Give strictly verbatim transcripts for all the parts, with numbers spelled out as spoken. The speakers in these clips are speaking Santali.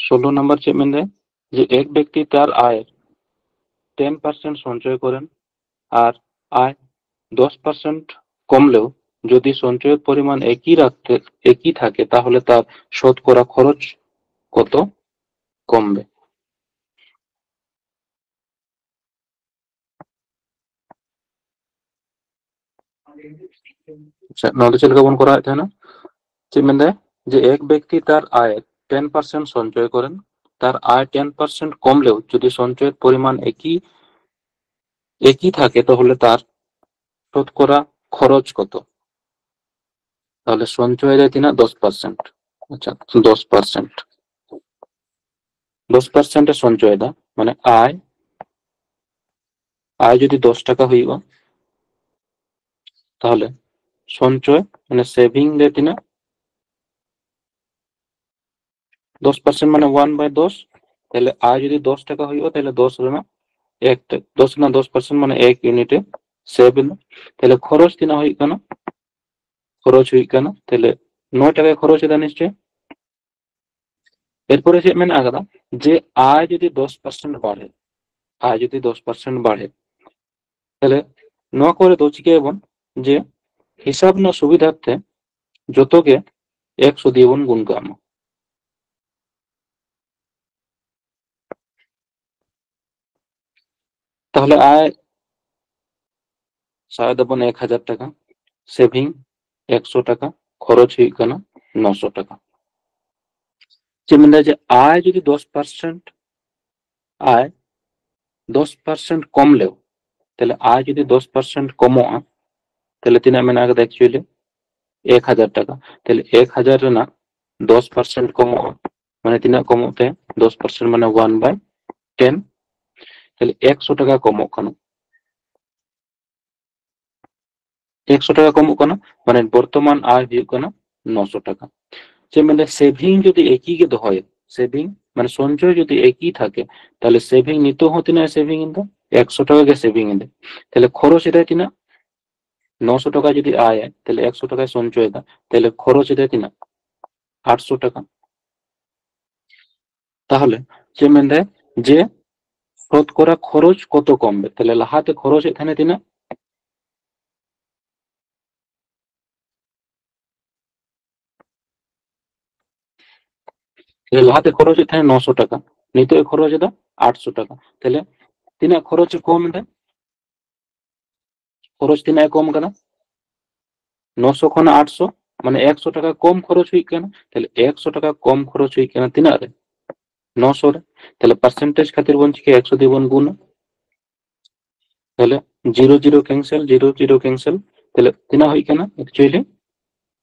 ষোলো নম্বর ᱪᱮᱫ ᱢᱮᱱᱫᱟᱭ? যে এক ব্যক্তি তার আয়ের টেন পার্সেন্ট সঞ্চয় করেন আর আয় দশ পার্সেন্ট কমলেও যদি সঞ্চয়ের পরিমাণ একই রাখতে একই থাকে, তাহলে তার শতকরা খরচ কত কমবে? আচ্ছা, ᱱᱚᱣᱟ ᱫᱚ ᱪᱮᱫ ᱞᱮᱠᱟ ᱵᱚᱱ ᱠᱚᱨᱟᱣᱮᱫ ᱛᱟᱦᱮᱱᱟ? ᱪᱮᱫ ᱢᱮᱱᱫᱟᱭ? যে এক ব্যক্তি তার আয়ের টেন পার্সেন্ট সঞ্চয় করেন, তার আয় টেন পার্সেন্ট কমলেও যদি সঞ্চয়ের পরিমাণ একই একই থাকে, তাহলে তার শতকরা খরচ কত? তাহলে সঞ্চয় দেয় ᱛᱤᱱᱟᱹᱜ? ᱫᱚᱥ ᱯᱟᱨᱥᱮᱱᱴ᱾ ᱟᱪᱪᱷᱟ, ᱫᱚᱥ ᱯᱟᱨᱥᱮᱱᱴ᱾ ᱫᱚᱥ ᱯᱟᱨᱥᱮᱱᱴ ᱮ ᱥᱚᱧᱪᱚᱭᱮᱫᱟ, ᱢᱟᱱᱮ ᱟᱭ, ᱟᱭ ᱡᱩᱫᱤ ᱫᱚᱥ ᱴᱟᱠᱟ ᱦᱩᱭᱩᱜᱼᱟ, ᱛᱟᱦᱚᱞᱮ ᱥᱚᱧᱪᱚᱭ, ᱢᱟᱱᱮ ᱥᱮᱵᱷᱤᱝ ᱨᱮ ᱛᱤᱱᱟᱹᱜ? ᱫᱚᱥ ᱯᱟᱨᱥᱮᱱᱴ ᱢᱟᱱᱮ ᱚᱣᱟᱱ ᱵᱟᱭ ᱫᱚᱥ᱾ ᱛᱟᱦᱚᱞᱮ ᱟᱭ ᱡᱩᱫᱤ ᱫᱚᱥ ᱴᱟᱠᱟ ᱦᱩᱭᱩᱜᱼᱟ, ᱛᱟᱦᱚᱞᱮ ᱫᱚᱥ ᱨᱮᱱᱟᱜ ᱮᱠ ᱴᱟ-, ᱫᱚᱥ ᱨᱮᱱᱟᱜ ᱫᱚᱥ ᱯᱟᱨᱥᱮᱱᱴ ᱢᱟᱱᱮ ᱮᱠ ᱤᱭᱩᱱᱤᱴ ᱮ ᱥᱮᱵᱷ ᱮᱫᱟ᱾ ᱛᱟᱦᱚᱞᱮ ᱠᱷᱚᱨᱚᱪ ᱛᱤᱱᱟᱹᱜ ᱦᱩᱭᱩᱜ ᱠᱟᱱᱟ? ᱠᱷᱚᱨᱚᱪ ᱦᱩᱭᱩᱜ ᱠᱟᱱᱟ, ᱛᱟᱦᱚᱞᱮ ᱱᱚᱭ ᱴᱟᱠᱟᱭ ᱠᱷᱚᱨᱚᱪ ᱮᱫᱟ ᱱᱤᱥᱪᱚᱭ᱾ ᱮᱨᱯᱚᱨᱮ ᱪᱮᱫ ᱢᱮᱱᱟᱜ ᱟᱠᱟᱫᱟ? ᱡᱮ ᱟᱭ ᱡᱩᱫᱤ ᱫᱚᱥ ᱯᱟᱨᱥᱮᱱᱴ ᱵᱟᱲᱦᱮ, ᱟᱭ ᱡᱩᱫᱤ ᱫᱚᱥ ᱯᱟᱨᱥᱮᱱᱴ ᱵᱟᱲᱦᱮ, ᱛᱟᱦᱚᱞᱮ ᱱᱚᱣᱟ ᱠᱚᱨᱮ ᱫᱚ ᱪᱤᱠᱟᱹᱭᱟᱵᱚᱱ? ᱡᱮ ᱦᱤᱥᱟᱹᱵ ᱨᱮᱱᱟᱜ ᱥᱩᱵᱤᱫᱷᱟᱨᱛᱮ ᱡᱚᱛᱚ ᱜᱮ ᱮᱠᱥᱚ ᱫᱤᱭᱮ ᱵᱚᱱ ᱜᱩᱱ ᱠᱟᱜ ᱢᱟ᱾ ᱛᱟᱦᱚᱞᱮ ᱟᱭ ᱥᱟᱵ ᱫᱟᱵᱚᱱ ᱮᱠ ᱦᱟᱡᱟᱨ ᱴᱟᱠᱟ, ᱥᱮᱵᱷᱤᱝ ᱮᱠᱥᱚ ᱴᱟᱠᱟ, ᱠᱷᱚᱨᱚᱪ ᱦᱩᱭᱩᱜ ᱠᱟᱱᱟ ᱱᱚᱥᱚ ᱴᱟᱠᱟ᱾ ᱪᱮᱫ ᱢᱮᱱᱫᱟ? ᱡᱮ ᱟᱭ ᱡᱩᱫᱤ ᱫᱚᱥ ᱯᱟᱨᱥᱮᱱᱴ, ᱟᱭ ᱫᱚᱥ ᱯᱟᱨᱥᱮᱱᱴ ᱠᱚᱢ ᱞᱮᱣ, ᱛᱟᱦᱞᱮ ᱟᱭ ᱡᱩᱫᱤ ᱫᱚᱥ ᱯᱟᱨᱥᱮᱱᱴ ᱠᱚᱢᱚᱜᱼᱟ, ᱛᱟᱦᱞᱮ ᱛᱤᱱᱟᱹᱜ ᱢᱮᱱᱟᱜ ᱟᱠᱟᱫᱟ actually? ᱮᱠ ᱦᱟᱡᱟᱨ ᱴᱟᱠᱟ᱾ ᱛᱟᱦᱞᱮ ᱮᱠ ᱦᱟᱡᱟᱨ ᱨᱮᱱᱟᱜ ᱫᱚᱥ ᱯᱟᱨᱥᱮᱱᱴ ᱠᱚᱢᱚᱜᱼᱟ, ᱢᱟᱱᱮ ᱛᱤᱱᱟᱹᱜ ᱠᱚᱢᱚᱜ ᱛᱮ? ᱫᱚᱥ ᱯᱟᱨᱥᱮᱱᱴ ᱢᱟᱱᱮ ᱚᱣᱟᱱ ᱵᱟᱭ ᱴᱮᱱ᱾ ᱛᱟᱦᱞᱮ ᱮᱠᱥᱚ ᱴᱟᱠᱟ ᱠᱚᱢᱚᱜ ᱠᱟᱱᱟ, ᱮᱠᱥᱚ ᱴᱟᱠᱟ ᱠᱚᱢᱚᱜ ᱠᱟᱱᱟ, ᱢᱟᱱᱮ ᱵᱚᱨᱛᱚᱢᱟᱱ ᱟᱭ ᱦᱩᱭᱩᱜ ᱠᱟᱱᱟ ᱱᱚᱥᱚ ᱴᱟᱠᱟ᱾ ᱪᱮᱫ ᱢᱮᱱᱫᱟ? ᱥᱮᱵᱷᱤᱝ ᱡᱩᱫᱤ ᱮᱠᱤ ᱜᱮ ᱫᱚᱦᱚᱭᱟ, ᱥᱮᱵᱷᱤᱝ ᱢᱟᱱᱮ ᱥᱚᱧᱪᱚᱭ ᱡᱩᱫᱤ ᱮᱠᱤ ᱛᱷᱟᱠᱮ, ᱛᱟᱦᱞᱮ ᱥᱮᱵᱷᱤᱝ ᱱᱤᱛᱚᱜ ᱦᱚᱸ ᱛᱤᱱᱟᱹᱜ ᱮ ᱥᱮᱵᱷᱤᱝ ᱮᱫᱟ? ᱮᱠᱥᱚ ᱴᱟᱠᱟ ᱜᱮ ᱥᱮᱵᱷᱤᱝ ᱮᱫᱟ᱾ ᱛᱟᱦᱞᱮ ᱠᱷᱚᱨᱚᱪ ᱮᱫᱟᱭ ᱛᱤᱱᱟᱹᱜ? ᱱᱚᱥᱚ ᱴᱟᱠᱟ ᱡᱩᱫᱤ ᱟᱭ ᱟᱭ, ᱛᱟᱦᱞᱮ ᱮᱠᱥᱚ ᱴᱟᱠᱟᱭ ᱥᱚᱧᱪᱚᱭ ᱮᱫᱟ, ᱛᱟᱦᱞᱮ ᱠᱷᱚᱨᱚᱪ ᱮᱫᱟᱭ ᱛᱤᱱᱟᱹᱜ? ᱟᱴᱥᱚ ᱴᱟᱠᱟ᱾ ᱛᱟᱦᱚᱞᱮ ᱪᱮᱫ ᱢᱮᱱᱫᱟᱭ? ᱡᱮ ᱥᱚᱛᱠᱚᱨᱟ ᱠᱷᱚᱨᱚᱪ ᱠᱚᱛᱚ ᱠᱚᱢ ᱵᱮ? ᱛᱟᱦᱚᱞᱮ ᱞᱟᱦᱟᱛᱮ ᱠᱷᱚᱨᱚᱪ ᱮᱫ ᱛᱟᱦᱮᱱᱟ ᱛᱤᱱᱟᱹᱜ? ᱛᱟᱦᱚᱞᱮ ᱞᱟᱦᱟᱛᱮ ᱠᱷᱚᱨᱚᱪ ᱮᱫ ᱛᱟᱦᱮᱸᱫ ᱱᱚᱥᱚ ᱴᱟᱠᱟ, ᱱᱤᱛᱚᱜ ᱮ ᱠᱷᱚᱨᱚᱪ ᱮᱫᱟ ᱟᱴᱥᱚ ᱴᱟᱠᱟ᱾ ᱛᱟᱦᱚᱞᱮ ᱛᱤᱱᱟᱹᱜ ᱠᱷᱚᱨᱚᱪ ᱮ ᱠᱚᱢ ᱮᱫᱟ? ᱠᱷᱚᱨᱚᱪ ᱛᱤᱱᱟᱹᱜ ᱮ ᱠᱚᱢ ᱠᱟᱫᱟ? ᱱᱚᱥᱚ ᱠᱷᱚᱱᱟᱜ ᱟᱴᱥᱚ, ᱢᱟᱱᱮ ᱮᱠᱥᱚ ᱴᱟᱠᱟ ᱠᱚᱢ ᱠᱷᱚᱨᱚᱪ ᱦᱩᱭᱩᱜ ᱠᱟᱱᱟ᱾ ᱛᱟᱦᱚᱞᱮ ᱮᱠᱥᱚ ᱴᱟᱠᱟ ᱠᱚᱢ ᱠᱷᱚᱨᱚᱪ ᱦᱩᱭᱩᱜ ᱠᱟᱱᱟ ᱛᱤᱱᱟᱹᱜ ᱨᱮ? ᱱᱚᱥᱚ ᱨᱮ᱾ ᱛᱟᱦᱚᱞᱮ ᱯᱟᱨᱥᱮᱱᱴᱮᱡᱽ ᱠᱷᱟᱹᱛᱤᱨ ᱵᱚᱱ ᱪᱤᱠᱟᱹᱭᱟ? ᱮᱠᱥᱚ ᱫᱤᱭᱮ ᱵᱚᱱ ᱜᱩᱱᱟ᱾ ᱛᱟᱦᱚᱞᱮ zero zero cancel, zero zero cancel, ᱛᱟᱦᱚᱞᱮ ᱛᱤᱱᱟᱹᱜ ᱦᱩᱭᱩᱜ ᱠᱟᱱᱟ actually?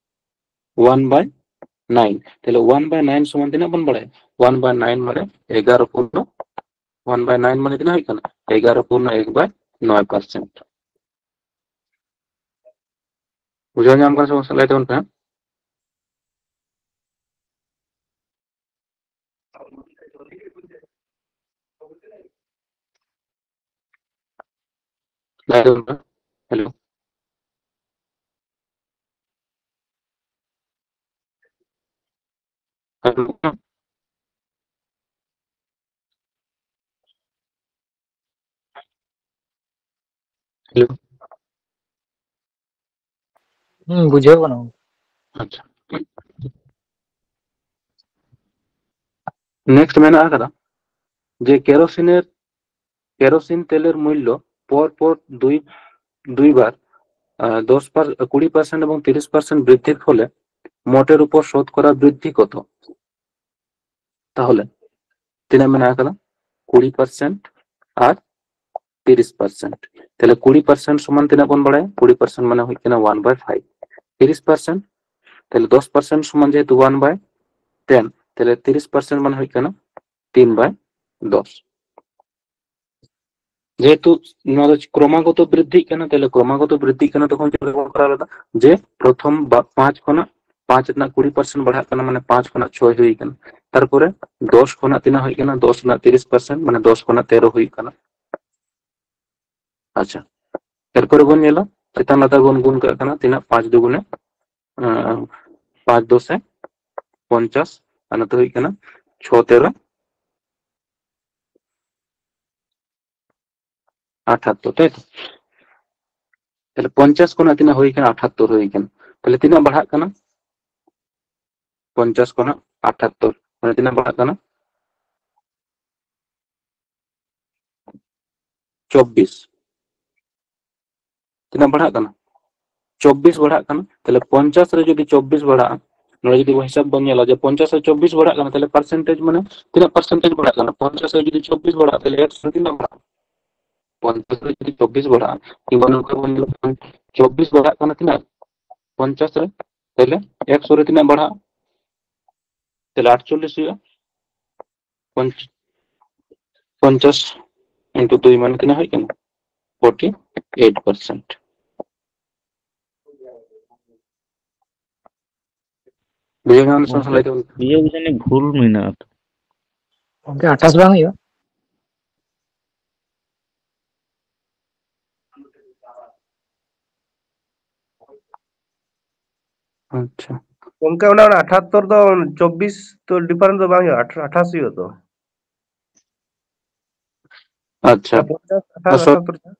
ᱚᱣᱟᱱ ᱵᱟᱭ ᱱᱟᱭᱤᱱ᱾ ᱛᱟᱦᱚᱞᱮ ᱚᱣᱟᱱ ᱵᱟᱭ ᱱᱟᱭᱤᱱ ᱥᱚᱢᱟᱱ ᱛᱤᱱᱟᱹᱜ ᱵᱚᱱ ᱵᱟᱲᱟᱭᱟ? ᱚᱣᱟᱱ ᱵᱟᱭ ᱱᱟᱭᱤᱱ ᱢᱟᱱᱮ ᱮᱜᱟᱨᱚ ᱯᱩᱨᱱᱚ, ᱚᱣᱟᱱ ᱵᱟᱭ ᱱᱟᱭᱤᱱ ᱢᱟᱱᱮ ᱛᱤᱱᱟᱹᱜ ᱦᱩᱭᱩᱜ ᱠᱟᱱᱟ? ᱮᱜᱟᱨᱚ ᱯᱩᱨᱱᱚ ᱮᱠ ᱵᱟᱭ ᱱᱚᱭ ᱯᱟᱨᱥᱮᱱᱴ᱾ ᱵᱩᱡᱷᱟᱹᱣ ᱧᱟᱢ ᱠᱟᱱᱟ ᱥᱮ ᱵᱟᱝ? ᱞᱟᱹᱭ ᱛᱟᱵᱚᱱ ᱯᱮ ᱦᱟᱸᱜ᱾ ᱞᱟᱹᱭ ᱛᱟᱵᱚᱱ ᱯᱮ᱾ ᱦᱮᱞᱳ᱾ ᱦᱮᱞᱳ᱾ ᱦᱮᱞᱳ᱾ ᱦᱩᱸ, ᱵᱩᱡᱷᱟᱹᱣ ᱠᱟᱱᱟ᱾ ᱟᱪᱪᱷᱟ᱾ ᱱᱮᱠᱥᱴ ᱢᱮᱱᱟᱜ ᱟᱠᱟᱫᱟ ᱡᱮ ᱠᱮᱨᱳᱥᱤᱱᱮᱨ, ᱠᱮᱨᱳᱥᱤᱱ ᱛᱮᱞᱮᱨ ᱢᱩᱞᱞᱚ ᱯᱚᱨ ᱯᱚᱨ ᱫᱩᱭ, ᱫᱩᱭ ᱵᱟᱨ, ᱟᱸ, ᱫᱚᱥ ᱯᱟᱨ-, ᱠᱩᱲᱤ ᱯᱟᱨᱥᱮᱱᱴ ᱮᱵᱚᱝ ᱛᱤᱨᱤᱥ ᱯᱟᱨᱥᱮᱱᱴ ᱵᱨᱤᱫᱽᱫᱷᱤᱨ ᱯᱷᱚᱞᱮ ᱢᱳᱴᱮᱨ ᱩᱯᱚᱨ ᱥᱚᱛᱠᱚᱨᱟ ᱵᱨᱤᱫᱽᱫᱷᱤ ᱠᱚᱛᱚ? ᱛᱟᱦᱚᱞᱮ ᱛᱤᱱᱟᱹᱜ ᱢᱮᱱᱟᱜ ᱟᱠᱟᱫᱟ? ᱠᱩᱲᱤ ᱯᱟᱨᱥᱮᱱᱴ ᱟᱨ ᱛᱤᱨᱤᱥ ᱯᱟᱨᱥᱮᱱᱴ᱾ ᱛᱟᱦᱚᱞᱮ ᱠᱩᱲᱤ ᱯᱟᱨᱥᱮᱱᱴ ᱥᱚᱢᱟᱱ ᱛᱤᱱᱟᱹᱜ ᱵᱚᱱ ᱵᱟᱲᱟᱭᱟ? ᱠᱩᱲᱤ ᱯᱟᱨᱥᱮᱱᱴ ᱢᱟᱱᱮ ᱦᱩᱭᱩᱜ ᱠᱟᱱᱟ ᱚᱣᱟᱱ ᱵᱟᱭ ᱯᱷᱟᱭᱤᱵᱷ᱾ ᱛᱤᱨᱤᱥ ᱯᱟᱨᱥᱮᱱᱴ, ᱛᱟᱦᱚᱞᱮ ᱫᱚᱥ ᱯᱟᱨᱥᱮᱱᱴ ᱥᱚᱢᱟᱱ ᱡᱮᱦᱮᱛᱩ ᱚᱣᱟᱱ ᱵᱟᱭ ᱴᱮᱱ, ᱛᱟᱦᱚᱞᱮ ᱛᱤᱨᱤᱥ ᱯᱟᱨᱥᱮᱱᱴ ᱢᱟᱱᱮ ᱦᱩᱭᱩᱜ ᱠᱟᱱᱟ ᱛᱤᱱ ᱵᱟᱭ ᱫᱚᱥ᱾ ᱡᱮᱦᱮᱛᱩ ᱱᱚᱣᱟ ᱫᱚ ᱠᱨᱚᱢᱟᱜᱚᱛᱚ ᱵᱨᱤᱫᱽᱫᱷᱤᱜ ᱠᱟᱱᱟ, ᱛᱟᱦᱚᱞᱮ ᱠᱨᱚᱢᱟᱜᱚᱛᱚ ᱵᱨᱤᱫᱽᱫᱷᱤᱜ ᱠᱟᱱᱟ, ᱛᱚᱠᱷᱚᱱ ᱪᱮᱫ ᱞᱮᱠᱟ ᱵᱚᱱ ᱠᱚᱨᱟᱣ ᱞᱮᱫᱟ? ᱡᱮ ᱯᱨᱚᱛᱷᱚᱢ ᱵᱟ-, ᱯᱟᱸᱪ ᱠᱷᱚᱱᱟᱜ, ᱯᱟᱸᱪ ᱨᱮᱱᱟᱜ ᱠᱩᱲᱤ ᱯᱟᱨᱥᱮᱱᱴ ᱵᱟᱲᱦᱟᱜ ᱠᱟᱱᱟ, ᱢᱟᱱᱮ ᱯᱟᱸᱪ ᱠᱷᱚᱱᱟᱜ ᱪᱷᱚᱭ ᱦᱩᱭ ᱠᱟᱱᱟ᱾ ᱛᱟᱨᱯᱚᱨᱮ ᱫᱚᱥ ᱠᱷᱚᱱᱟᱜ ᱛᱤᱱᱟᱹᱜ ᱦᱩᱭ ᱠᱟᱱᱟ? ᱫᱚᱥ ᱨᱮᱱᱟᱜ ᱛᱤᱨᱤᱥ ᱯᱟᱨᱥᱮᱱᱴ, ᱢᱟᱱᱮ ᱫᱚᱥ ᱠᱷᱚᱱᱟᱜ ᱛᱮᱨᱚ ᱦᱩᱭ ᱠᱟᱱᱟ᱾ ᱟᱪᱪᱷᱟ, ᱮᱨᱯᱚᱨᱮ ᱵᱚᱱ ᱧᱮᱞᱟ, ᱪᱮᱛᱟᱱ ᱞᱟᱛᱟᱨ ᱵᱚᱱ ᱜᱩᱱ ᱠᱟᱜ ᱠᱟᱱᱟ, ᱛᱤᱱᱟᱹᱜ? ᱯᱟᱸᱪ ᱫᱩᱜᱩᱱᱮ, ᱟᱸ, ᱯᱟᱸᱪ ᱫᱚᱥᱮ ᱯᱚᱧᱪᱟᱥ, ᱟᱨ ᱱᱚᱛᱮ ᱦᱩᱭᱩᱜ ᱠᱟᱱᱟ ᱪᱷᱚ ᱛᱮᱨᱚ ᱟᱴᱷᱟᱛᱛᱳᱨ, ᱛᱟᱭ ᱛᱚ? ᱛᱟᱦᱞᱮ ᱯᱚᱧᱪᱟᱥ ᱠᱷᱚᱱᱟᱜ ᱛᱤᱱᱟᱹᱜ ᱦᱩᱭ ᱠᱟᱱᱟ? ᱟᱴᱷᱟᱛᱛᱳᱨ ᱦᱩᱭ ᱠᱟᱱᱟ᱾ ᱛᱟᱦᱞᱮ ᱛᱤᱱᱟᱹᱜ ᱵᱟᱲᱦᱟᱜ ᱠᱟᱱᱟ? ᱯᱚᱧᱪᱟᱥ ᱠᱷᱚᱱᱟᱜ ᱟᱴᱷᱟᱛᱛᱳᱨ, ᱢᱟᱱᱮ ᱛᱤᱱᱟᱹᱜ ᱵᱟᱲᱦᱟᱜ ᱠᱟᱱᱟ? ᱪᱚᱵᱵᱤᱥ᱾ ᱛᱤᱱᱟᱹᱜ ᱵᱟᱲᱦᱟᱜ ᱠᱟᱱᱟ? ᱪᱚᱵᱵᱤᱥ ᱵᱟᱲᱦᱟᱜ ᱠᱟᱱᱟ᱾ ᱛᱟᱦᱞᱮ ᱯᱚᱧᱪᱟᱥ ᱨᱮ ᱡᱩᱫᱤ ᱪᱚᱵᱵᱤᱥ ᱵᱟᱲᱦᱟᱜᱼᱟ, ᱱᱚᱰᱮ ᱡᱩᱫᱤ ᱦᱤᱥᱟᱹᱵ ᱵᱚᱱ ᱧᱮᱞᱟ ᱡᱮ ᱯᱚᱧᱪᱟᱥ ᱨᱮ ᱪᱚᱵᱵᱤᱥ ᱵᱟᱲᱦᱟᱜ ᱠᱟᱱᱟ, ᱛᱟᱦᱞᱮ ᱯᱟᱨᱥᱮᱱᱴᱮᱡᱽ ᱢᱟᱱᱮ ᱛᱤᱱᱟᱹᱜ ᱯᱟᱨᱥᱮᱱᱴᱮᱡᱽ ᱵᱟᱲᱦᱟᱜ ᱠᱟᱱᱟ? ᱯᱚᱧᱪᱟᱥ ᱨᱮ ᱡᱩᱫᱤ ᱪᱚᱵᱵᱤᱥ ᱵᱟᱲᱦᱟᱜᱼᱟ, ᱛᱟᱦᱞᱮ ᱮᱠᱥᱚ ᱨᱮ ᱛᱤᱱᱟᱹᱜ ᱵᱟᱲᱦᱟᱜᱼᱟ? ᱯᱚᱧᱪᱟᱥ ᱨᱮ ᱡᱩᱫᱤ ᱪᱚᱵᱵᱤᱥ ᱵᱟᱲᱦᱟᱜᱼᱟ, ᱠᱤᱝᱵᱟ ᱱᱚᱝᱠᱟ ᱵᱚᱱ ᱧᱮᱞᱟ, ᱪᱚᱵᱵᱤᱥ ᱵᱟᱲᱦᱟᱜ ᱠᱟᱱᱟ ᱛᱤᱱᱟᱹᱜ? ᱯᱚᱧᱪᱟᱥ ᱨᱮ, ᱛᱟᱦᱞᱮ ᱮᱠᱥᱚ ᱨᱮ ᱛᱤᱱᱟᱹᱜ ᱵᱟᱲᱦᱟᱜᱼᱟ? ᱛᱟᱦᱞᱮ ᱟᱴᱪᱚᱞᱞᱤᱥ ᱦᱩᱭᱩᱜᱼᱟ᱾ ᱯᱚᱧᱪ-, ᱯᱚᱧᱪᱟᱥ ᱤᱱᱴᱩ ᱫᱩᱭ ᱢᱟᱱᱮ ᱛᱤᱱᱟᱹᱜ ᱦᱩᱭᱩᱜ ᱠᱟᱱᱟ? Forty eight percent. ᱵᱩᱡᱷᱟᱹᱣ ᱧᱟᱢ ᱥᱟᱶ ᱜᱚᱝᱠᱮ, ᱞᱟᱹᱭ ᱛᱟᱵᱚᱱ ᱯᱮ᱾ ᱤᱭᱟᱹ ᱡᱟᱹᱱᱤᱡ ᱵᱷᱩᱞ ᱢᱮᱱᱟᱜᱼᱟ ᱛᱚ᱾ ᱜᱚᱝᱠᱮ, ᱟᱴᱷᱟᱥ ᱵᱟᱝ ᱦᱩᱭᱩᱜᱼᱟ? ᱟᱪᱪᱷᱟ᱾ ᱜᱚᱝᱠᱮ, ᱚᱱᱟ, ᱚᱱᱟ ᱟᱴᱷᱟᱛᱛᱳᱨ ᱫᱚ ᱪᱚᱵᱵᱤᱥ ᱫᱚ ᱰᱤᱯᱷᱟᱨᱮᱱᱥ ᱫᱚ ᱵᱟᱝ ᱦᱩᱭᱩᱜᱼᱟ, ᱟᱴᱷᱟᱥ ᱦᱩᱭᱩᱜᱼᱟ ᱛᱚ᱾ ᱟᱪᱪᱷᱟ᱾ ᱯᱚᱧᱪᱟᱥ, ᱟᱴᱷᱟᱥ, ᱟᱥᱚᱞ ᱟᱴᱷᱟᱛᱛᱳᱨ᱾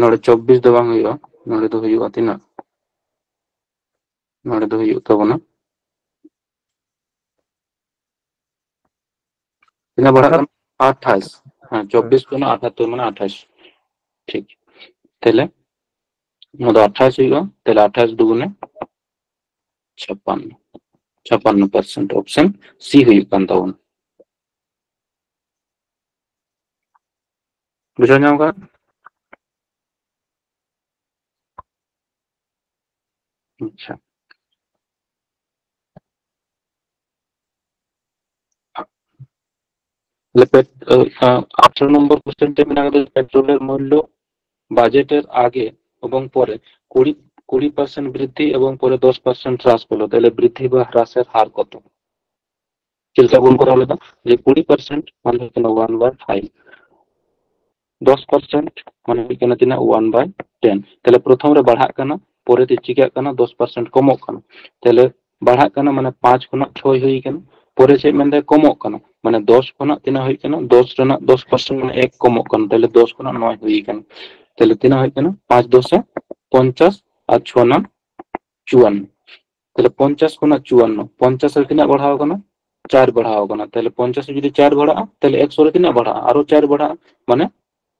ᱱᱚᱰᱮ ᱪᱚᱵᱵᱤᱥ ᱫᱚ ᱵᱟᱝ ᱦᱩᱭᱩᱜᱼᱟ, ᱱᱚᱰᱮ ᱫᱚ ᱦᱩᱭᱩᱜᱼᱟ ᱛᱤᱱᱟᱹᱜ? ᱱᱚᱰᱮ ᱫᱚ ᱦᱩᱭᱩᱜ ᱛᱟᱵᱚᱱᱟ ᱛᱤᱱᱟᱹᱜ ᱵᱟᱲᱦᱟᱜ ᱠᱟᱱᱟ? ᱟᱴᱷᱟᱥ᱾ ᱦᱮᱸ, ᱪᱚᱵᱵᱤᱥ ᱠᱷᱚᱱᱟᱜ ᱟᱴᱷᱟᱛᱛᱳᱨ ᱢᱟᱱᱮ ᱟᱴᱷᱟᱥ᱾ ᱴᱷᱤᱠ᱾ ᱛᱟᱦᱞᱮ ᱱᱚᱣᱟ ᱫᱚ ᱟᱴᱷᱟᱥ ᱦᱩᱭᱩᱜᱼᱟ᱾ ᱛᱟᱦᱞᱮ ᱟᱴᱷᱟᱥ ᱫᱩᱜᱩᱱᱮ ᱪᱷᱟᱯᱟᱱᱱᱚ, ᱪᱷᱟᱯᱟᱱᱱᱚ ᱯᱟᱨᱥᱮᱱᱴ, ᱚᱯᱥᱮᱱ ᱥᱤ ᱦᱩᱭᱩᱜ ᱠᱟᱱ ᱛᱟᱵᱚᱱᱟ᱾ ᱵᱩᱡᱷᱟᱹᱣ ᱧᱟᱢ ᱠᱟᱱᱟ? ᱟᱪᱪᱷᱟ᱾ ᱛᱟᱦᱞᱮ ᱯᱮ-, ᱟᱸ, ᱟᱴᱷᱨᱚ ᱱᱚᱢᱵᱚᱨ ᱠᱚᱥᱪᱮᱱ ᱨᱮ ᱢᱮᱱᱟᱜ ᱟᱠᱟᱫᱟ, ᱯᱮᱴᱨᱳᱞᱮᱨ ᱢᱩᱞᱞᱚ ᱵᱟᱡᱮᱴᱮর আগে এবং পরে কুড়ি, কুড়ি পার্সেন্ট বৃদ্ধি এবং পরে দশ পার্সেন্ট হ্রাস পেল, তাহলে বৃদ্ধি বা হ্রাসের হার কত? ᱪᱮᱫ ᱞᱮᱠᱟ ᱵᱚᱱ ᱠᱚᱨᱟᱣ ᱞᱮᱫᱟ? ᱡᱮ ᱠᱩᱲᱤ ᱯᱟᱨᱥᱮᱱᱴ ᱢᱟᱱᱮ ᱦᱩᱭᱩᱜ ᱠᱟᱱᱟ ᱚᱣᱟᱱ ᱵᱟᱭ ᱯᱷᱟᱭᱤᱵᱷ, ᱫᱚᱥ ᱯᱟᱨᱥᱮᱱᱴ ᱢᱟᱱᱮ ᱦᱩᱭᱩᱜ ᱠᱟᱱᱟ ᱛᱤᱱᱟᱹᱜ? ᱚᱣᱟᱱ ᱵᱟᱭ ᱴᱮᱱ᱾ ᱛᱟᱦᱞᱮ ᱯᱨᱚᱛᱷᱚᱢ ᱨᱮ ᱵᱟᱲᱦᱟᱜ ᱠᱟᱱᱟ, ᱯᱚᱨᱮ ᱛᱮ ᱪᱤᱠᱟᱹᱜ ᱠᱟᱱᱟ? ᱫᱚᱥ ᱯᱟᱨᱥᱮᱱᱴ ᱠᱚᱢᱚᱜ ᱠᱟᱱᱟ᱾ ᱛᱟᱦᱞᱮ ᱵᱟᱲᱦᱟᱜ ᱠᱟᱱᱟ ᱢᱟᱱᱮ ᱯᱟᱸᱪ ᱠᱷᱚᱱᱟᱜ ᱪᱷᱚᱭ ᱦᱩᱭ ᱠᱟᱱᱟ, ᱯᱚᱨᱮ ᱪᱮᱫ ᱢᱮᱱᱫᱟᱭ? ᱠᱚᱢᱚᱜ ᱠᱟᱱᱟ᱾ ᱢᱟᱱᱮ ᱫᱚᱥ ᱠᱷᱚᱱᱟᱜ ᱛᱤᱱᱟᱹᱜ ᱦᱩᱭᱩᱜ ᱠᱟᱱᱟ? ᱫᱚᱥ ᱨᱮᱱᱟᱜ ᱫᱚᱥ ᱯᱟᱨᱥᱮᱱᱴ, ᱢᱟᱱᱮ ᱮᱠ ᱠᱚᱢᱚᱜ ᱠᱟᱱᱟ, ᱛᱟᱦᱞᱮ ᱫᱚᱥ ᱠᱷᱚᱱᱟᱜ ᱱᱚᱭ ᱦᱩᱭ ᱠᱟᱱᱟ᱾ ᱛᱟᱦᱞᱮ ᱛᱤᱱᱟᱹᱜ ᱦᱩᱭᱩᱜ ᱠᱟᱱᱟ? ᱯᱟᱸᱪ ᱫᱚᱥᱮ ᱯᱚᱧᱪᱟᱥ ᱟᱨ ᱪᱷᱚ ᱱᱟᱢ ᱪᱩᱣᱟᱱᱱᱚ᱾ ᱛᱟᱦᱞᱮ ᱯᱚᱧᱪᱟᱥ ᱠᱷᱚᱱᱟᱜ ᱪᱩᱣᱟᱱᱱᱚ, ᱯᱚᱧᱪᱟᱥ ᱨᱮ ᱛᱤᱱᱟᱹᱜ ᱵᱟᱲᱦᱟᱣ ᱠᱟᱱᱟ? ᱪᱟᱨ ᱵᱟᱲᱦᱟᱣ ᱠᱟᱱᱟ᱾ ᱛᱟᱦᱞᱮ ᱯᱚᱧᱪᱟᱥ ᱨᱮ ᱡᱩᱫᱤ ᱪᱟᱨ ᱵᱟᱲᱦᱟᱜᱼᱟ, ᱛᱟᱦᱞᱮ ᱮᱠᱥᱚ ᱨᱮ ᱛᱤᱱᱟᱹᱜ ᱵᱟᱲᱦᱟᱜᱼᱟ? ᱟᱨᱚ ᱪᱟᱨ ᱵᱟᱲᱦᱟᱜᱼᱟ, ᱢᱟᱱᱮ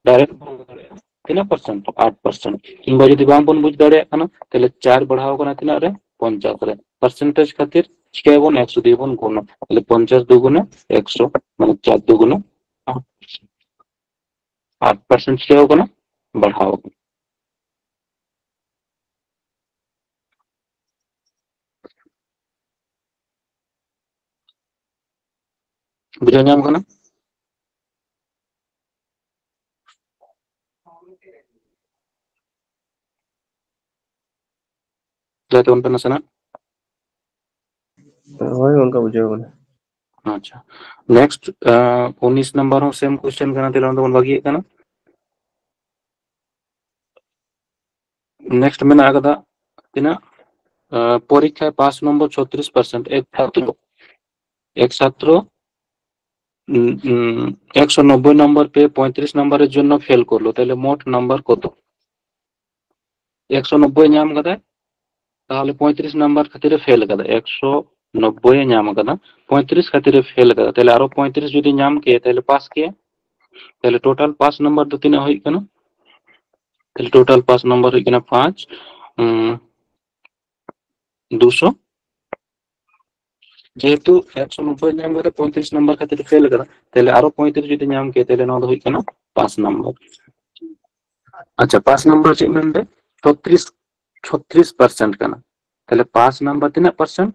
ᱰᱟᱭᱨᱮᱠᱴ ᱵᱚᱱ ᱩᱰᱩᱠ ᱫᱟᱲᱮᱭᱟᱜᱼᱟ ᱛᱤᱱᱟᱹᱜ ᱯᱟᱨᱥᱮᱱᱴ? ᱟᱴ ᱯᱟᱨᱥᱮᱱᱴ᱾ ᱠᱤᱝᱵᱟ ᱡᱩᱫᱤ ᱵᱟᱝ ᱵᱚᱱ ᱵᱩᱡᱽ ᱫᱟᱲᱮᱭᱟᱜ ᱠᱟᱱᱟ, ᱛᱟᱦᱞᱮ ᱪᱟᱨ ᱵᱟᱲᱦᱟᱣ ᱠᱟᱱᱟ ᱛᱤᱱᱟᱹᱜ ᱨᱮ? ᱯᱚᱧᱪᱟᱥ ᱨᱮ᱾ ᱯᱟᱨᱥᱮᱱᱴᱮᱡᱽ ᱠᱷᱟᱹᱛᱤᱨ ᱪᱤᱠᱟᱹᱭᱟᱵᱚᱱ? ᱮᱠᱥᱚ ᱫᱤᱭᱮ ᱵᱚᱱ ᱜᱩᱱᱟ᱾ ᱛᱟᱦᱞᱮ ᱯᱚᱧᱪᱟᱥ ᱫᱩᱜᱩᱱᱮ ᱮᱠᱥᱚ, ᱢᱟᱱᱮ ᱪᱟᱨ ᱫᱩᱜᱩᱱᱮ ᱟᱴ ᱯᱟᱨᱥᱮᱱᱴ᱾ ᱟᱴ ᱯᱟᱨᱥᱮᱱᱴ ᱪᱤᱠᱟᱹᱣ ᱠᱟᱱᱟ? ᱵᱟᱲᱦᱟᱣ ᱠᱟᱱᱟ᱾ ᱵᱩᱡᱷᱟᱹᱣ ᱧᱟᱢ ᱠᱟᱱᱟ? ᱵᱩᱡᱷᱟᱹᱣ ᱛᱟᱵᱚᱱ ᱯᱮ ᱱᱟᱥᱮᱱᱟᱜ᱾ ᱦᱳᱭ, ᱚᱱᱠᱟ ᱵᱩᱡᱷᱟᱹᱣ ᱠᱟᱱᱟ᱾ ᱟᱪᱪᱷᱟ, ᱱᱮᱠᱥᱴ, ᱩᱱᱤᱥ ᱱᱟᱢᱵᱟᱨ ᱦᱚᱸ ᱥᱮᱢ ᱠᱚᱥᱪᱮᱱ ᱠᱟᱱᱟ, ᱛᱟᱦᱞᱮ ᱚᱱᱟ ᱫᱚᱵᱚᱱ ᱵᱟᱹᱜᱤᱭᱮᱫ ᱠᱟᱱᱟ᱾ ᱱᱮᱠᱥᱴ ᱢᱮᱱᱟᱜ ᱟᱠᱟᱫᱟ ᱛᱤᱱᱟᱹᱜ? ᱯᱚᱨᱤᱠᱠᱷᱟ ᱯᱟᱥ নম্বর ছত্রিশ পার্সেন্ট, এক ছাত্র, এক ছাত্র একশো নব্বই নম্বর পেয়ে পঁয়ত্রিশ নম্বরের জন্য ফেল করলো, তাহলে মোট নাম্বার কত? একশো নব্বই ᱧᱟᱢ ᱠᱟᱫᱟᱭ, ᱛᱟᱦᱚᱞᱮ ᱯᱚᱸᱭᱛᱨᱤᱥ ᱱᱟᱢᱵᱟᱨ ᱠᱷᱟᱹᱛᱤᱨ ᱮ ᱯᱷᱮᱞ ᱠᱟᱫᱟ᱾ ᱮᱠᱥᱚ ᱱᱚᱵᱵᱳᱭ ᱮ ᱧᱟᱢ ᱠᱟᱫᱟ, ᱯᱚᱸᱭᱛᱨᱤᱥ ᱠᱷᱟᱹᱛᱤᱨ ᱮ ᱯᱷᱮᱞ ᱠᱟᱫᱟ᱾ ᱛᱟᱦᱞᱮ ᱟᱨᱚ ᱯᱚᱸᱭᱛᱨᱤᱥ ᱡᱩᱫᱤ ᱧᱟᱢ ᱠᱮᱭᱟ, ᱛᱟᱦᱞᱮ ᱯᱟᱥ ᱠᱮᱭᱟ᱾ ᱛᱟᱦᱞᱮ ᱴᱳᱴᱟᱞ ᱯᱟᱥ ᱱᱟᱢᱵᱟᱨ ᱫᱚ ᱛᱤᱱᱟᱹᱜ ᱦᱩᱭᱩᱜ ᱠᱟᱱᱟ? ᱛᱟᱦᱞᱮ ᱴᱳᱴᱟᱞ ᱯᱟᱥ ᱱᱟᱢᱵᱟᱨ ᱦᱩᱭᱩᱜ ᱠᱟᱱᱟ ᱯᱟᱸᱪ, ᱩᱸ, ᱫᱩᱥᱚ᱾ ᱡᱮᱦᱮᱛᱩ ᱮᱠᱥᱚ ᱱᱚᱵᱵᱳᱭ ᱧᱟᱢ ᱠᱟᱛᱮ ᱯᱚᱸᱭᱛᱨᱤᱥ ᱱᱟᱢᱵᱟᱨ ᱠᱷᱟᱹᱛᱤᱨ ᱯᱷᱮᱞ ᱠᱟᱫᱟ, ᱛᱟᱦᱞᱮ ᱟᱨᱚ ᱯᱚᱸᱭᱛᱨᱤᱥ ᱡᱩᱫᱤ ᱧᱟᱢ ᱠᱮᱭᱟ, ᱛᱟᱦᱞᱮ ᱱᱚᱣᱟ ᱫᱚ ᱦᱩᱭᱩᱜ ᱠᱟᱱᱟ ᱯᱟᱥ ᱱᱟᱢᱵᱟᱨ᱾ ᱟᱪᱪᱷᱟ, ᱯᱟᱥ ᱱᱟᱢᱵᱟᱨ ᱪᱮᱫ ᱢᱮᱱᱫᱟ? ᱪᱷᱚᱛᱨᱤᱥ, ᱪᱷᱚᱛᱨᱤᱥ ᱯᱟᱨᱥᱮᱱᱴ ᱠᱟᱱᱟ᱾ ᱛᱟᱦᱞᱮ ᱯᱟᱥ ᱱᱟᱢᱵᱟᱨ ᱛᱤᱱᱟᱹᱜ ᱯᱟᱨᱥᱮᱱᱴ?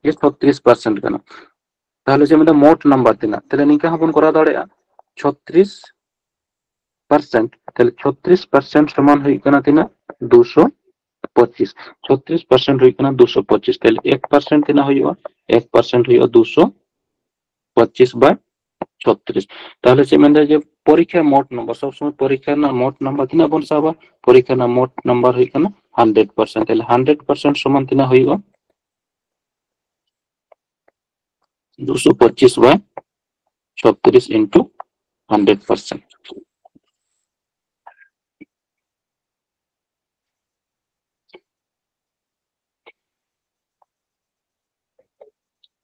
ᱡᱮ ᱪᱷᱚᱛᱨᱤᱥ ᱯᱟᱨᱥᱮᱱᱴ ᱠᱟᱱᱟ᱾ ᱛᱟᱦᱞᱮ ᱪᱮᱫ ᱢᱮᱱᱫᱟ? ᱢᱳᱴ ᱱᱟᱢᱵᱟᱨ ᱛᱤᱱᱟᱹᱜ? ᱛᱟᱦᱞᱮ ᱱᱤᱝᱠᱟ ᱦᱚᱸᱵᱚᱱ ᱠᱚᱨᱟᱣ ᱫᱟᱲᱮᱭᱟᱜᱼᱟ, ᱪᱷᱚᱛᱨᱤᱥ ᱯᱟᱨᱥᱮᱱᱴ᱾ ᱛᱟᱦᱞᱮ ᱪᱷᱚᱛᱨᱤᱥ ᱯᱟᱨᱥᱮᱱᱴ ᱥᱚᱢᱟᱱ ᱦᱩᱭᱩᱜ ᱠᱟᱱᱟ ᱛᱤᱱᱟᱹᱜ? ᱫᱩᱥᱚ ᱯᱚᱸᱪᱤᱥ᱾ ᱪᱷᱚᱛᱨᱤᱥ ᱯᱟᱨᱥᱮᱱᱴ ᱦᱩᱭᱩᱜ ᱠᱟᱱᱟ ᱫᱩᱥᱚ ᱯᱚᱸᱪᱤᱥ᱾ ᱛᱟᱦᱞᱮ ᱮᱠ ᱯᱟᱨᱥᱮᱱᱴ ᱛᱤᱱᱟᱹᱜ ᱦᱩᱭᱩᱜᱼᱟ? ᱮᱠ ᱯᱟᱨᱥᱮᱱᱴ ᱦᱩᱭᱩᱜᱼᱟ ᱫᱩᱥᱚ ᱯᱚᱸᱪᱤᱥ ᱵᱟᱭ ᱪᱷᱚᱛᱨᱤᱥ᱾ ᱛᱟᱦᱞᱮ ᱪᱮᱫ ᱢᱮᱱᱫᱟ? ᱡᱮ ᱯᱚᱨᱤᱠᱠᱷᱟ ᱢᱳᱴ ᱱᱟᱢᱵᱟᱨ, ᱥᱚᱵ ᱥᱚᱢᱚᱭ ᱯᱚᱨᱤᱠᱠᱷᱟ ᱨᱮᱱᱟᱜ ᱢᱳᱴ ᱱᱟᱢᱵᱟᱨ ᱛᱤᱱᱟᱹᱜ ᱵᱚᱱ ᱥᱟᱵᱟ? ᱯᱚᱨᱤᱠᱠᱷᱟ ᱨᱮᱱᱟᱜ ᱢᱳᱴ ᱱᱟᱢᱵᱟᱨ ᱦᱩᱭᱩᱜ ᱠᱟᱱᱟ ᱦᱟᱱᱰᱨᱮᱰ ᱯᱟᱨᱥᱮᱱᱴ᱾ ᱛᱟᱦᱞᱮ ᱦᱟᱱᱰᱨᱮᱰ ᱯᱟᱨᱥᱮᱱᱴ ᱥᱚᱢᱟᱱ ᱛᱤᱱᱟᱹᱜ ᱦᱩᱭᱩᱜᱼᱟ? ᱫᱩᱥᱚ ᱯᱚᱸᱪᱤᱥ ᱵᱟᱭ ᱪᱷᱚᱛᱨᱤᱥ into hundred percent᱾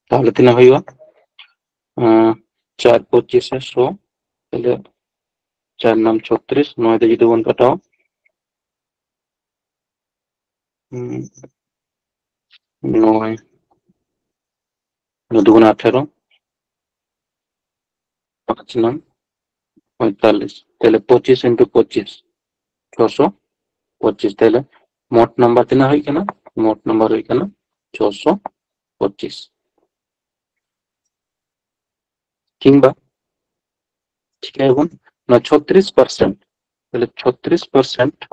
ᱛᱟᱦᱚᱞᱮ ᱛᱤᱱᱟᱹᱜ ᱦᱩᱭᱩᱜᱼᱟ? ᱟᱸ, ᱪᱟᱨ ᱯᱚᱸᱪᱤᱥ ᱮ ᱥᱚ, ᱛᱟᱦᱚᱞᱮ ᱪᱟᱨ ᱱᱟᱢ ᱪᱷᱚᱛᱨᱤᱥ, ᱱᱚᱭ ᱫᱚ ᱡᱩᱫᱤ ᱵᱚᱱ ᱠᱟᱴᱟᱣᱟ, ᱦᱩᱸ, ᱱᱚᱭ, ᱱᱚᱭ ᱫᱩᱜᱩᱱ ᱟᱴᱷᱮᱨᱚ, ᱯᱟᱸᱪ ᱱᱟᱢ ᱯᱚᱸᱭᱛᱟᱞᱞᱤᱥ, ᱛᱟᱦᱚᱞᱮ ᱯᱚᱸᱪᱤᱥ into ᱯᱚᱸᱪᱤᱥ, ᱪᱷᱚᱥᱚ ᱯᱚᱸᱪᱤᱥ᱾ ᱛᱟᱦᱚᱞᱮ ᱢᱳᱴ ᱱᱟᱢᱵᱟᱨ ᱛᱤᱱᱟᱹᱜ ᱦᱩᱭ ᱠᱟᱱᱟ? ᱢᱳᱴ ᱱᱟᱢᱵᱟᱨ ᱦᱩᱭ ᱠᱟᱱᱟ ᱪᱷᱚᱥᱚ ᱯᱚᱸᱪᱤᱥ᱾ ᱠᱤᱝᱵᱟ ᱪᱤᱠᱟᱹᱭᱟᱵᱚᱱ, ᱱᱚᱣᱟ ᱪᱷᱚᱛᱨᱤᱥ ᱯᱟᱨᱥᱮᱱᱴ, ᱛᱟᱦᱚᱞᱮ ᱪᱷᱚᱛᱨᱤᱥ ᱯᱟᱨᱥᱮᱱᱴ,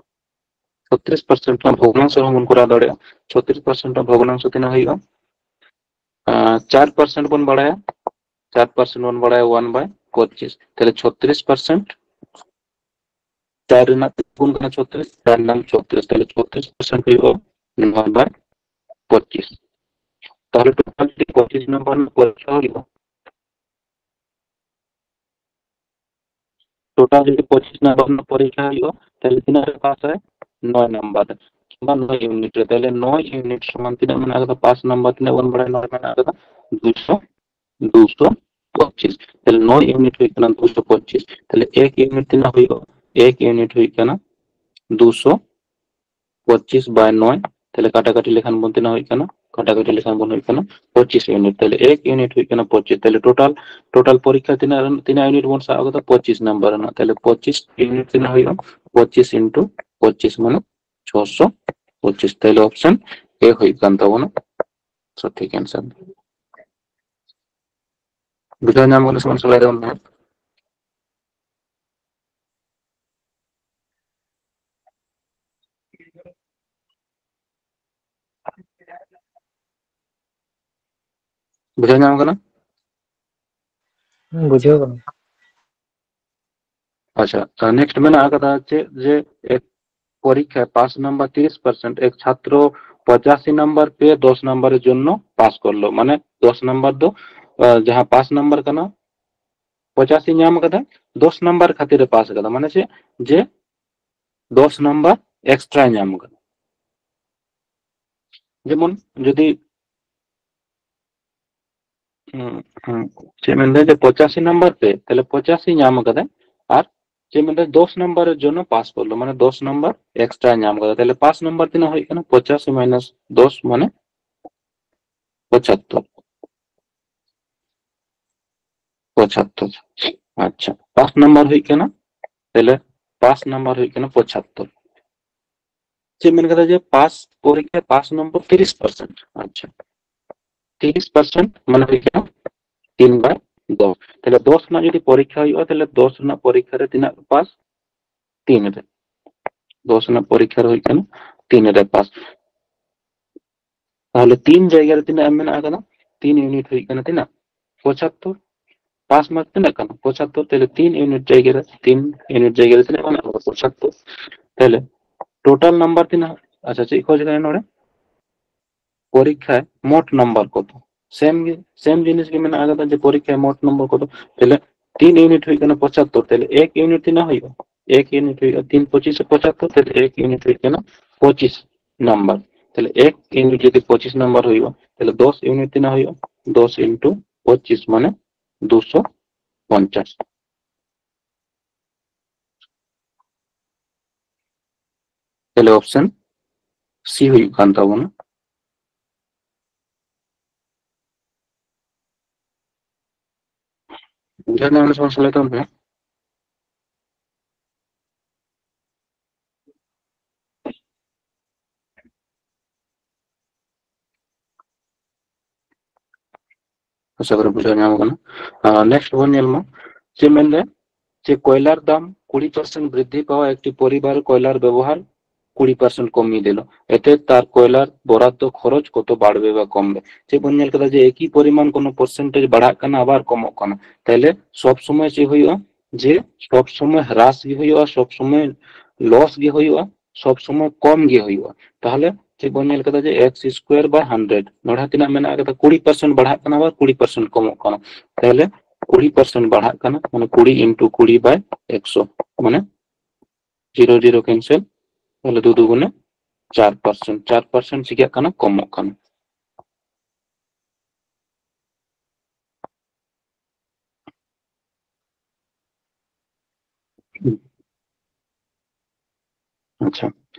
ᱪᱷᱚᱛᱨᱤᱥ ᱯᱟᱨᱥᱮᱱᱴ ᱨᱮᱱᱟᱜ ᱵᱷᱚᱜᱽᱱᱟᱝᱥᱚ ᱦᱚᱸ ᱵᱚᱱ ᱠᱚᱨᱟᱣ ᱫᱟᱲᱮᱭᱟᱜᱼᱟ᱾ ᱪᱷᱚᱛᱨᱤᱥ ᱯᱟᱨᱥᱮᱱᱴ ᱨᱮᱱᱟᱜ ᱵᱷᱚᱜᱽᱱᱟᱝᱥᱚ ᱛᱤᱱᱟᱹᱜ ᱦᱩᱭᱩᱜᱼᱟ? ᱟᱸ, ᱪᱟᱨ ᱯᱟᱨᱥᱮᱱᱴ ᱵᱚᱱ ᱵᱟᱲᱟᱭᱟ, ᱪᱟᱨ ᱯᱟᱨᱥᱮᱱᱴ ᱵᱚᱱ ᱵᱟᱲᱟᱭᱟ one by ᱯᱚᱸᱪᱤᱥ, ᱛᱟᱦᱚᱞᱮ ᱪᱷᱚᱛᱨᱤᱥ ᱯᱟᱨᱥᱮᱱᱴ, ᱪᱟᱨ ᱨᱮᱱᱟᱜ ᱛᱤᱱ ᱜᱩᱱ ᱠᱟᱱᱟ ᱪᱷᱚᱛᱨᱤᱥ, ᱪᱟᱨ ᱱᱟᱢ ᱪᱷᱚᱛᱨᱤᱥ, ᱛᱟᱦᱚᱞᱮ ᱪᱷᱚᱛᱨᱤᱥ ᱯᱟᱨᱥᱮᱱᱴ ᱦᱩᱭᱩᱜᱼᱟ one by ᱯᱚᱸᱪᱤᱥ᱾ ᱛᱟᱦᱚᱞᱮ ᱴᱳᱴᱟᱞ ᱡᱩᱫᱤ ᱯᱚᱸᱪᱤᱥ ᱱᱟᱢᱵᱟᱨ ᱨᱮᱱᱟᱜ ᱯᱚᱨᱤᱠᱠᱷᱟ ᱦᱩᱭᱩᱜᱼᱟ, ᱴᱳᱴᱟᱞ ᱡᱩᱫᱤ ᱯᱚᱸᱪᱤᱥ ᱱᱟᱢᱵᱟᱨ ᱨᱮᱱᱟᱜ ᱯᱚᱨᱤᱠᱠᱷᱟ ᱦᱩᱭᱩᱜᱼᱟ, ᱛᱟᱦᱚᱞᱮ ᱛᱤᱱᱟᱹᱜ ᱨᱮ ᱯᱟᱥ ᱟᱭ? ᱱᱚᱭ ᱱᱟᱢᱵᱟᱨ ᱨᱮ, ᱠᱤᱝᱵᱟ ᱱᱚᱭ ᱤᱭᱩᱱᱤᱴ ᱨᱮ᱾ ᱛᱟᱦᱚᱞᱮ ᱱᱚᱭ ᱤᱭᱩᱱᱤᱴ ᱥᱚᱢᱟᱱ ᱛᱤᱱᱟᱹᱜ ᱢᱮᱱᱟᱜ ᱟᱠᱟᱫᱟ? ᱯᱟᱥ ᱱᱟᱢᱵᱟᱨ ᱛᱤᱱᱟᱹᱜ ᱵᱚᱱ ᱵᱟᱲᱟᱭᱟ? ᱱᱚᱭ ᱢᱮᱱᱟᱜ ᱟᱠᱟᱫᱟ ᱫᱩᱥᱚ, ᱫᱩᱥᱚ ᱯᱚᱸᱪᱤᱥ᱾ ᱛᱟᱦᱚᱞᱮ ᱱᱚᱭ ᱤᱭᱩᱱᱤᱴ ᱦᱩᱭᱩᱜ ᱠᱟᱱᱟ ᱫᱩᱥᱚ ᱯᱚᱸᱪᱤᱥ᱾ ᱛᱟᱦᱚᱞᱮ ᱮᱠ ᱤᱭᱩᱱᱤᱴ ᱛᱤᱱᱟᱹᱜ ᱦᱩᱭᱩᱜᱼᱟ? ᱮᱠ ᱤᱭᱩᱱᱤᱴ ᱦᱩᱭᱩᱜ ᱠᱟᱱᱟ ᱫᱩᱥᱚ ᱯᱚᱸᱪᱤᱥ by ᱱᱚᱭ, ᱛᱟᱦᱚᱞᱮ ᱠᱟᱴᱟᱠᱟᱴᱤ ᱞᱮᱠᱷᱟᱱ ᱵᱚᱱ ᱛᱤᱱᱟᱹᱜ ᱦᱩᱭᱩᱜ ᱠᱟᱱᱟ? ᱠᱟᱴᱟᱠᱟᱴᱤ ᱞᱮᱠᱷᱟᱱ ᱵᱚᱱ ᱦᱩᱭᱩᱜ ᱠᱟᱱᱟ ᱯᱚᱸᱪᱤᱥ ᱤᱭᱩᱱᱤᱴ᱾ ᱛᱟᱦᱚᱞᱮ ᱮᱠ ᱤᱭᱩᱱᱤᱴ ᱦᱩᱭᱩᱜ ᱠᱟᱱᱟ ᱯᱚᱸᱪᱤᱥ᱾ ᱛᱟᱦᱚᱞᱮ ᱴᱳᱴᱟᱞ, ᱴᱳᱴᱟᱞ ᱯᱚᱨᱤᱠᱠᱷᱟ ᱛᱤᱱᱟᱹᱜ ᱨᱮᱱ-, ᱛᱤᱱᱟᱹᱜ ᱤᱭᱩᱱᱤᱴ ᱵᱚᱱ ᱥᱟᱵ ᱟᱠᱟᱫᱟ? ᱯᱚᱸᱪᱤᱥ ᱱᱟᱢᱵᱟᱨ ᱨᱮᱱᱟᱜ᱾ ᱛᱟᱦᱚᱞᱮ ᱯᱚᱸᱪᱤᱥ ᱤᱭᱩᱱᱤᱴ ᱛᱤᱱᱟᱹᱜ ᱦᱩᱭᱩᱜᱼᱟ? ᱯᱚᱸᱪᱤᱥ into ᱯᱚᱸᱪᱤᱥ ᱢᱟᱱᱮ ᱪᱷᱚᱥᱚ ᱯᱚᱸᱪᱤᱥ᱾ ᱛᱟᱦᱚᱞᱮ ᱚᱯᱥᱮᱱ ᱮ ᱦᱩᱭᱩᱜ ᱠᱟᱱ ᱛᱟᱵᱚᱱᱟ ᱥᱚᱴᱷᱤᱠ ᱟᱱᱥᱟᱨ᱾ ᱵᱩᱡᱷᱟᱹᱣ ᱧᱟᱢ ᱠᱟᱱᱟ ᱥᱮ ᱵᱟᱝ ᱥᱚᱞᱟᱭ ᱫᱟᱵᱚᱱ ᱛᱟᱦᱮᱸᱫ? ᱵᱩᱡᱷᱟᱹᱣ ᱧᱟᱢ ᱠᱟᱱᱟ? ᱦᱩᱸ, ᱵᱩᱡᱷᱟᱹᱣ ᱠᱟᱱᱟ᱾ ᱟᱪᱪᱷᱟ, ᱱᱮᱠᱥᱴ ᱢᱮᱱᱟᱜ ᱟᱠᱟᱫᱟ ᱪᱮᱫ, ᱡᱮ ᱮᱠ ᱯᱚᱨᱤᱠᱠᱷᱟ ᱯᱟᱥ ᱱᱟᱢᱵᱟᱨ ᱛᱤᱨᱤᱥ ᱯᱟᱨᱥᱮᱱᱴ, ᱮᱠ ᱪᱷᱟᱛᱨᱚ ᱯᱚᱸᱪᱟᱥᱤ ᱱᱟᱢᱵᱟᱨ ᱯᱮ ᱫᱚᱥ ᱱᱟᱢᱵᱟᱨ ᱮᱨ ᱡᱚᱱᱱᱚ ᱯᱟᱥ ᱠᱚᱨᱞᱚ, ᱢᱟᱱᱮ ᱫᱚᱥ ᱱᱟᱢᱵᱟᱨ ᱫᱚ, ᱟᱸ, ᱡᱟᱦᱟᱸ ᱯᱟᱥ ᱱᱟᱢᱵᱟᱨ ᱠᱟᱱᱟ, ᱯᱚᱸᱪᱟᱥᱤ ᱧᱟᱢ ᱟᱠᱟᱫᱟ, ᱫᱚᱥ ᱱᱟᱢᱵᱟᱨ ᱠᱷᱟᱹᱛᱤᱨ ᱮ ᱯᱟᱥ ᱟᱠᱟᱫᱟ, ᱢᱟᱱᱮ ᱪᱮᱫ, ᱡᱮ ᱫᱚᱥ ᱱᱟᱢᱵᱟᱨ ᱮᱠᱥᱴᱨᱟ ᱧᱟᱢ ᱟᱠᱟᱫᱟ᱾ ᱡᱮᱢᱚᱱ ᱡᱩᱫᱤ ᱦᱩᱸ, ᱦᱩᱸ, ᱪᱮᱫ ᱢᱮᱱᱫᱟ ᱡᱮ ᱯᱚᱸᱪᱟᱥᱤ ᱱᱟᱢᱵᱟᱨ ᱯᱮ, ᱛᱟᱦᱞᱮ ᱯᱚᱸᱪᱟᱥᱤ ᱧᱟᱢ ᱟᱠᱟᱫᱟᱭ, ᱟᱨ ᱪᱮᱫ ᱢᱮᱱᱫᱟ ᱫᱚᱥ ᱱᱟᱢᱵᱟᱨ ᱮᱨ ᱡᱚᱱᱱᱚ ᱯᱟᱥ ᱠᱚᱨᱞᱚ, ᱢᱟᱱᱮ ᱫᱚᱥ ᱱᱟᱢᱵᱟᱨ ᱮᱠᱥᱴᱨᱟ ᱧᱟᱢ ᱟᱠᱟᱫᱟ᱾ ᱛᱟᱦᱞᱮ ᱯᱟᱥ ᱱᱟᱢᱵᱟᱨ ᱛᱤᱱᱟᱹᱜ ᱦᱩᱭᱩᱜ ᱠᱟᱱᱟ? ᱯᱚᱸᱪᱟᱥᱤ ᱢᱟᱭᱱᱟᱥ ᱫᱚᱥ ᱢᱟᱱᱮ ᱯᱚᱸᱪᱟᱛᱛᱚᱨ᱾ ᱯᱚᱸᱪᱟᱛᱛᱚᱨ᱾ ᱟᱪᱪᱷᱟ, ᱯᱟᱥ ᱱᱟᱢᱵᱟᱨ ᱦᱩᱭᱩᱜ ᱠᱟᱱᱟ, ᱛᱟᱦᱞᱮ ᱯᱟᱥ ᱱᱟᱢᱵᱟᱨ ᱦᱩᱭᱩᱜ ᱠᱟᱱᱟ ᱯᱚᱸᱪᱟᱛᱛᱚᱨ᱾ ᱪᱮᱫ ᱢᱮᱱ ᱠᱟᱫᱟ ᱡᱮ ᱯᱟᱥ ᱯᱚᱨᱤᱠᱠᱷᱟ ᱯᱟᱥ ᱱᱚᱢᱵᱚᱨ ᱛᱤᱨᱤᱥ ᱯᱟᱨᱥᱮᱱᱴ᱾ ᱟᱪᱪᱷᱟ, ᱛᱤᱨᱤᱥ ᱯᱟᱨᱥᱮᱱᱴ ᱢᱟᱱᱮ ᱦᱩᱭᱩᱜ ᱠᱟᱱᱟ ᱛᱤᱱ ᱵᱟᱭ ᱫᱚᱥ᱾ ᱛᱟᱦᱞᱮ ᱫᱚᱥ ᱨᱮᱱᱟᱜ ᱡᱩᱫᱤ ᱯᱚᱨᱤᱠᱠᱷᱟ ᱦᱩᱭᱩᱜᱼᱟ, ᱛᱟᱦᱞᱮ ᱫᱚᱥ ᱨᱮᱱᱟᱜ ᱯᱚᱨᱤᱠᱠᱷᱟ ᱨᱮ ᱛᱤᱱᱟᱹᱜ ᱯᱟᱥ? ᱛᱤᱱ ᱨᱮ᱾ ᱫᱚᱥ ᱨᱮᱱᱟᱜ ᱯᱚᱨᱤᱠᱠᱷᱟ ᱨᱮ ᱦᱩᱭᱩᱜ ᱠᱟᱱᱟ ᱛᱤᱱ ᱨᱮ ᱯᱟᱥ᱾ ᱛᱟᱦᱞᱮ ᱛᱤᱱ ᱡᱟᱭᱜᱟ ᱨᱮ ᱛᱤᱱᱟᱹᱜ ᱮᱢ ᱢᱮᱱᱟᱜ ᱟᱠᱟᱫᱟ? ᱛᱤᱱ ᱤᱭᱩᱱᱤᱴ ᱦᱩᱭᱩᱜ ᱠᱟᱱᱟ ᱛᱤᱱᱟᱹᱜ? ᱯᱚᱸᱪᱟᱛᱛᱚᱨ᱾ ᱯᱟᱥ ᱢᱟᱨᱠ ᱛᱤᱱᱟᱹᱜ ᱠᱟᱱᱟ? ᱯᱚᱸᱪᱟᱛᱛᱚᱨ᱾ ᱛᱟᱦᱞᱮ ᱛᱤᱱ ᱤᱭᱩᱱᱤᱴ ᱡᱟᱭᱜᱟ ᱨᱮ, ᱛᱤᱱ ᱤᱭᱩᱱᱤᱴ ᱡᱟᱭᱜᱟ ᱨᱮ ᱛᱤᱱᱟᱹᱜ ᱢᱮᱱᱟᱜ ᱟᱠᱟᱫᱟ? ᱯᱚᱸᱪᱟᱛᱛᱚᱨ᱾ ᱛᱟᱦᱞᱮ ᱴᱳᱴᱟᱞ ᱱᱟᱢᱵᱟᱨ ᱛᱤᱱᱟᱹᱜ? ᱟᱪᱪᱷᱟ, ᱪᱮᱫ ᱠᱷᱚᱡ ᱠᱟᱱᱟ ᱱᱚᱰᱮ? ᱯᱚᱨᱤᱠᱠᱷᱟ ᱢᱳᱴ ᱱᱟᱢᱵᱟᱨ ᱠᱚᱫᱚ ᱥᱮᱢ ᱜᱮ, ᱥᱮᱢ ᱡᱤᱱᱤᱥ ᱜᱮ ᱢᱮᱱᱟᱜ ᱟᱠᱟᱫᱟ ᱡᱮ ᱯᱚᱨᱤᱠᱠᱷᱟ ᱢᱳᱴ ᱱᱚᱢᱵᱚᱨ ᱠᱚᱫᱚ᱾ ᱛᱟᱦᱞᱮ ᱛᱤᱱ ᱤᱭᱩᱱᱤᱴ ᱦᱩᱭᱩᱜ ᱠᱟᱱᱟ ᱯᱚᱸᱪᱟᱛᱛᱚᱨ, ᱛᱟᱦᱞᱮ ᱮᱠ ᱤᱭᱩᱱᱤᱴ ᱛᱤᱱᱟᱹᱜ ᱦᱩᱭᱩᱜᱼᱟ? ᱮᱠ ᱤᱭᱩᱱᱤᱴ ᱦᱩᱭᱩᱜᱼᱟ ᱛᱤᱱ ᱯᱚᱸᱪᱤᱥ ᱯᱚᱸᱪᱟᱛᱛᱚᱨ, ᱛᱟᱦᱞᱮ ᱮᱠ ᱤᱭᱩᱱᱤᱴ ᱦᱩᱭᱩᱜ ᱠᱟᱱᱟ ᱯᱚᱸᱪᱤᱥ ᱱᱟᱢᱵᱟᱨ᱾ ᱛᱟᱦᱞᱮ ᱮᱠ ᱤᱭᱩᱱᱤᱴ ᱡᱩᱫᱤ ᱯᱚᱸᱪᱤᱥ ᱱᱟᱢᱵᱟᱨ ᱦᱩᱭᱩᱜᱼᱟ, ᱛᱟᱦᱞᱮ ᱫᱚᱥ ᱤᱭᱩᱱᱤᱴ ᱛᱤᱱᱟᱹᱜ ᱦᱩᱭᱩᱜᱼᱟ? ᱫᱚᱥ ᱤᱱᱴᱩ ᱯᱚᱸᱪᱤᱥ ᱢᱟᱱᱮ ᱫᱩᱥᱚ ᱯᱚᱧᱪᱟᱥ᱾ ᱛᱟᱦᱞᱮ ᱚᱯᱥᱮᱱ ᱥᱤ ᱦᱩᱭᱩᱜ ᱠᱟᱱ ᱛᱟᱵᱚᱱᱟ᱾ ᱵᱩᱡᱷᱟᱹᱣ ᱧᱟᱢ ᱞᱮᱠᱷᱟᱱ ᱥᱮᱞᱮᱫ ᱛᱟᱵᱚᱱ ᱯᱮ᱾ ᱟᱥᱟ ᱠᱚᱨᱮ ᱵᱩᱡᱷᱟᱹᱣ ᱧᱟᱢ ᱟᱠᱟᱱᱟ᱾ ᱟᱨ ᱱᱮᱠᱥᱴ ᱵᱚᱱ ᱧᱮᱞ ᱢᱟ, ᱪᱮᱫ ᱢᱮᱱᱫᱟᱭ ᱡᱮ ᱠᱚᱭᱞᱟᱨ ᱫᱟᱢ ᱠᱩᱲᱤ ᱯᱟᱨᱥᱮᱱᱴ ᱵᱨᱤᱫᱽᱫᱷᱤ ᱯᱟᱣᱟ ᱮᱠᱴᱤ ᱯᱚᱨᱤᱵᱟᱨ ᱠᱚᱭᱞᱟᱨ ᱵᱮᱵᱚᱦᱟᱨ ᱠᱩᱲᱤ ᱯᱟᱨᱥᱮᱱᱴ ᱠᱚᱢᱤ ᱫᱤᱞ, ᱮᱛᱮ ᱛᱟᱨ ᱠᱚᱭᱞᱟᱨ ᱵᱚᱨᱟᱫᱽᱫᱚ ᱠᱷᱚᱨᱚᱪ ᱠᱚᱛᱚ ᱵᱟᱲᱵᱮᱵᱟ ᱠᱚᱢᱵᱮ᱾ ᱪᱮᱫ ᱵᱚᱱ ᱧᱮᱞ ᱠᱮᱫᱟ ᱡᱮ ᱮᱠᱤ ᱯᱚᱨᱤᱢᱟᱱ ᱠᱳᱱᱳ ᱯᱟᱨᱥᱮᱱᱴᱮᱡᱽ ᱵᱟᱲᱦᱟᱜ ᱠᱟᱱᱟ ᱟᱵᱟᱨ ᱠᱚᱢᱚᱜ ᱠᱟᱱᱟ, ᱛᱟᱦᱞᱮ ᱥᱚᱵ ᱥᱚᱢᱚᱭ ᱪᱮᱫ ᱦᱩᱭᱩᱜᱼᱟ? ᱡᱮ ᱥᱚᱵ ᱥᱚᱢᱚᱭ ᱦᱨᱟᱥ ᱜᱮ ᱦᱩᱭᱩᱜᱼᱟ, ᱥᱚᱵ ᱥᱚᱢᱚᱭ ᱞᱚᱥ ᱜᱮ ᱦᱩᱭᱩᱜᱼᱟ, ᱥᱚᱵ ᱥᱚᱢᱚᱭ ᱠᱚᱢ ᱜᱮ ᱦᱩᱭᱩᱜᱼᱟ᱾ ᱛᱟᱦᱞᱮ ᱪᱮᱫ ᱵᱚᱱ ᱧᱮᱞ ᱠᱮᱫᱟ ᱡᱮ ᱮᱠᱥ ᱥᱠᱚᱭᱟᱨ ᱵᱟᱭ ᱦᱟᱱᱰᱨᱮᱰ, ᱱᱚᱰᱮ ᱛᱤᱱᱟᱹᱜ ᱢᱮᱱᱟᱜ ᱠᱟᱫᱟ? ᱠᱩᱲᱤ ᱯᱟᱨᱥᱮᱱᱴ ᱵᱟᱲᱦᱟᱜ ᱠᱟᱱᱟ ᱟᱵᱟᱨ ᱠᱩᱲᱤ ᱯᱟᱨᱥᱮᱱᱴ ᱠᱚᱢᱚᱜ ᱠᱟᱱᱟ᱾ ᱛᱟᱦᱞᱮ ᱠᱩᱲᱤ ᱯᱟᱨᱥᱮᱱᱴ ᱵᱟᱲᱦᱟᱜ ᱠᱟᱱᱟ, ᱢᱟᱱᱮ ᱠᱩᱲᱤ into ᱠᱩᱲᱤ by ᱮᱠᱥᱚ, ᱢᱟᱱᱮ ᱡᱤᱨᱳ ᱡᱤᱨᱳ cancel, ᱛᱟᱦᱚᱞᱮ ᱫᱩ ᱫᱩᱜᱩᱱᱮ ᱪᱟᱨ ᱯᱟᱨᱥᱮᱱᱴ, ᱪᱟᱨ ᱯᱟᱨᱥᱮᱱᱴ ᱪᱤᱠᱟᱹᱜ ᱠᱟᱱᱟ? ᱠᱚᱢᱚᱜ ᱠᱟᱱᱟ᱾ ᱟᱪᱪᱷᱟ,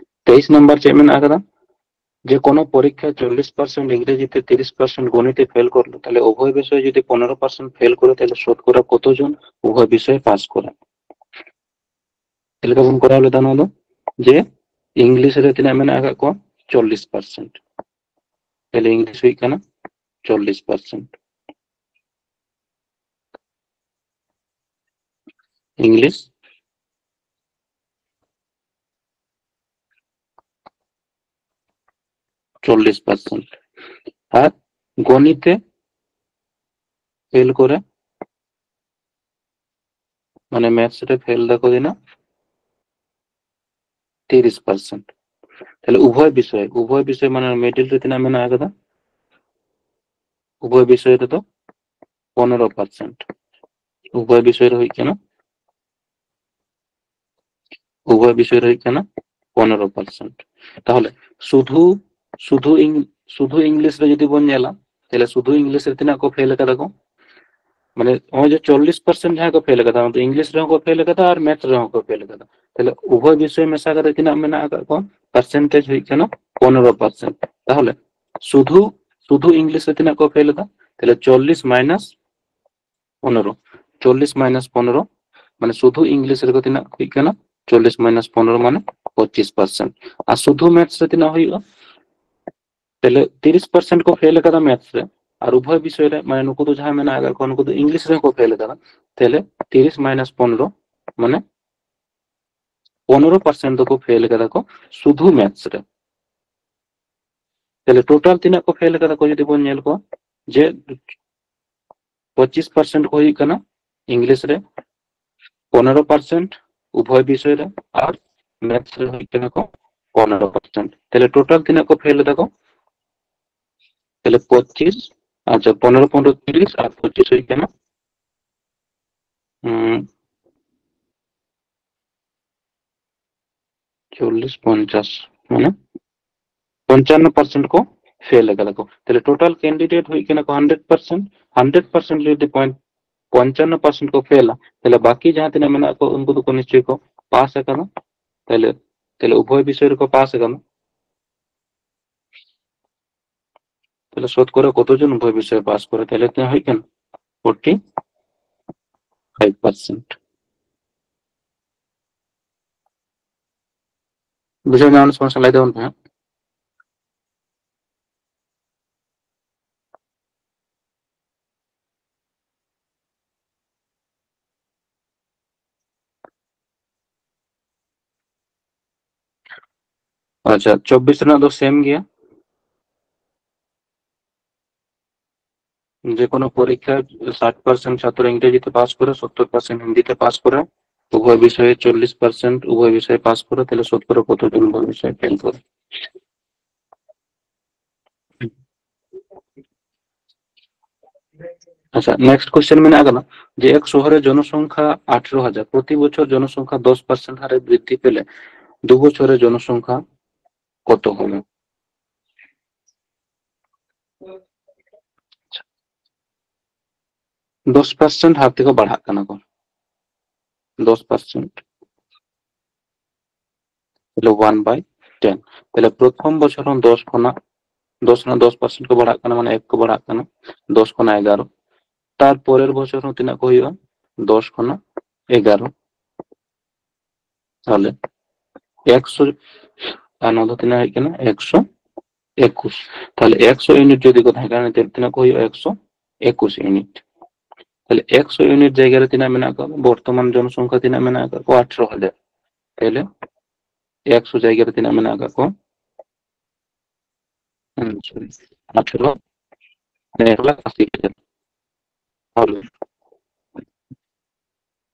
ᱛᱮᱭᱤᱥ ᱱᱟᱢᱵᱟᱨ ᱪᱮᱫ ᱢᱮᱱᱟᱜ ᱟᱠᱟᱫᱟ? ᱡᱮ ᱠᱳᱱᱳ ᱯᱚᱨᱤᱠᱠᱷᱟ ᱪᱚᱞᱞᱤᱥ ᱯᱟᱨᱥᱮᱱᱴ ᱤᱝᱨᱮᱡᱤ ᱛᱮ, ᱛᱤᱨᱤᱥ ᱯᱟᱨᱥᱮᱱᱴ ᱜᱚᱱᱤᱛ ᱮ ᱯᱷᱮᱞ ᱠᱚᱨ ᱞᱮ, ᱛᱟᱦᱚᱞᱮ ᱩᱵᱷᱚᱭ ᱵᱤᱥᱚᱭ ᱡᱩᱫᱤ ᱯᱚᱱᱮᱨᱚ ᱯᱟᱨᱥᱮᱱᱴ ᱯᱷᱮᱞ ᱠᱚᱨᱮ, ᱛᱟᱦᱚᱞᱮ ᱥᱚᱛᱠᱚᱨᱟ ᱠᱚᱛᱚ ᱡᱚᱱ ᱩᱵᱷᱚᱭ ᱵᱤᱥᱚᱭ ᱯᱟᱥ ᱠᱚᱨᱟ? ᱪᱮᱫ ᱞᱮᱠᱟ ᱵᱚᱱ ᱠᱚᱨᱟᱣ ᱞᱮᱫᱟ ᱱᱚᱣᱟ ᱫᱚ? ᱡᱮ ᱤᱝᱞᱤᱥ ᱨᱮ ᱛᱤᱱᱟᱹᱜ ᱢᱮᱱᱟᱜ ᱟᱠᱟᱫ ᱠᱚᱣᱟ? ᱪᱚᱞᱞᱤᱥ ᱯᱟᱨᱥᱮᱱᱴ᱾ ᱛᱟᱦᱚᱞᱮ ᱤᱝᱞᱤᱥ ᱦᱩᱭᱩᱜ ᱠᱟᱱᱟ ᱪᱚᱞᱞᱤᱥ ᱯᱟᱨᱥᱮᱱᱴ᱾ ᱤᱝᱞᱤᱥ ᱪᱚᱞᱞᱤᱥ ᱯᱟᱨᱥᱮᱱᱴ᱾ ᱟᱨ ᱜᱚᱱᱤᱛ ᱮ ᱯᱷᱮᱞ ᱠᱚᱨᱮ, ᱢᱟᱱᱮ ᱢᱮᱛᱷᱥ ᱨᱮ ᱯᱷᱮᱞ ᱫᱟᱠᱚ ᱛᱤᱱᱟᱹᱜ? ᱛᱤᱨᱤᱥ ᱯᱟᱨᱥᱮᱱᱴ᱾ ᱛᱟᱦᱞᱮ ᱩᱵᱷᱚᱭ ᱵᱤᱥᱚᱭ, ᱩᱵᱷᱚᱭ ᱵᱤᱥᱚᱭ ᱢᱟᱱᱮ ᱢᱤᱰᱤᱞ ᱨᱮ ᱛᱤᱱᱟᱹᱜ ᱢᱮᱱᱟᱜ ᱟᱠᱟᱫᱟ? ᱩᱵᱷᱚᱭ ᱵᱤᱥᱚᱭ ᱨᱮᱫᱚ ᱯᱚᱱᱮᱨᱚ ᱯᱟᱨᱥᱮᱱᱴ᱾ ᱩᱵᱷᱚᱭ ᱵᱤᱥᱚᱭ ᱨᱮ ᱦᱩᱭᱩᱜ ᱠᱟᱱᱟ, ᱩᱵᱷᱚᱭ ᱵᱤᱥᱚᱭ ᱨᱮ ᱦᱩᱭᱩᱜ ᱠᱟᱱᱟ ᱯᱚᱱᱮᱨᱚ ᱯᱟᱨᱥᱮᱱᱴ᱾ ᱛᱟᱦᱚᱞᱮ ᱥᱩᱫᱷᱩ, ᱥᱩᱫᱷᱩ ᱤᱝ-, ᱥᱩᱫᱷᱩ ᱤᱝᱞᱤᱥ ᱨᱮ ᱡᱩᱫᱤ ᱵᱚᱱ ᱧᱮᱞᱟ, ᱛᱟᱦᱞᱮ ᱥᱩᱫᱷᱩ ᱤᱝᱞᱤᱥ ᱨᱮ ᱛᱤᱱᱟᱹᱜ ᱠᱚ ᱯᱷᱮᱞ ᱟᱠᱟᱫᱟ ᱠᱚ? ᱢᱟᱱᱮ ᱱᱚᱜᱼᱚᱭ ᱡᱮ ᱪᱚᱞᱞᱤᱥ ᱯᱟᱨᱥᱮᱱᱴ ᱡᱟᱦᱟᱸᱭ ᱠᱚ ᱯᱷᱮᱞ ᱟᱠᱟᱫᱟ, ᱚᱱᱟ ᱫᱚ ᱤᱝᱞᱤᱥ ᱨᱮᱦᱚᱸ ᱠᱚ ᱯᱷᱮᱞ ᱟᱠᱟᱫᱟ ᱟᱨ ᱢᱮᱛᱷ ᱨᱮᱦᱚᱸ ᱠᱚ ᱯᱷᱮᱞ ᱟᱠᱟᱫᱟ᱾ ᱛᱟᱦᱞᱮ ᱩᱵᱷᱚᱭ ᱵᱤᱥᱚᱭ ᱢᱮᱥᱟ ᱠᱟᱛᱮ ᱛᱤᱱᱟᱹᱜ ᱢᱮᱱᱟᱜ ᱟᱠᱟᱫ ᱠᱚᱣᱟ? ᱯᱟᱨᱥᱮᱱᱴᱮᱡᱽ ᱦᱩᱭᱩᱜ ᱠᱟᱱᱟ ᱯᱚᱱᱮᱨᱚ ᱯᱟᱨᱥᱮᱱᱴ᱾ ᱛᱟᱦᱚᱞᱮ ᱥᱩᱫᱷᱩ, ᱥᱩᱫᱷᱩ ᱤᱝᱞᱤᱥ ᱨᱮ ᱛᱤᱱᱟᱹᱜ ᱠᱚ ᱯᱷᱮᱞ ᱮᱫᱟ? ᱛᱟᱦᱞᱮ ᱪᱚᱞᱞᱤᱥ ᱢᱟᱭᱱᱟᱥ ᱯᱚᱱᱮᱨᱚ, ᱪᱚᱞᱞᱤᱥ ᱢᱟᱭᱱᱟᱥ ᱯᱚᱱᱮᱨᱚ, ᱢᱟᱱᱮ ᱥᱩᱫᱷᱩ ᱤᱝᱞᱤᱥ ᱨᱮᱫᱚ ᱛᱤᱱᱟᱹᱜ ᱦᱩᱭᱩᱜ ᱠᱟᱱᱟ? ᱪᱚᱞᱞᱤᱥ ᱢᱟᱭᱱᱟᱥ ᱯᱚᱱᱮᱨᱚ ᱢᱟᱱᱮ ᱯᱚᱸᱪᱤᱥ ᱯᱟᱨᱥᱮᱱᱴ᱾ ᱟᱨ ᱥᱩᱫᱷᱩ ᱢᱮᱛᱷᱥ ᱨᱮ ᱛᱤᱱᱟᱹᱜ ᱦᱩᱭᱩᱜᱼᱟ? ᱛᱟᱦᱞᱮ ᱛᱤᱨᱤᱥ ᱯᱟᱨᱥᱮᱱᱴ ᱠᱚ ᱯᱷᱮᱞ ᱟᱠᱟᱫᱟ ᱢᱮᱛᱷᱥ ᱨᱮ, ᱟᱨ ᱩᱵᱷᱚᱭ ᱵᱤᱥᱚᱭ ᱨᱮ, ᱢᱟᱱᱮ ᱱᱩᱠᱩ ᱫᱚ ᱡᱟᱦᱟᱸ ᱢᱮᱱᱟᱜ ᱟᱠᱟᱫ ᱠᱚᱣᱟ, ᱱᱩᱠᱩ ᱫᱚ ᱤᱝᱞᱤᱥ ᱨᱮᱦᱚᱸ ᱠᱚ ᱯᱷᱮᱞ ᱟᱠᱟᱫᱟ᱾ ᱛᱟᱦᱞᱮ ᱛᱤᱨᱤᱥ ᱢᱟᱭᱱᱟᱥ ᱯᱚᱱᱮᱨᱚ ᱢᱟᱱᱮ ᱯᱚᱱᱮᱨᱚ ᱯᱟᱨᱥᱮᱱᱴ ᱫᱚᱠᱚ ᱯᱷᱮᱞ ᱟᱠᱟᱫᱟ ᱠᱚ ᱥᱩᱫᱷᱩ ᱢᱮᱛᱷᱥ ᱨᱮ᱾ ᱛᱟᱦᱞᱮ ᱴᱳᱴᱟᱞ ᱛᱤᱱᱟᱹᱜ ᱠᱚ ᱯᱷᱮᱞ ᱟᱠᱟᱫᱟ ᱠᱚ ᱡᱩᱫᱤ ᱵᱚᱱ ᱧᱮᱞ ᱠᱚᱣᱟ, ᱡᱮ ᱯᱚᱸᱪᱤᱥ ᱯᱟᱨᱥᱮᱱᱴ ᱠᱚ ᱦᱩᱭᱩᱜ ᱠᱟᱱᱟ ᱤᱝᱞᱤᱥ ᱨᱮ, ᱯᱚᱱᱮᱨᱚ ᱯᱟᱨᱥᱮᱱᱴ ᱩᱵᱷᱚᱭ ᱵᱤᱥᱚᱭ ᱨᱮ, ᱟᱨ ᱢᱮᱛᱷᱥ ᱨᱮ ᱦᱩᱭᱩᱜ ᱠᱟᱱᱟ ᱠᱚ ᱯᱚᱱᱮᱨᱚ ᱯᱟᱨᱥᱮᱱᱴ᱾ ᱛᱟᱦᱞᱮ ᱴᱳᱴᱟᱞ ᱛᱤᱱᱟᱹᱜ ᱠᱚ ᱯᱷᱮᱞ ᱮᱫᱟ ᱠᱚ? ᱛᱟᱦᱞᱮ ᱯᱚᱸᱪᱤᱥ, ᱟᱪᱪᱷᱟ, ᱯᱚᱱᱮᱨᱚ ᱯᱚᱱᱮᱨᱚ ᱛᱤᱨᱤᱥ ᱟᱨ ᱯᱚᱸᱪᱤᱥ ᱦᱩᱭᱩᱜ ᱠᱟᱱᱟ ᱦᱩᱸ, ᱪᱚᱞᱞᱤᱥ ᱯᱚᱧᱪᱟᱥ, ᱢᱟᱱᱮ ᱯᱚᱧᱪᱟᱱᱱᱚ ᱯᱟᱨᱥᱮᱱᱴ ᱠᱚ ᱯᱷᱮᱞ ᱟᱠᱟᱫᱟ ᱠᱚ᱾ ᱛᱟᱦᱞᱮ ᱴᱳᱴᱟᱞ ᱠᱮᱱᱰᱤᱰᱮᱴ ᱦᱩᱭᱩᱜ ᱠᱟᱱᱟ ᱠᱚ ᱦᱟᱱᱰᱨᱮᱰ ᱯᱟᱨᱥᱮᱱᱴ, ᱦᱟᱱᱰᱨᱮᱰ ᱯᱟᱨᱥᱮᱱᱴ ᱡᱩᱫᱤ ᱯᱚᱧᱪᱟᱱᱱᱚ ᱯᱟᱨᱥᱮᱱᱴ ᱠᱚ ᱯᱷᱮᱞᱟ, ᱛᱟᱦᱞᱮ ᱵᱟᱠᱤ ᱡᱟᱦᱟᱸ ᱛᱤᱱᱟᱹᱜ ᱢᱮᱱᱟᱜ ᱠᱚ ᱩᱱᱠᱩ ᱫᱚᱠᱚ ᱱᱤᱥᱪᱚᱭ ᱠᱚ ᱯᱟᱥ ᱟᱠᱟᱫᱟ᱾ ᱛᱟᱦᱞᱮ, ᱛᱟᱦᱞᱮ ᱩᱵᱷᱚᱭ ᱵᱤᱥᱚᱭ ᱨᱮᱠᱚ ᱯᱟᱥ ᱟᱠᱟᱫᱟ᱾ ᱛᱟᱦᱞᱮ ᱥᱚᱛᱠᱚᱨᱟ ᱠᱚᱛᱚ ᱡᱚᱱ ᱩᱵᱷᱚᱭ ᱵᱤᱥᱚᱭ ᱯᱟᱥ ᱠᱚᱨᱮ? ᱛᱟᱦᱞᱮ ᱛᱤᱱᱟᱹᱜ ᱦᱩᱭᱩᱜ ᱠᱟᱱᱟ? Forty five percent. ᱵᱩᱡᱷᱟᱹᱣ ᱧᱟᱢ ᱥᱚᱢᱚᱥᱥᱟ ᱞᱟᱹᱭ ᱛᱟᱵᱚᱱ ᱯᱮ ᱦᱟᱸᱜ᱾ ᱟᱪᱪᱷᱟ, ᱪᱚᱵᱵᱤᱥ ᱨᱮᱱᱟᱜ ᱫᱚ ᱥᱮᱢ ᱜᱮᱭᱟ᱾ ᱡᱮᱠᱳᱱᱳ ᱯᱚᱨᱤᱠᱠᱷᱟ ᱥᱟᱴ ᱯᱟᱨᱥᱮᱱᱴ ᱪᱷᱟᱛᱨᱚ ᱤᱝᱨᱮᱡᱤ ᱛᱮ ᱯᱟᱥ ᱠᱚᱨᱮ, ᱥᱚᱛᱛᱚᱨ ᱯᱟᱨᱥᱮᱱᱴ ᱦᱤᱱᱫᱤ ᱛᱮ ᱯᱟᱥ ᱠᱚᱨᱮ, ᱩᱵᱷᱚᱭ ᱵᱤᱥᱚᱭᱮ ᱪᱚᱞᱞᱤᱥ ᱯᱟᱨᱥᱮᱱᱴ ᱩᱵᱷᱚᱭ ᱵᱤᱥᱚᱭ ᱯᱟᱥ ᱠᱚᱨᱮ, ᱛᱟᱦᱞᱮ ᱥᱚᱛᱠᱚᱨᱟ ᱠᱚᱛᱚ ᱡᱚᱱ ᱩᱵᱷᱚᱭ ᱵᱤᱥᱚᱭ ᱯᱷᱮᱞ ᱠᱚᱨᱮ? ᱟᱪᱪᱷᱟ, ᱱᱮᱠᱥᱴ ᱠᱚᱥᱪᱮᱱ ᱢᱮᱱᱟᱜ ᱟᱠᱟᱫᱟ ᱡᱮ ᱮᱠ ᱥᱚᱦᱚᱨᱮ ᱡᱚᱱᱚᱥᱚᱝᱠᱷᱟ ᱟᱴᱷᱨᱚ ᱦᱟᱡᱟᱨ, ᱯᱨᱚᱛᱤ ᱵᱚᱪᱷᱚᱨ ᱡᱚᱱᱚᱥᱚᱝᱠᱷᱟ ᱫᱚᱥ ᱯᱟᱨᱥᱮᱱᱴ ᱦᱟᱨᱮ ᱵᱨᱤᱫᱽᱫᱷᱤ ᱯᱮᱞᱮ ᱫᱩ ᱵᱚᱪᱷᱚᱨᱮ ᱡᱚᱱᱚᱥᱚᱝᱠᱷᱟ ᱠᱚᱛᱚ ᱦᱚᱵᱮ? ᱫᱚᱥ ᱯᱟᱨᱥᱮᱱᱴ ᱦᱟᱨ ᱛᱮᱠᱚ ᱵᱟᱲᱦᱟᱜ ᱠᱟᱱᱟ ᱠᱚ, ᱫᱚᱥ ᱯᱟᱨᱥᱮᱱᱴ, ᱛᱟᱦᱞᱮ ᱚᱣᱟᱱ ᱵᱟᱭ ᱴᱮᱱ᱾ ᱛᱟᱦᱞᱮ ᱯᱨᱚᱛᱷᱚᱢ ᱵᱚᱪᱷᱚᱨ ᱦᱚᱸ ᱫᱚᱥ ᱠᱷᱚᱱᱟᱜ, ᱫᱚᱥ ᱨᱮᱱᱟᱜ ᱫᱚᱥ ᱯᱟᱨᱥᱮᱱᱴ ᱠᱚ ᱵᱟᱲᱦᱟᱜ ᱠᱟᱱᱟ, ᱢᱟᱱᱮ ᱮᱠ ᱠᱚ ᱵᱟᱲᱦᱟᱜ ᱠᱟᱱᱟ, ᱫᱚᱥ ᱠᱷᱚᱱᱟᱜ ᱮᱜᱟᱨᱚ᱾ ᱛᱟᱨ ᱯᱚᱨᱮᱨ ᱵᱚᱪᱷᱚᱨ ᱦᱚᱸ ᱛᱤᱱᱟᱹᱜ ᱠᱚ ᱦᱩᱭᱩᱜᱼᱟ? ᱫᱚᱥ ᱠᱷᱚᱱᱟᱜ ᱮᱜᱟᱨᱚ᱾ ᱛᱟᱦᱞᱮ ᱮᱠᱥᱚ, ᱟᱨ ᱱᱚᱣᱟ ᱫᱚ ᱛᱤᱱᱟᱹᱜ ᱦᱩᱭᱩᱜ ᱠᱟᱱᱟ? ᱮᱠᱥᱚ ᱮᱠᱩᱥ᱾ ᱛᱟᱦᱞᱮ ᱮᱠᱥᱚ ᱤᱭᱩᱱᱤᱴ ᱡᱩᱫᱤ ᱠᱚ ᱛᱟᱦᱮᱸ ᱠᱟᱱᱟ, ᱛᱤᱱᱟᱹᱜ ᱠᱚ ᱦᱩᱭᱩᱜᱼᱟ? ᱮᱠᱥᱚ ᱮᱠᱩᱥ ᱤᱭᱩᱱᱤᱴ᱾ ᱛᱟᱦᱞᱮ ᱮᱠᱥᱚ ᱤᱭᱩᱱᱤᱴ ᱡᱟᱭᱜᱟ ᱨᱮ ᱛᱤᱱᱟᱹᱜ ᱢᱮᱱᱟᱜ ᱠᱚᱣᱟ? ᱵᱚᱨᱛᱚᱢᱟᱱ ᱡᱚᱱᱚᱥᱚᱝᱠᱷᱟ ᱛᱤᱱᱟᱹᱜ ᱢᱮᱱᱟᱜ ᱟᱠᱟᱫ ᱠᱚᱣᱟ? ᱟᱴᱷᱨᱚ ᱦᱟᱡᱟᱨ᱾ ᱛᱟᱦᱞᱮ ᱮᱠᱥᱚ ᱡᱟᱭᱜᱟ ᱨᱮ ᱛᱤᱱᱟᱹᱜ ᱢᱮᱱᱟᱜ ᱟᱠᱟᱫ ᱠᱚᱣᱟ? ᱦᱩᱸ, ᱥᱚᱨᱤ, ᱟᱴᱷᱨᱚ, ᱢᱟᱱᱮ ᱮᱠ ᱞᱟᱠᱷ ᱟᱥᱤ ᱦᱟᱡᱟᱨ᱾ ᱛᱟᱦᱞᱮ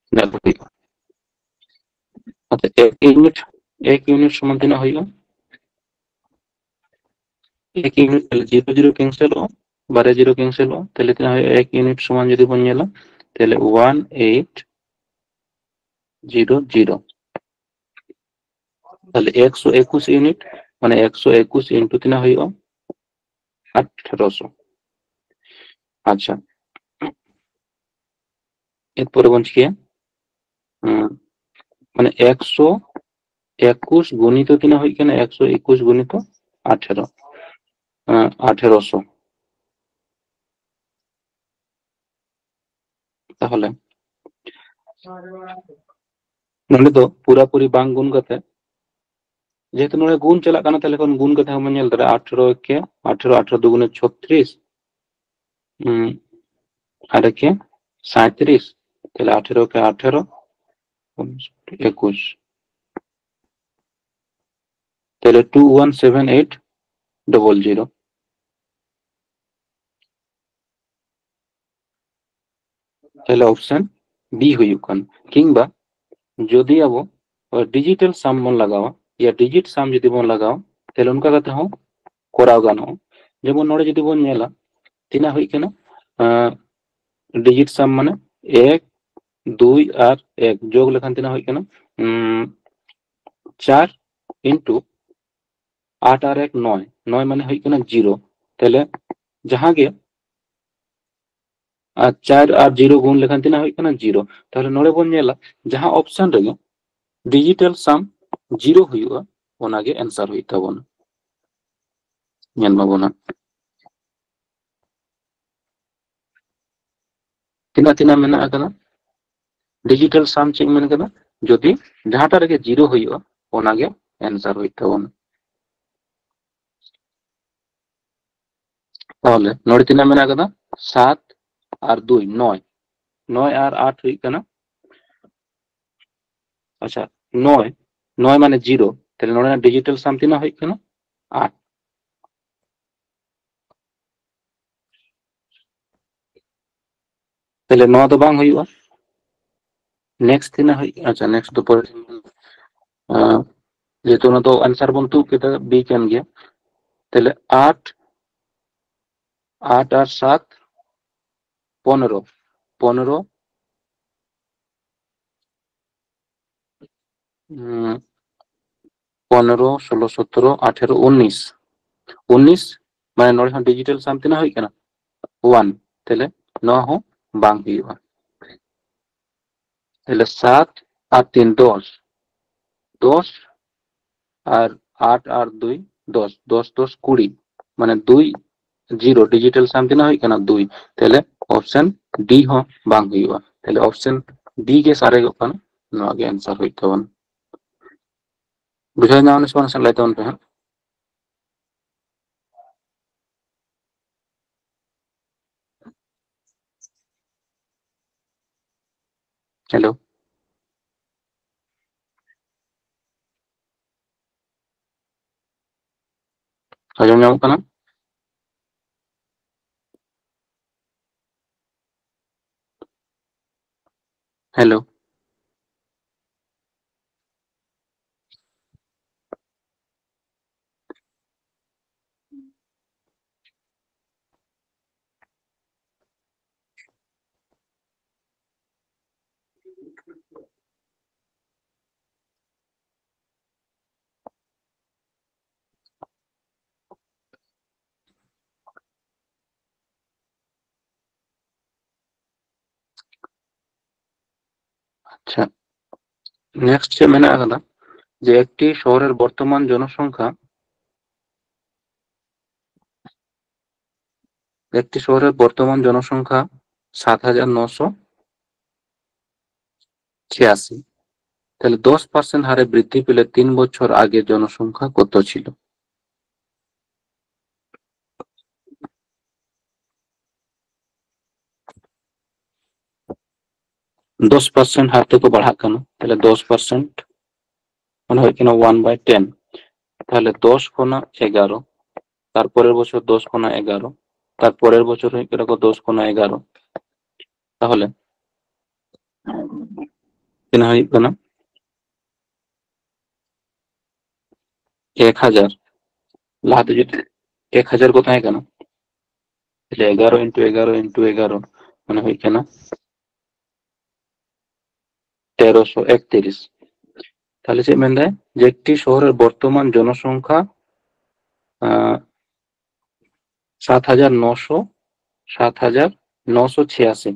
ᱛᱤᱱᱟᱹᱜ ᱦᱩᱭᱩᱜᱼᱟ? ᱟᱪᱪᱷᱟ, ᱮᱠ ᱤᱭᱩᱱᱤᱴ, ᱮᱠ ᱤᱭᱩᱱᱤᱴ ᱥᱚᱢᱟᱱ ᱛᱤᱱᱟᱹᱜ ᱦᱩᱭᱩᱜᱼᱟ? ᱮᱠ ᱤᱭᱩᱱᱤᱴ, ᱛᱟᱦᱞᱮ ᱡᱤᱨᱳ ᱡᱤᱨᱳ ᱠᱮᱱᱥᱮᱞᱚᱜᱼᱟ, ᱵᱟᱨᱭᱟ ᱡᱤᱨᱳ ᱠᱮᱱᱥᱮᱞᱚᱜᱼᱟ, ᱛᱟᱦᱞᱮ ᱛᱤᱱᱟᱹᱜ ᱦᱩᱭᱩᱜᱼᱟ? ᱮᱠ ᱤᱭᱩᱱᱤᱴ ᱥᱚᱢᱟᱱ ᱡᱩᱫᱤ ᱵᱚᱱ ᱧᱮᱞᱟ, ᱛᱟᱦᱞᱮ ᱚᱣᱟᱱ ᱮᱭᱤᱴ ᱡᱤᱨᱳ ᱡᱤᱨᱳ᱾ ᱛᱟᱦᱞᱮ ᱮᱠᱥᱚ ᱮᱠᱩᱥ ᱤᱭᱩᱱᱤᱴ, ᱢᱟᱱᱮ ᱮᱠᱥᱚ ᱮᱠᱩᱥ ᱤᱱᱴᱩ ᱛᱤᱱᱟᱹᱜ ᱦᱩᱭᱩᱜᱼᱟ? ᱟᱴᱷᱨᱚᱥᱚ᱾ ᱟᱪᱪᱷᱟ, ᱮᱨᱯᱚᱨᱮ ᱵᱚᱱ ᱪᱤᱠᱟᱹᱭᱟ? ᱦᱩᱸ, ᱢᱟᱱᱮ ᱮᱠᱥᱚ ᱮᱠᱩᱥ ᱜᱩᱱᱤᱛᱚ ᱛᱤᱱᱟᱹᱜ ᱦᱩᱭᱩᱜ ᱠᱟᱱᱟ? ᱮᱠᱥᱚ ᱮᱠᱩᱥ ᱜᱩᱱᱤᱛᱚ ᱟᱴᱷᱮᱨᱚ, ᱟᱸ, ᱟᱴᱷᱮᱨᱚᱥᱚ᱾ ᱛᱟᱦᱚᱞᱮ ᱱᱚᱰᱮ ᱫᱚ ᱯᱩᱨᱟᱯᱩᱨᱤ ᱵᱟᱝ ᱜᱩᱱ ᱠᱟᱛᱮ, ᱡᱮᱦᱮᱛᱩ ᱱᱚᱰᱮ ᱜᱩᱱ ᱪᱟᱞᱟᱜ ᱠᱟᱱᱟ, ᱛᱟᱦᱚᱞᱮ ᱠᱷᱚᱱ ᱜᱩᱱ ᱠᱟᱛᱮ ᱦᱚᱸᱵᱚᱱ ᱧᱮᱞ ᱫᱟᱲᱮᱭᱟᱜᱼᱟ, ᱟᱴᱷᱮᱨᱚ ᱮᱠᱮ ᱟᱴᱷᱮᱨᱚ, ᱟᱴᱷᱮᱨᱚ ᱫᱩᱜᱩᱱᱮ ᱪᱷᱚᱛᱨᱤᱥ, ᱩᱸ, ᱟᱨ ᱮᱠᱮ ᱥᱟᱸᱭᱛᱨᱤᱥ, ᱛᱟᱦᱚᱞᱮ ᱟᱴᱷᱮᱨᱚ ᱮᱠᱮ ᱟᱴᱷᱮᱨᱚ, ᱮᱠᱩᱥ, ᱛᱟᱦᱚᱞᱮ two one seven eight double zero. ᱛᱟᱦᱚᱞᱮ ᱚᱯᱥᱮᱱ ᱵᱤ ᱦᱩᱭᱩᱜ ᱠᱟᱱᱟ᱾ ᱠᱤᱝᱵᱟ ᱡᱩᱫᱤ ᱟᱵᱚ ᱰᱤᱡᱤᱴᱟᱞ ᱥᱟᱢ ᱵᱚᱱ ᱞᱟᱜᱟᱣᱟ, ᱭᱟ ᱰᱤᱡᱤᱴ ᱥᱟᱢ ᱡᱩᱫᱤ ᱵᱚᱱ ᱞᱟᱜᱟᱣᱟ, ᱛᱟᱦᱚᱞᱮ ᱚᱱᱠᱟ ᱠᱟᱛᱮ ᱦᱚᱸ ᱠᱚᱨᱟᱣ ᱜᱟᱱᱚᱜᱼᱟ᱾ ᱡᱮᱢᱚᱱ ᱱᱚᱰᱮ ᱡᱩᱫᱤ ᱵᱚᱱ ᱧᱮᱞᱟ, ᱛᱤᱱᱟᱹᱜ ᱦᱩᱭᱩᱜ ᱠᱟᱱᱟ? ᱰᱤᱡᱤᱴ ᱥᱟᱢ ᱢᱟᱱᱮ ᱮᱠ, ᱫᱩᱭ ᱟᱨ ᱮᱠ ᱡᱳᱜᱽ ᱞᱮᱠᱷᱟᱱ ᱛᱤᱱᱟᱹᱜ ᱦᱩᱭᱩᱜ ᱠᱟᱱᱟ? ᱩᱸ, ᱪᱟᱨ ᱤᱱᱴᱩ ᱟᱴ ᱟᱨ ᱮᱠ ᱱᱚᱭ, ᱱᱚᱭ ᱢᱟᱱᱮ ᱦᱩᱭᱩᱜ ᱠᱟᱱᱟ ᱡᱤᱨᱳ᱾ ᱛᱟᱦᱞᱮ ᱡᱟᱦᱟᱸ ᱜᱮ ᱟᱨ ᱪᱟᱨ ᱟᱨ ᱡᱤᱨᱳ ᱜᱩᱱ ᱞᱮᱠᱷᱟᱱ ᱛᱤᱱᱟᱹᱜ ᱦᱩᱭᱩᱜ ᱠᱟᱱᱟ? ᱡᱤᱨᱳ᱾ ᱛᱟᱦᱞᱮ ᱱᱚᱰᱮ ᱵᱚᱱ ᱧᱮᱞᱟ, ᱡᱟᱦᱟᱸ ᱚᱯᱥᱮᱱ ᱨᱮᱜᱮ ᱰᱤᱡᱤᱴᱟᱞ ᱥᱟᱢ ᱡᱤᱨᱳ ᱦᱩᱭᱩᱜᱼᱟ, ᱚᱱᱟᱜᱮ ᱮᱱᱥᱟᱨ ᱦᱩᱭᱩᱜ ᱛᱟᱵᱚᱱᱟ᱾ ᱧᱮᱞ ᱢᱟᱵᱚᱱ ᱦᱟᱸᱜ᱾ ᱛᱤᱱᱟᱹᱜ ᱛᱤᱱᱟᱹᱜ ᱢᱮᱱᱟᱜ ᱟᱠᱟᱫᱟ? ᱰᱤᱡᱤᱴᱟᱞ ᱥᱟᱢ ᱪᱮᱫ ᱢᱮᱱ ᱠᱟᱫᱟ? ᱡᱩᱫᱤ ᱡᱟᱦᱟᱸᱴᱟᱜ ᱨᱮᱜᱮ ᱡᱤᱨᱳ ᱦᱩᱭᱩᱜᱼᱟ, ᱚᱱᱟᱜᱮ ᱮᱱᱥᱟᱨ ᱦᱩᱭᱩᱜ ᱛᱟᱵᱚᱱᱟ᱾ ᱛᱟᱦᱚᱞᱮ ᱱᱚᱰᱮ ᱛᱤᱱᱟᱹᱜ ᱢᱮᱱᱟᱜ ᱟᱠᱟᱫᱟ? ᱥᱟᱛ ᱟᱨ ᱫᱩᱭ, ᱱᱚᱭ᱾ ᱱᱚᱭ ᱟᱨ ᱟᱴ ᱦᱩᱭᱩᱜ ᱠᱟᱱᱟ, ᱟᱪᱪᱷᱟ, ᱱᱚᱭ, ᱱᱚᱭ ᱢᱟᱱᱮ ᱡᱤᱨᱳ᱾ ᱛᱟᱦᱞᱮ ᱱᱚᱰᱮᱱᱟᱜ ᱰᱤᱡᱤᱴᱟᱞ ᱥᱟᱢ ᱛᱤᱱᱟᱹᱜ ᱦᱩᱭᱩᱜ ᱠᱟᱱᱟ? ᱟᱴ᱾ ᱛᱟᱦᱞᱮ ᱱᱚᱣᱟ ᱫᱚ ᱵᱟᱝ ᱦᱩᱭᱩᱜᱼᱟ᱾ ᱱᱮᱠᱥᱴ ᱛᱤᱱᱟᱹᱜ ᱦᱩᱭᱩᱜᱼᱟ? ᱟᱪᱪᱷᱟ, ᱱᱮᱠᱥᱴ ᱫᱚ ᱯᱚᱨᱮ, ᱟᱸ, ᱡᱮᱦᱮᱛᱩ ᱚᱱᱟ ᱫᱚ ᱟᱱᱥᱟᱨ ᱵᱚᱱ ᱛᱩᱫ ᱠᱮᱫᱟ, ᱵᱤ ᱠᱟᱱ ᱜᱮᱭᱟ᱾ ᱛᱟᱦᱞᱮ ᱟᱴ, ᱟᱴ ᱟᱨ ᱥᱟᱛ, ᱯᱚᱱᱮᱨᱚ᱾ ᱯᱚᱱᱨᱚ, ᱩᱸ, ᱯᱚᱱᱨᱚ, ᱥᱳᱞᱳ, ᱥᱚᱛᱨᱚ, ᱟᱴᱷᱮᱨᱚ, ᱩᱱᱤᱥ᱾ ᱩᱱᱤᱥ, ᱢᱟᱱᱮ ᱱᱚᱰᱮ ᱦᱚᱸ ᱰᱤᱡᱤᱴᱟᱞ ᱥᱟᱢ ᱛᱤᱱᱟᱹᱜ ᱦᱩᱭᱩᱜ ᱠᱟᱱᱟ? ᱚᱣᱟᱱ᱾ ᱛᱟᱦᱞᱮ ᱱᱚᱣᱟ ᱦᱚᱸ ᱵᱟᱝ ᱦᱩᱭᱩᱜᱼᱟ᱾ ᱛᱟᱦᱞᱮ ᱥᱟᱛ ᱟᱨ ᱛᱤᱱ, ᱫᱚᱥ᱾ ᱫᱚᱥ ᱟᱨ ᱟᱴ ᱟᱨ ᱫᱩᱭ, ᱫᱚᱥ᱾ ᱫᱚᱥ ᱫᱚᱥ ᱠᱩᱲᱤ, ᱢᱟᱱᱮ ᱫᱩᱭ, ᱡᱤᱨᱳ, ᱰᱤᱡᱤᱴᱟᱞ ᱥᱟᱢ ᱛᱤᱱᱟᱹᱜ ᱦᱩᱭᱩᱜ ᱠᱟᱱᱟ? ᱫᱩᱭ᱾ ᱛᱟᱦᱞᱮ ᱚᱯᱥᱮᱱ ᱰᱤ ᱦᱚᱸ ᱵᱟᱝ ᱦᱩᱭᱩᱜᱼᱟ᱾ ᱛᱟᱦᱞᱮ ᱚᱯᱥᱮᱱ ᱰᱤ ᱜᱮ ᱥᱟᱨᱮᱡᱚᱜ ᱠᱟᱱᱟ, ᱱᱚᱣᱟ ᱜᱮ ᱟᱱᱥᱟᱨ ᱦᱩᱭᱩᱜ ᱛᱟᱵᱚᱱᱟ᱾ ᱵᱩᱡᱷᱟᱹᱣ ᱧᱟᱢ ᱱᱟ ᱥᱮ ᱵᱟᱝ? ᱱᱟᱥᱮ ᱞᱟᱹᱭ ᱛᱟᱵᱚᱱ ᱯᱮ ᱦᱟᱸᱜ᱾ ᱦᱮᱞᱳ᱾ ᱟᱸᱡᱚᱢ ᱧᱟᱢᱚᱜ ᱠᱟᱱᱟ? ᱦᱮᱞᱳ᱾ ᱟᱪᱪᱷᱟ, ᱱᱮᱠᱥᱴ ᱪᱮᱫ ᱢᱮᱱᱟᱜ ᱟᱠᱟᱫᱟ, ᱡᱮ ᱮᱠᱴᱤ ᱥᱚᱦᱚᱨᱮᱨ ᱵᱚᱨᱛᱚᱢᱟᱱ ᱡᱚᱱᱚᱥᱚᱝᱠᱷᱟ, ᱮᱠᱴᱤ ᱥᱚᱦᱚᱨᱮᱨ ᱵᱚᱨᱛᱚᱢᱟᱱ ᱡᱚᱱᱚᱥᱚᱝᱠᱷᱟ ᱥᱟᱛ ᱦᱟᱡᱟᱨ ᱱᱚᱥᱚ ᱪᱷᱤᱭᱟᱥᱤ, ᱛᱟᱦᱞᱮ ᱫᱚᱥ ᱯᱟᱨᱥᱮᱱᱴ ᱦᱟᱨᱮ ᱵᱨᱤᱫᱽᱫᱷᱤ ᱯᱮᱞᱮ ᱛᱤᱱ ᱵᱚᱪᱷᱚᱨ ᱟᱜᱮ ᱡᱚᱱᱚᱥᱚᱝᱠᱷᱟ ᱠᱚᱛᱚ ᱪᱷᱤᱞᱚ? ᱫᱚᱥ ᱯᱟᱨᱥᱮᱱᱴ ᱦᱟᱨ ᱛᱮᱠᱚ ᱵᱟᱲᱦᱟᱜ ᱠᱟᱱᱟ, ᱛᱟᱦᱞᱮ ᱫᱚᱥ ᱯᱟᱨᱥᱮᱱᱴ ᱢᱟᱱᱮ ᱦᱩᱭᱩᱜ ᱠᱟᱱᱟ ᱚᱣᱟᱱ ᱵᱟᱭ ᱴᱮᱱ᱾ ᱛᱟᱦᱞᱮ ᱫᱚᱥ ᱠᱷᱚᱱᱟᱜ ᱮᱜᱟᱨᱚ, ᱛᱟᱨᱯᱚᱨᱮᱨ ᱵᱚᱪᱷᱚᱨ ᱫᱚᱥ ᱠᱷᱚᱱᱟᱜ ᱮᱜᱟᱨᱚ, ᱛᱟᱨᱯᱚᱨᱮᱨ ᱵᱚᱪᱷᱚᱨ ᱦᱩᱭᱩᱜ ᱠᱟᱱᱟ ᱠᱚ ᱫᱚᱥ ᱠᱷᱚᱱᱟᱜ ᱮᱜᱟᱨᱚ᱾ ᱛᱟᱦᱞᱮ ᱛᱤᱱᱟᱹᱜ ᱦᱩᱭᱩᱜ ᱠᱟᱱᱟ? ᱮᱠ ᱦᱟᱡᱟᱨ᱾ ᱞᱟᱦᱟᱛᱮ ᱡᱩᱫᱤ ᱮᱠ ᱦᱟᱡᱟᱨ ᱠᱚ ᱛᱟᱦᱮᱸ ᱠᱟᱱᱟ, ᱛᱟᱦᱞᱮ ᱮᱜᱟᱨᱚ ᱤᱱᱴᱩ ᱮᱜᱟᱨᱚ ᱤᱱᱴᱩ ᱮᱜᱟᱨᱚ, ᱢᱟᱱᱮ ᱦᱩᱭᱩᱜ ᱠᱟᱱᱟ ᱛᱮᱨᱚᱥᱚ ᱮᱠᱛᱤᱨᱤᱥ᱾ ᱛᱟᱦᱞᱮ ᱪᱮᱫ ᱢᱮᱱᱫᱟᱭ? ᱡᱮ ᱮᱠᱴᱤ ᱥᱚᱦᱚᱨᱮᱨ ᱵᱚᱨᱛᱚᱢᱟᱱ ᱡᱚᱱᱚᱥᱚᱝᱠᱷᱟ, ᱟᱸ, ᱥᱟᱛ ᱦᱟᱡᱟᱨ ᱱᱚᱥᱚ, ᱥᱟᱛ ᱦᱟᱡᱟᱨ ᱱᱚᱥᱚ ᱪᱷᱤᱭᱟᱥᱤ᱾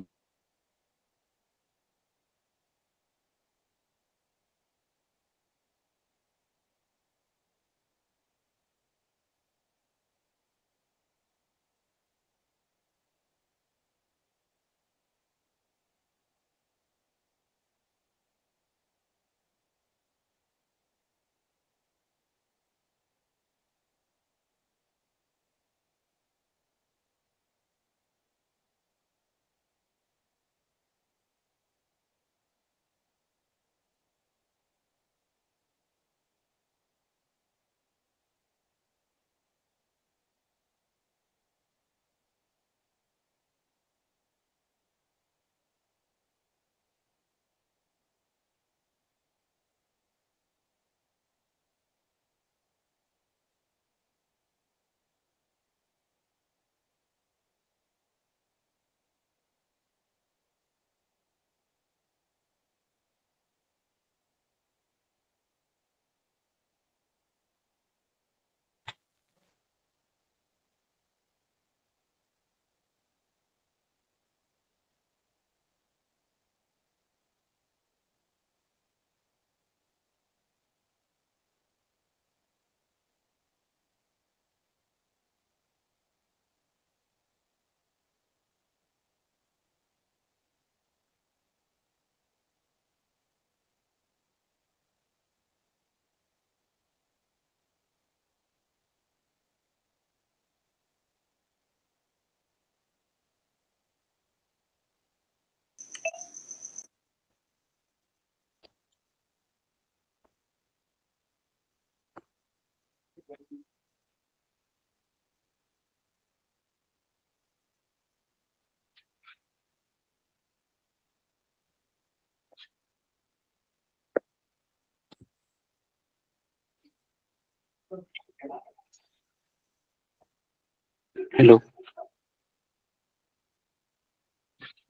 Hello.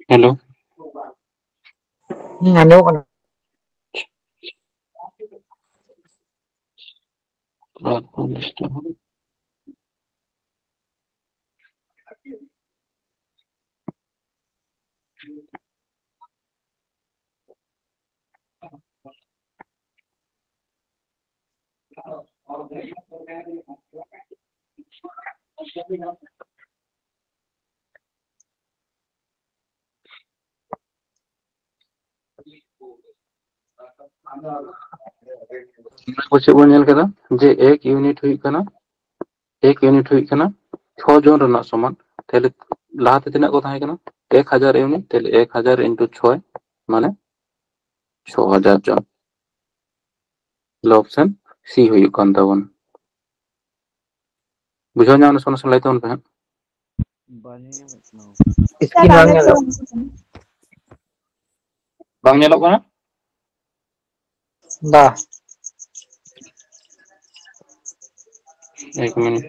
ᱦᱮᱞᱳ᱾ ᱦᱩᱸ, ᱟᱸᱡᱚᱢᱚᱜ ᱠᱟᱱᱟ᱾ ᱱᱚᱣᱟ ᱠᱚ ᱪᱮᱫ ᱵᱚᱱ ᱧᱮᱞ ᱠᱮᱫᱟ? ᱡᱮ ᱮᱠ ᱤᱭᱩᱱᱤᱴ ᱦᱩᱭᱩᱜ ᱠᱟᱱᱟ, ᱮᱠ ᱤᱭᱩᱱᱤᱴ ᱦᱩᱭᱩᱜ ᱠᱟᱱᱟ ᱪᱷᱚ ᱡᱚᱱ ᱨᱮᱱᱟᱜ ᱥᱚᱢᱟᱱ᱾ ᱛᱟᱦᱞᱮ ᱞᱟᱦᱟᱛᱮ ᱛᱤᱱᱟᱹᱜ ᱠᱚ ᱛᱟᱦᱮᱸ ᱠᱟᱱᱟ? ᱮᱠ ᱦᱟᱡᱟᱨ ᱤᱭᱩᱱᱤᱴ᱾ ᱛᱟᱦᱞᱮ ᱮᱠ ᱦᱟᱡᱟᱨ ᱤᱱᱴᱩ ᱪᱷᱚᱭ, ᱢᱟᱱᱮ ᱪᱷᱚ ᱦᱟᱡᱟᱨ ᱡᱚᱱ᱾ ᱛᱟᱦᱞᱮ ᱚᱯᱥᱮᱱ ᱥᱤ ᱦᱩᱭᱩᱜ ᱠᱟᱱ ᱛᱟᱵᱚᱱᱟ᱾ ᱵᱩᱡᱷᱟᱹᱣ ᱧᱟᱢ ᱱᱟ ᱥᱮ ᱵᱟᱝ? ᱞᱟᱹᱭ ᱛᱟᱵᱚᱱ ᱯᱮ ᱦᱟᱸᱜ᱾ ᱵᱟᱝ ᱧᱮᱞᱚᱜ ᱠᱟᱱᱟ᱾ ᱥᱠᱨᱤᱱ ᱵᱟᱝ ᱧᱮᱞᱚᱜ ᱠᱟᱱᱟ᱾ ᱵᱟᱝ ᱧᱮᱞᱚᱜ ᱠᱟᱱᱟ? ᱵᱟ᱾ ᱮᱠ ᱢᱤᱱᱤᱴ᱾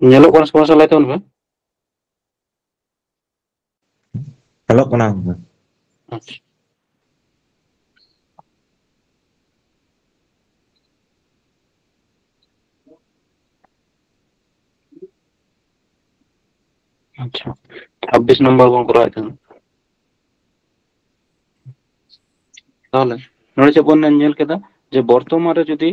ᱧᱮᱞᱚᱜ ᱠᱟᱱᱟ ᱥᱮ ᱵᱟᱝ, ᱞᱟᱹᱭ ᱛᱟᱵᱚᱱ ᱯᱮ᱾ ᱧᱮᱞᱚᱜ ᱠᱟᱱᱟ ᱜᱚᱝᱠᱮ᱾ ᱟᱪᱪᱷᱟ᱾ ᱟᱪᱪᱷᱟ, ᱪᱷᱟᱵᱵᱤᱥ ᱱᱚᱢᱵᱚᱨ ᱵᱚᱱ ᱠᱚᱨᱟᱣᱮᱫ ᱛᱟᱦᱮᱸᱱᱟ᱾ ᱛᱟᱦᱚᱞᱮ ᱱᱚᱰᱮ ᱪᱮᱫ ᱵᱚᱱ ᱧᱮᱞ ᱠᱮᱫᱟ? ᱡᱮ ᱵᱚᱨᱛᱚᱢᱟᱱ ᱨᱮ ᱡᱩᱫᱤ,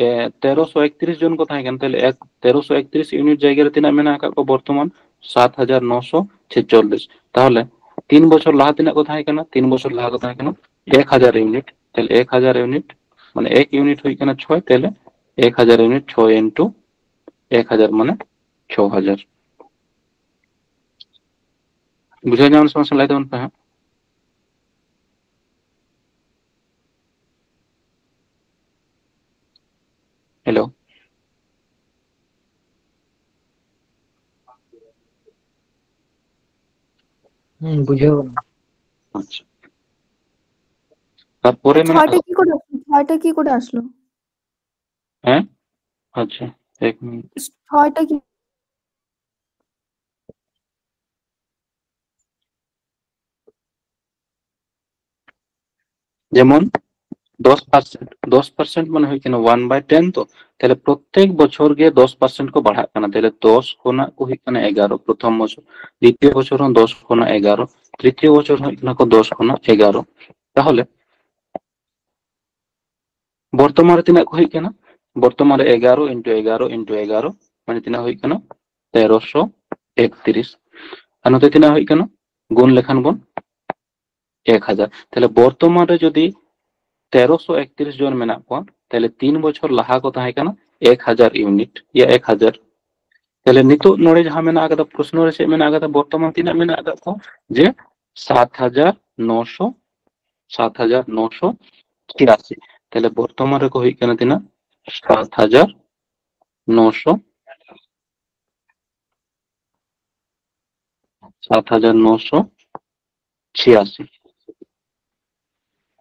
ᱮ, ᱛᱮᱨᱚᱥᱚ ᱮᱠᱛᱨᱤᱥ ᱡᱚᱱ ᱠᱚ ᱛᱟᱦᱮᱸ ᱠᱟᱱᱟ, ᱛᱟᱦᱚᱞᱮ ᱮᱠ-, ᱛᱮᱨᱚᱥᱚ ᱮᱠᱛᱨᱤᱥ ᱤᱭᱩᱱᱤᱴ ᱡᱟᱭᱜᱟ ᱨᱮ ᱛᱤᱱᱟᱹᱜ ᱢᱮᱱᱟᱜ ᱟᱠᱟᱫ ᱠᱚᱣᱟ ᱵᱚᱨᱛᱚᱢᱟᱱ? ᱥᱟᱛ ᱦᱟᱡᱟᱨ ᱱᱚᱥᱚ ᱪᱷᱮᱪᱚᱞᱞᱤᱥ᱾ ᱛᱟᱦᱚᱞᱮ ᱛᱤᱱ ᱵᱚᱪᱷᱚᱨ ᱞᱟᱦᱟ ᱛᱤᱱᱟᱹᱜ ᱠᱚ ᱛᱟᱦᱮᱸ ᱠᱟᱱᱟ? ᱛᱤᱱ ᱵᱚᱪᱷᱚᱨ ᱞᱟᱦᱟ ᱠᱚ ᱛᱟᱦᱮᱸ ᱠᱟᱱᱟ ᱮᱠ ᱦᱟᱡᱟᱨ ᱤᱭᱩᱱᱤᱴ᱾ ᱛᱟᱦᱚᱞᱮ ᱮᱠ ᱦᱟᱡᱟᱨ ᱤᱭᱩᱱᱤᱴ, ᱢᱟᱱᱮ ᱮᱠ ᱤᱭᱩᱱᱤᱴ ᱦᱩᱭᱩᱜ ᱠᱟᱱᱟ ᱪᱷᱚᱭ, ᱛᱟᱦᱚᱞᱮ ᱮᱠ ᱦᱟᱡᱟᱨ ᱤᱭᱩᱱᱤᱴ ᱪᱷᱚᱭ ᱤᱱᱴᱩ ᱮᱠ ᱦᱟᱡᱟᱨ ᱢᱟᱱᱮ ᱪᱷᱚ ᱦᱟᱡᱟᱨ᱾ ᱵᱩᱡᱷᱟᱹᱣ ᱧᱟᱢ ᱥᱮ ᱵᱟᱝ, ᱞᱟᱹᱭ ᱛᱟᱵᱚᱱ ᱯᱮ ᱦᱟᱸᱜ᱾ ᱦᱮᱞᱳ᱾ ᱦᱩᱸ, ᱵᱩᱡᱷᱟᱹᱣ ᱮᱱᱟ᱾ ᱟᱪᱪᱷᱟ᱾ ᱛᱟᱨᱯᱚᱨᱮ ᱢᱮᱱᱟᱜ ᱪᱷᱚᱭᱴᱟ ᱟᱠᱟᱫᱟ, কি করে আসলো? ছয়টা কি করে আসলো? ᱦᱮᱸ? ᱟᱪᱪᱷᱟ, ᱮᱠ ᱢᱤᱱᱤᱴ᱾ ছয়টা কি? ᱡᱮᱢᱚᱱ ᱫᱚᱥ ᱯᱟᱨᱥᱮᱱᱴ, ᱫᱚᱥ ᱯᱟᱨᱥᱮᱱᱴ ᱢᱟᱱᱮ ᱦᱩᱭᱩᱜ ᱠᱟᱱᱟ one by ten ᱛᱚ, ᱛᱟᱦᱞᱮ ᱯᱨᱚᱛᱮᱠ ᱵᱚᱪᱷᱚᱨ ᱜᱮ ᱫᱚᱥ ᱯᱟᱨᱥᱮᱱᱴ ᱠᱚ ᱵᱟᱲᱦᱟᱜ ᱠᱟᱱᱟ᱾ ᱛᱟᱦᱞᱮ ᱫᱚᱥ ᱠᱷᱚᱱᱟᱜ ᱠᱚ ᱦᱩᱭᱩᱜ ᱠᱟᱱᱟ ᱮᱜᱟᱨᱚ ᱯᱨᱚᱛᱷᱚᱢ ᱵᱚᱪᱷᱚᱨ, ᱫᱤᱛᱤᱭᱚ ᱵᱚᱪᱷᱚᱨ ᱦᱚᱸ ᱫᱚᱥ ᱠᱷᱚᱱᱟᱜ ᱮᱜᱟᱨᱚ, ᱛᱨᱤᱛᱤᱭᱚ ᱵᱚᱪᱷᱚᱨ ᱦᱚᱸ ᱦᱩᱭᱩᱜ ᱠᱟᱱᱟ ᱠᱚ ᱫᱚᱥ ᱠᱷᱚᱱᱟᱜ ᱮᱜᱟᱨᱚ᱾ ᱛᱟᱦᱚᱞᱮ ᱵᱚᱨᱛᱚᱢᱟᱱ ᱨᱮ ᱛᱤᱱᱟᱹᱜ ᱠᱚ ᱦᱩᱭᱩᱜ ᱠᱟᱱᱟ? ᱵᱚᱨᱛᱚᱢᱟᱱ ᱨᱮ ᱮᱜᱟᱨᱚ into ᱮᱜᱟᱨᱚ into ᱮᱜᱟᱨᱚ, ᱢᱟᱱᱮ ᱛᱤᱱᱟᱹᱜ ᱦᱩᱭᱩᱜ ᱠᱟᱱᱟ? ᱛᱮᱨᱚᱥᱚ ᱮᱠᱛᱨᱤᱥ᱾ ᱟᱨ ᱱᱚᱛᱮ ᱛᱤᱱᱟᱹᱜ ᱦᱩᱭᱩᱜ ᱠᱟᱱᱟ? ᱜᱩᱱ ᱞᱮᱠᱷᱟᱱ ᱵᱚᱱ ᱮᱠ ᱦᱟᱡᱟᱨ᱾ ᱛᱟᱦᱞᱮ ᱵᱚᱨᱛᱚᱢᱟᱱ ᱨᱮ ᱡᱩᱫᱤ ᱛᱮᱨᱚᱥᱚ ᱮᱠᱛᱨᱤᱥ ᱡᱚᱱ ᱢᱮᱱᱟᱜ ᱠᱚᱣᱟ, ᱛᱟᱦᱞᱮ ᱛᱤᱱ ᱵᱚᱪᱷᱚᱨ ᱞᱟᱦᱟ ᱠᱚ ᱛᱟᱦᱮᱸ ᱠᱟᱱᱟ ᱮᱠ ᱦᱟᱡᱟᱨ ᱤᱭᱩᱱᱤᱴ, ᱭᱟ ᱮᱠ ᱦᱟᱡᱟᱨ᱾ ᱛᱟᱦᱞᱮ ᱱᱤᱛᱚᱜ ᱱᱚᱰᱮ ᱡᱟᱦᱟᱸ ᱢᱮᱱᱟᱜ ᱟᱠᱟᱫᱟ, ᱯᱨᱚᱥᱱᱚ ᱨᱮ ᱪᱮᱫ ᱢᱮᱱᱟᱜ ᱟᱠᱟᱫᱟ? ᱵᱚᱨᱛᱚᱢᱟᱱ ᱛᱤᱱᱟᱹᱜ ᱢᱮᱱᱟᱜ ᱟᱠᱟᱫ ᱠᱚᱣᱟ? ᱡᱮ ᱥᱟᱛ ᱦᱟᱡᱟᱨ ᱱᱚᱥᱚ, ᱥᱟᱛ ᱦᱟᱡᱟᱨ ᱱᱚᱥᱚ ᱪᱷᱤᱭᱟᱥᱤ᱾ ᱛᱟᱦᱞᱮ ᱵᱚᱨᱛᱚᱢᱟᱱ ᱨᱮᱠᱚ ᱦᱩᱭᱩᱜ ᱠᱟᱱᱟ ᱛᱤᱱᱟᱹᱜ? ᱥᱟᱛ ᱦᱟᱡᱟᱨ ᱱᱚᱥᱚ, ᱥᱟᱛ ᱦᱟᱡᱟᱨ ᱱᱚᱥᱚ ᱪᱷᱤᱭᱟᱥᱤ᱾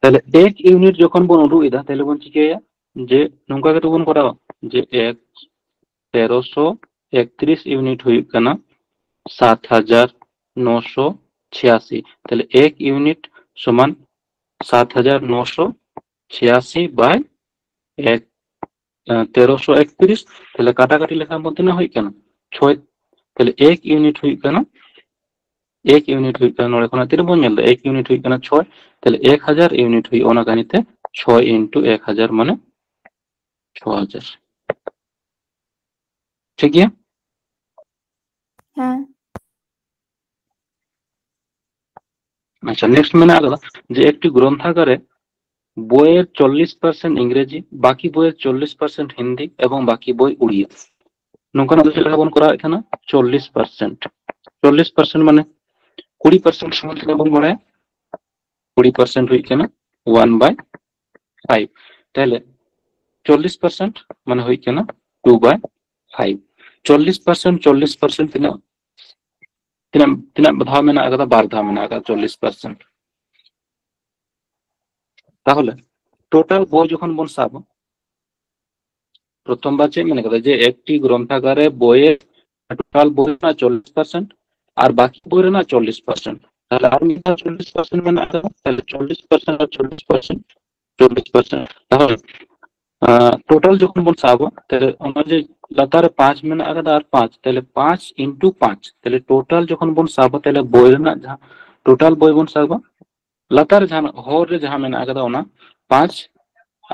ᱛᱟᱦᱞᱮ ᱮᱠ ᱤᱭᱩᱱᱤᱴ ᱡᱚᱠᱷᱚᱱ ᱵᱚᱱ ᱩᱰᱩᱠ ᱮᱫᱟ, ᱛᱟᱦᱞᱮ ᱵᱚᱱ ᱪᱤᱠᱟᱹᱭᱟ? ᱡᱮ ᱱᱚᱝᱠᱟ ᱠᱟᱛᱮ ᱵᱚᱱ ᱠᱚᱨᱟᱣᱟ, ᱡᱮ ᱮᱠ ᱛᱮᱨᱚᱥᱚ ᱮᱠᱛᱨᱤᱥ ᱤᱭᱩᱱᱤᱴ ᱦᱩᱭᱩᱜ ᱠᱟᱱᱟ ᱥᱟᱛ ᱦᱟᱡᱟᱨ ᱱᱚᱥᱚ ᱪᱷᱤᱭᱟᱥᱤ᱾ ᱛᱟᱦᱞᱮ ᱮᱠ ᱤᱭᱩᱱᱤᱴ ᱥᱚᱢᱟᱱ ᱥᱟᱛ ᱦᱟᱡᱟᱨ ᱱᱚᱥᱚ ᱪᱷᱤᱭᱟᱥᱤ by ᱮᱠ, ᱮ, ᱛᱮᱨᱚᱥᱚ ᱮᱠᱛᱨᱤᱥ᱾ ᱛᱟᱦᱞᱮ ᱠᱟᱴᱟᱠᱟᱴᱤ ᱞᱮᱠᱷᱟᱱ ᱵᱚᱱ ᱛᱤᱱᱟᱹᱜ ᱦᱩᱭᱩᱜ ᱠᱟᱱᱟ? ᱪᱷᱚᱭ᱾ ᱛᱟᱦᱞᱮ ᱮᱠ ᱤᱭᱩᱱᱤᱴ ᱦᱩᱭᱩᱜ ᱠᱟᱱᱟ, ᱮᱠ ᱤᱭᱩᱱᱤᱴ ᱦᱩᱭᱩᱜ ᱠᱟᱱᱟ, ᱱᱚᱰᱮ ᱠᱷᱚᱱᱟᱜ ᱛᱤᱱᱟᱹᱜ ᱵᱚᱱ ᱧᱮᱞ ᱮᱫᱟ? ᱮᱠ ᱤᱭᱩᱱᱤᱴ ᱦᱩᱭᱩᱜ ᱠᱟᱱᱟ ᱪᱷᱚᱭ᱾ ᱛᱟᱦᱞᱮ ᱮᱠ ᱦᱟᱡᱟᱨ ᱤᱭᱩᱱᱤᱴ ᱦᱩᱭᱩᱜᱼᱟ, ᱚᱱᱟ ᱠᱟᱹᱦᱤᱛᱮ ᱪᱷᱚᱭ into ᱮᱠ ᱦᱟᱡᱟᱨ ᱢᱟᱱᱮ ᱪᱷᱚ ᱦᱟᱡᱟᱨ᱾ ᱴᱷᱤᱠ ᱜᱮᱭᱟ? ᱦᱮᱸ᱾ ᱟᱪᱪᱷᱟ, ᱱᱮᱠᱥᱴ ᱢᱮᱱᱟᱜ ᱟᱠᱟᱫᱟ ᱡᱮ ᱮᱠᱴᱤ ᱜᱨᱚᱱᱛᱷᱟᱜᱟᱨᱮ ᱵᱳᱭᱮᱨ ᱪᱚᱞᱞᱤᱥ ᱯᱟᱨᱥᱮᱱᱴ ᱤᱝᱨᱮᱡᱤ, ᱵᱟᱠᱤ ᱵᱳᱭᱮᱨ ᱪᱚᱞᱞᱤᱥ ᱯᱟᱨᱥᱮᱱᱴ ᱦᱤᱱᱫᱤ ᱮᱵᱚᱝ ᱵᱟᱠᱤ ᱵᱳᱭ ᱩᱲᱤᱭᱟ᱾ ᱱᱚᱝᱠᱟᱱᱟᱜ ᱫᱚ ᱪᱮᱫ ᱞᱮᱠᱟ ᱵᱚᱱ ᱠᱚᱨᱟᱣᱮᱫ ᱛᱟᱦᱮᱱᱟ? ᱪᱚᱞᱞᱤᱥ ᱯᱟᱨᱥᱮᱱᱴ᱾ ᱪᱚᱞᱞᱤᱥ ᱯᱟᱨᱥᱮᱱᱴ ᱢᱟᱱᱮ ᱠᱩᱲᱤ ᱯᱟᱨᱥᱮᱱᱴ ᱥᱚᱢᱟᱱ ᱛᱤᱱᱟᱹᱜ ᱵᱚᱱ ᱵᱟᱲᱟᱭᱟ? ᱠᱩᱲᱤ ᱯᱟᱨᱥᱮᱱᱴ ᱦᱩᱭᱩᱜ ᱠᱟᱱᱟ one by five᱾ ᱛᱟᱦᱞᱮ ᱪᱚᱞᱞᱤᱥ ᱯᱟᱨᱥᱮᱱᱴ ᱢᱟᱱᱮ ᱦᱩᱭᱩᱜ ᱠᱟᱱᱟ ᱴᱩ ᱵᱟᱭ ᱯᱷᱟᱭᱤᱵᱷ᱾ ᱪᱚᱞᱞᱤᱥ ᱯᱟᱨᱥᱮᱱᱴ, ᱪᱚᱞᱞᱤᱥ ᱯᱟᱨᱥᱮᱱᱴ ᱛᱤᱱᱟᱹᱜ, ᱛᱤᱱᱟᱹᱜ, ᱛᱤᱱᱟᱹᱜ ᱫᱷᱟᱣ ᱢᱮᱱᱟᱜ ᱟᱠᱟᱫᱟ? ᱵᱟᱨ ᱫᱷᱟᱣ ᱢᱮᱱᱟᱜ ᱟᱠᱟᱫᱟ ᱪᱚᱞᱞᱤᱥ ᱯᱟᱨᱥᱮᱱᱴ᱾ ᱛᱟᱦᱚᱞᱮ ᱴᱳᱴᱟᱞ ᱵᱳᱭ ᱡᱚᱠᱷᱚᱱ ᱵᱚᱱ ᱥᱟᱵᱟ, ᱯᱨᱚᱛᱷᱚᱢ ᱵᱟᱨ ᱪᱮᱫ ᱢᱮᱱ ᱠᱟᱫᱟ? ᱡᱮ ᱮᱠᱴᱤ ᱜᱨᱚᱱᱛᱷᱟᱜᱟᱨᱮ ᱵᱳᱭᱮᱨ ᱴᱳᱴᱟᱞ ᱵᱳᱭ ᱨᱮᱱᱟᱜ ᱪᱚᱞᱞᱤᱥ ᱯᱟᱨᱥᱮᱱᱴ ᱟᱨ ᱵᱟᱠᱤ ᱵᱳᱭ ᱨᱮᱱᱟᱜ ᱪᱚᱞᱞᱤᱥ ᱯᱟᱨᱥᱮᱱᱴ᱾ ᱛᱟᱦᱚᱞᱮ ᱟᱨ ᱢᱤᱫ ᱫᱷᱟᱣ ᱪᱚᱞᱞᱤᱥ ᱯᱟᱨᱥᱮᱱᱴ ᱢᱮᱱᱟᱜ ᱟᱠᱟᱫᱟ, ᱛᱟᱦᱚᱞᱮ ᱪᱚᱞᱞᱤᱥ ᱯᱟᱨᱥᱮᱱᱴ ᱟᱨ ᱪᱚᱞᱞᱤᱥ ᱯᱟᱨᱥᱮᱱᱴ, ᱪᱚᱞᱞᱤᱥ ᱯᱟᱨᱥᱮᱱᱴ᱾ ᱛᱟᱦᱚᱞᱮ ᱴᱳᱴᱟᱞ ᱡᱚᱠᱷᱚᱱ ᱵᱚᱱ ᱥᱟᱵᱟ, ᱛᱟᱦᱚᱞᱮ ᱚᱱᱟ ᱡᱮ ᱞᱟᱛᱟᱨ ᱨᱮ ᱯᱟᱸᱪ ᱢᱮᱱᱟᱜ ᱟᱠᱟᱫᱟ ᱟᱨ ᱯᱟᱸᱪ, ᱛᱟᱦᱚᱞᱮ ᱯᱟᱸᱪ ᱤᱱᱴᱩ ᱯᱟᱸᱪ, ᱛᱟᱦᱚᱞᱮ ᱴᱳᱴᱟᱞ ᱡᱚᱠᱷᱚᱱ ᱵᱚᱱ ᱥᱟᱵᱟ, ᱛᱟᱦᱚᱞᱮ ᱵᱳᱭ ᱨᱮᱱᱟᱜ ᱡᱟᱦᱟᱸ ᱴᱳᱴᱟᱞ ᱵᱳᱭ ᱵᱚᱱ ᱥᱟᱵᱟ, ᱞᱟᱛᱟᱨ ᱡᱟᱦᱟᱸ ᱦᱚᱨ ᱨᱮ ᱡᱟᱦᱟᱸ ᱢᱮᱱᱟᱜ ᱟᱠᱟᱫᱟ ᱚᱱᱟ ᱯᱟᱸᱪ,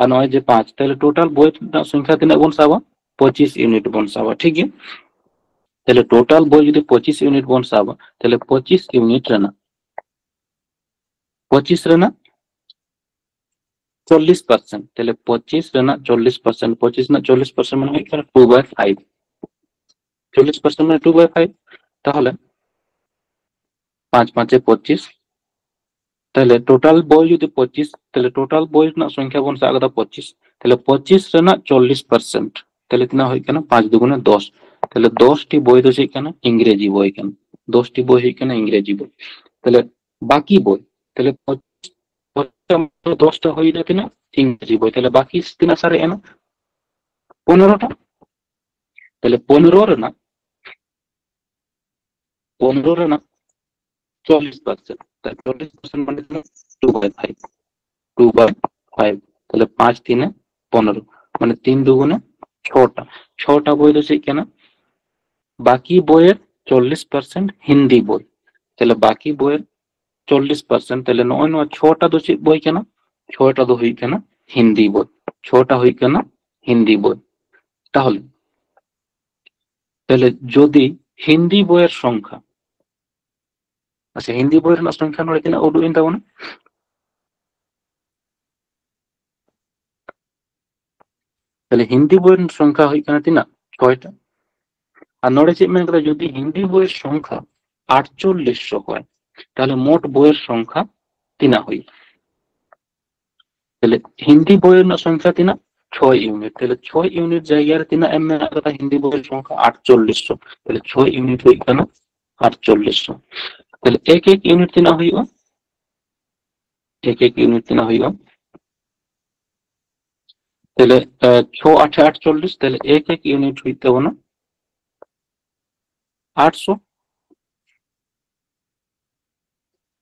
ᱟᱨ ᱱᱚᱜᱼᱚᱭ ᱡᱮ ᱯᱟᱸᱪ, ᱛᱟᱦᱚᱞᱮ ᱴᱳᱴᱟᱞ ᱵᱳᱭ ᱨᱮᱱᱟᱜ ᱥᱚᱝᱠᱷᱟ ᱛᱤᱱᱟᱹᱜ ᱵᱚᱱ ᱥᱟᱵᱟ? ᱯᱚᱸᱪᱤᱥ ᱤᱭᱩᱱᱤᱴ ᱵᱚᱱ ᱥᱟᱵᱟ, ᱴᱷᱤᱠ ᱜᱮᱭᱟ᱾ ᱛᱟᱦᱚᱞᱮ ᱴᱳᱴᱟᱞ ᱵᱳᱭ ᱡᱩᱫᱤ ᱯᱚᱸᱪᱤᱥ ᱤᱭᱩᱱᱤᱴ ᱵᱚᱱ ᱥᱟᱵᱟ, ᱛᱟᱦᱚᱞᱮ ᱯᱚᱸᱪᱤᱥ ᱤᱭᱩᱱᱤᱴ ᱨᱮᱱᱟᱜ, ᱯᱚᱸᱪᱤᱥ ᱨᱮᱱᱟᱜ ᱪᱚᱞᱞᱤᱥ ᱯᱟᱨᱥᱮᱱᱴ, ᱛᱟᱦᱚᱞᱮ ᱯᱚᱸᱪᱤᱥ ᱨᱮᱱᱟᱜ ᱪᱚᱞᱞᱤᱥ ᱯᱟᱨᱥᱮᱱᱴ, ᱯᱚᱸᱪᱤᱥ ᱨᱮᱱᱟᱜ ᱪᱚᱞᱞᱤᱥ ᱯᱟᱨᱥᱮᱱᱴ ᱢᱟᱱᱮ ᱦᱩᱭᱩᱜ ᱠᱟᱱᱟ ᱴᱩ ᱵᱟᱭ ᱯᱷᱟᱭᱤᱵᱷ᱾ ᱪᱚᱞᱞᱤᱥ ᱯᱟᱨᱥᱮᱱᱴ ᱢᱟᱱᱮ ᱴᱩ ᱵᱟᱭ ᱯᱷᱟᱭᱤᱵᱷ᱾ ᱛᱟᱦᱚᱞᱮ ᱯᱟᱸᱪ ᱯᱟᱸᱪᱮ ᱯᱚᱸᱪᱤᱥ, ᱛᱟᱦᱚᱞᱮ ᱴᱳᱴᱟᱞ ᱵᱳᱭ ᱡᱩᱫᱤ ᱯᱚᱸᱪᱤᱥ, ᱛᱟᱦᱚᱞᱮ ᱴᱳᱴᱟᱞ ᱵᱳᱭ ᱨᱮᱱᱟᱜ ᱥᱚᱝᱠᱷᱟ ᱵᱚᱱ ᱥᱟᱵ ᱠᱟᱫᱟ ᱯᱚᱸᱪᱤᱥ, ᱛᱟᱦᱚᱞᱮ ᱯᱚᱸᱪᱤᱥ ᱨᱮᱱᱟᱜ ᱪᱚᱞᱞᱤᱥ ᱯᱟᱨᱥᱮᱱᱴ, ᱛᱟᱦᱚᱞᱮ ᱛᱤᱱᱟᱹᱜ ᱦᱩᱭᱩᱜ ᱠᱟᱱᱟ? ᱯᱟᱸᱪ ᱫᱩᱜᱩᱱᱮ ᱫᱚᱥ᱾ ᱛᱟᱦᱚᱞᱮ ᱫᱚᱥ ᱴᱤ ᱵᱳᱭ ᱫᱚ ᱪᱮᱫ ᱠᱟᱱᱟ? ᱤᱝᱨᱮᱡᱤ ᱵᱳᱭ ᱠᱟᱱᱟ᱾ ᱫᱚᱥ ᱴᱤ ᱵᱳᱭ ᱦᱩᱭᱩᱜ ᱠᱟᱱᱟ ᱤᱝᱨᱮᱡᱤ ᱵᱳᱭ᱾ ᱛᱟᱦᱚᱞᱮ ᱵᱟᱠᱤ ᱵᱳᱭ, ᱛᱟᱦᱚᱞᱮ ᱯᱚᱸᱪᱤᱥ, ᱯᱚᱸᱪᱤᱥ ᱫᱚᱥ ᱴᱟ ᱦᱩᱭᱱᱟ ᱛᱤᱱᱟᱹᱜ? ᱤᱝᱨᱮᱡᱤ ᱵᱳᱭ᱾ ᱛᱟᱦᱚᱞᱮ ᱵᱟᱠᱤ ᱛᱤᱱᱟᱹᱜ ᱥᱟᱨᱮᱡ ᱮᱱᱟ? ᱯᱚᱱᱮᱨᱚ ᱴᱟ᱾ ᱛᱟᱦᱚᱞᱮ ᱯᱚᱱᱮᱨᱚ ᱨᱮᱱᱟᱜ, ᱯᱚᱱᱮᱨᱚ ᱨᱮᱱᱟᱜ ᱪᱚᱞᱞᱤᱥ ᱯᱟᱨᱥᱮᱱᱴ, ᱪᱚᱞᱞᱤᱥ ᱯᱟᱨᱥᱮᱱᱴ ᱢᱟᱱᱮ ᱛᱤᱱᱟᱹᱜ? ᱴᱩ ᱵᱟᱭ ᱯᱷᱟᱭᱤᱵᱷ, ᱴᱩ ᱵᱟᱭ ᱯᱷᱟᱭᱤᱵᱷ᱾ ᱛᱟᱦᱚᱞᱮ ᱯᱟᱸᱪ ᱛᱤᱱᱮ ᱯᱚᱱᱮᱨᱚ, ᱢᱟᱱᱮ ᱛᱤᱱ ᱫᱩᱜᱩᱱᱮ ᱪᱷᱚᱴᱟ᱾ ᱪᱷᱚᱴᱟ ᱵᱳᱭ ᱫᱚ ᱪᱮᱫ ᱠᱟᱱᱟ? ᱵᱟᱠᱤ ᱵᱳᱭᱮᱨ ᱪᱚᱞᱞᱤᱥ ᱯᱟᱨᱥᱮᱱᱴ ᱦᱤᱱᱫᱤ ᱵᱳᱭ᱾ ᱛᱟᱦᱚᱞᱮ ᱵᱟᱠᱤ ᱵᱳᱭᱮᱨ ᱪᱚᱞᱞᱤᱥ ᱯᱟᱨᱥᱮᱱᱴ, ᱛᱟᱦᱚᱞᱮ ᱱᱚᱜᱼᱚᱭ ᱱᱚᱣᱟ ᱪᱷᱚᱴᱟ ᱫᱚ ᱪᱮᱫ ᱵᱳᱭ ᱠᱟᱱᱟ? ᱪᱷᱚᱴᱟ ᱫᱚ ᱦᱩᱭᱩᱜ ᱠᱟᱱᱟ ᱦᱤᱱᱫᱤ ᱵᱳᱭ, ᱪᱷᱚᱴᱟ ᱦᱩᱭᱩᱜ ᱠᱟᱱᱟ ᱦᱤᱱᱫᱤ ᱵᱳᱭ᱾ ᱛᱟᱦᱚᱞᱮ, ᱛᱟᱦᱚᱞᱮ ᱡᱩᱫᱤ ᱦᱤᱱᱫᱤ ᱵᱳᱭᱮᱨ ᱥᱚᱝᱠᱷᱟ, ᱟᱪᱪᱷᱟ, ᱦᱤᱱᱫᱤ ᱵᱳᱭ ᱨᱮᱱᱟᱜ ᱥᱚᱝᱠᱷᱟ ᱱᱚᱰᱮ ᱛᱤᱱᱟᱹᱜ ᱩᱰᱩᱠ ᱮᱱ ᱛᱟᱵᱚᱱᱟ? ᱛᱟᱦᱚᱞᱮ ᱦᱤᱱᱫᱤ ᱵᱳᱭ ᱨᱮᱱᱟᱜ ᱥᱚᱝᱠᱷᱟ ᱦᱩᱭᱩᱜ ᱠᱟᱱᱟ ᱛᱤᱱᱟᱹᱜ? ᱪᱷᱚᱭᱴᱟ᱾ ᱟᱨ ᱱᱚᱰᱮ ᱪᱮᱫ ᱢᱮᱱ ᱠᱟᱫᱟ? ᱡᱩᱫᱤ ᱦᱤᱱᱫᱤ ᱵᱳᱭ ᱥᱚᱝᱠᱷᱟ ᱟᱴᱪᱚᱞᱞᱤᱥ ᱥᱚ ᱦᱚᱭ, ᱛᱟᱦᱚᱞᱮ ᱢᱳᱴ ᱵᱳᱭ ᱥᱚᱝᱠᱷᱟ ᱛᱤᱱᱟᱹᱜ ᱦᱩᱭᱩᱜᱼᱟ? ᱛᱟᱦᱚᱞᱮ ᱦᱤᱱᱫᱤ ᱵᱳᱭ ᱨᱮᱱᱟᱜ ᱥᱚᱝᱠᱷᱟ ᱛᱤᱱᱟᱹᱜ? ᱪᱷᱚᱭ ᱤᱭᱩᱱᱤᱴ᱾ ᱛᱟᱦᱞᱮ ᱪᱷᱚᱭ ᱤᱭᱩᱱᱤᱴ ᱡᱟᱭᱜᱟ ᱨᱮ ᱛᱤᱱᱟᱹᱜ ᱮᱢ ᱢᱮᱱᱟᱜ ᱠᱟᱫᱟ ᱦᱤᱱᱫᱤ ᱵᱳᱭ ᱨᱮ ᱥᱚᱝᱠᱷᱟ? ᱟᱴᱪᱚᱞᱞᱤᱥ ᱥᱚ᱾ ᱛᱟᱦᱞᱮ ᱪᱷᱚᱭ ᱤᱭᱩᱱᱤᱴ ᱦᱩᱭᱩᱜ ᱠᱟᱱᱟ ᱟᱴᱪᱚᱞᱞᱤᱥ ᱥᱚ᱾ ᱛᱟᱦᱞᱮ ᱮᱠ ᱮᱠ ᱤᱭᱩᱱᱤᱴ ᱛᱤᱱᱟᱹᱜ ᱦᱩᱭᱩᱜᱼᱟ? ᱮᱠ ᱮᱠ ᱤᱭᱩᱱᱤᱴ ᱛᱤᱱᱟᱹᱜ ᱦᱩᱭᱩᱜᱼᱟ? ᱛᱟᱦᱞᱮ ᱪᱷᱚ ᱟᱴᱷᱮ ᱟᱴᱪᱚᱞᱞᱤᱥ, ᱛᱟᱦᱞᱮ ᱮᱠ ᱮᱠ ᱤᱭᱩᱱᱤᱴ ᱦᱩᱭᱩᱜ ᱛᱟᱵᱚᱱᱟ ᱟᱴᱥᱚ᱾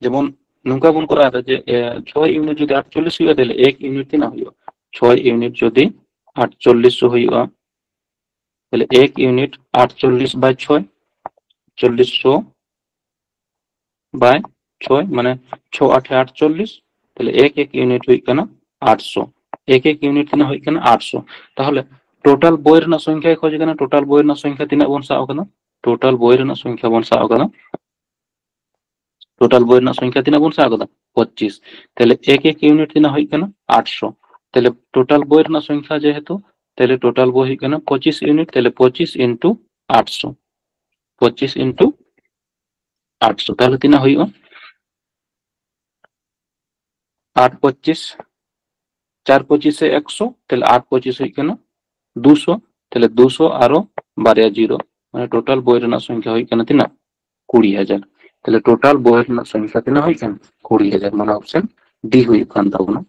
ᱡᱮᱢᱚᱱ ᱱᱚᱝᱠᱟ ᱵᱚᱱ ᱠᱚᱨᱟᱣ ᱮᱫᱟ ᱡᱮ ᱪᱷᱚᱭ ᱤᱭᱩᱱᱤᱴ ᱡᱩᱫᱤ ᱟᱴᱪᱚᱞᱞᱤᱥ ᱦᱩᱭᱩᱜᱼᱟ, ᱛᱟᱦᱞᱮ ᱮᱠ ᱤᱭᱩᱱᱤᱴ ᱛᱤᱱᱟᱹᱜ ᱦᱩᱭᱩᱜᱼᱟ? ᱪᱷᱚᱭ ᱤᱭᱩᱱᱤᱴ ᱡᱩᱫᱤ ᱟᱴᱪᱚᱞᱞᱤᱥ ᱦᱩᱭᱩᱜᱼᱟ, ᱛᱟᱦᱞᱮ ᱮᱠ ᱤᱭᱩᱱᱤᱴ ᱟᱴᱪᱚᱞᱞᱤᱥ ᱵᱟᱭ ᱪᱷᱚᱭ, ᱪᱚᱞᱞᱤᱥ ᱥᱚ ᱵᱟᱭ ᱪᱷᱚᱭ, ᱢᱟᱱᱮ ᱪᱷᱚ ᱟᱴᱷᱮ ᱟᱴᱪᱚᱞᱞᱤᱥ, ᱛᱟᱦᱞᱮ ᱮᱠ ᱮᱠ ᱤᱭᱩᱱᱤᱴ ᱦᱩᱭᱩᱜ ᱠᱟᱱᱟ ᱟᱴᱥᱚ᱾ ᱮᱠ ᱮᱠ ᱤᱭᱩᱱᱤᱴ ᱛᱤᱱᱟᱹᱜ ᱦᱩᱭᱩᱜ ᱠᱟᱱᱟ? ᱟᱴᱥᱚ᱾ ᱛᱟᱦᱞᱮ ᱴᱳᱴᱟᱞ ᱵᱳᱭ ᱨᱮᱱᱟᱜ ᱥᱚᱝᱠᱷᱟᱭ ᱠᱷᱚᱡ ᱠᱟᱱᱟ, ᱴᱳᱴᱟᱞ ᱵᱳᱭ ᱨᱮᱱᱟᱜ ᱥᱚᱝᱠᱷᱟ ᱛᱤᱱᱟᱹᱜ ᱵᱚᱱ ᱥᱟᱵ ᱟᱠᱟᱫᱟ? ᱴᱳᱴᱟᱞ ᱵᱳᱭ ᱨᱮᱱᱟᱜ ᱥᱚᱝᱠᱷᱟ ᱵᱚᱱ ᱥᱟᱵ ᱟᱠᱟᱫᱟ, ᱴᱳᱴᱟᱞ ᱵᱳᱭ ᱨᱮᱱᱟᱜ ᱥᱚᱝᱠᱷᱟ ᱛᱤᱱᱟᱹᱜ ᱵᱚᱱ ᱥᱟᱵ ᱟᱠᱟᱫᱟ? ᱯᱚᱸᱪᱤᱥ᱾ ᱛᱟᱦᱞᱮ ᱮᱠ ᱮᱠ ᱤᱭᱩᱱᱤᱴ ᱛᱤᱱᱟᱹᱜ ᱦᱩᱭᱩᱜ ᱠᱟᱱᱟ? ᱟᱴᱥᱚ᱾ ᱛᱟᱦᱞᱮ ᱴᱳᱴᱟᱞ ᱵᱳᱭ ᱨᱮᱱᱟᱜ ᱥᱚᱝᱠᱷᱟ ᱡᱮᱦᱮᱛᱩ, ᱛᱟᱦᱞᱮ ᱴᱳᱴᱟᱞ ᱵᱳᱭ ᱦᱩᱭᱩᱜ ᱠᱟᱱᱟ ᱯᱚᱸᱪᱤᱥ ᱤᱭᱩᱱᱤᱴ, ᱛᱟᱦᱞᱮ ᱯᱚᱸᱪᱤᱥ ᱤᱱᱴᱩ ᱟᱴᱥᱚ᱾ ᱯᱚᱸᱪᱤᱥ ᱤᱱᱴᱩ ᱟᱴᱥᱚ, ᱛᱟᱦᱞᱮ ᱛᱤᱱᱟᱹᱜ ᱦᱩᱭᱩᱜᱼᱟ? ᱟᱴ ᱯᱚᱸᱪᱤᱥ, ᱪᱟᱨ ᱯᱚᱸᱪᱤᱥᱮ ᱮᱠᱥᱚ, ᱛᱟᱦᱞᱮ ᱟᱴ ᱯᱚᱸᱪᱤᱥ ᱦᱩᱭᱩᱜ ᱠᱟᱱᱟ ᱫᱩᱥᱚ, ᱛᱟᱦᱞᱮ ᱫᱩᱥᱚ ᱟᱨᱚ ᱵᱟᱨᱭᱟ ᱡᱤᱨᱳ, ᱢᱟᱱᱮ ᱴᱳᱴᱟᱞ ᱵᱳᱭ ᱨᱮᱱᱟᱜ ᱥᱚᱝᱠᱷᱟ ᱦᱩᱭᱩᱜ ᱠᱟᱱᱟ ᱛᱤᱱᱟᱹᱜ? ᱠᱩᱲᱤ ᱦᱟᱡᱟᱨ᱾ ᱛᱟᱦᱞᱮ ᱴᱳᱴᱟᱞ ᱵᱳᱭ ᱨᱮᱱᱟᱜ ᱥᱚᱝᱠᱷᱟ ᱛᱤᱱᱟᱹᱜ ᱦᱩᱭᱩᱜ ᱠᱟᱱᱟ? ᱠᱩᱲᱤ ᱦᱟᱡᱟᱨ, ᱢᱟᱱᱮ ᱚᱯᱥᱮᱱ ᱰᱤ ᱦᱩᱭᱩᱜ ᱠᱟᱱ ᱛᱟᱵᱚᱱᱟ᱾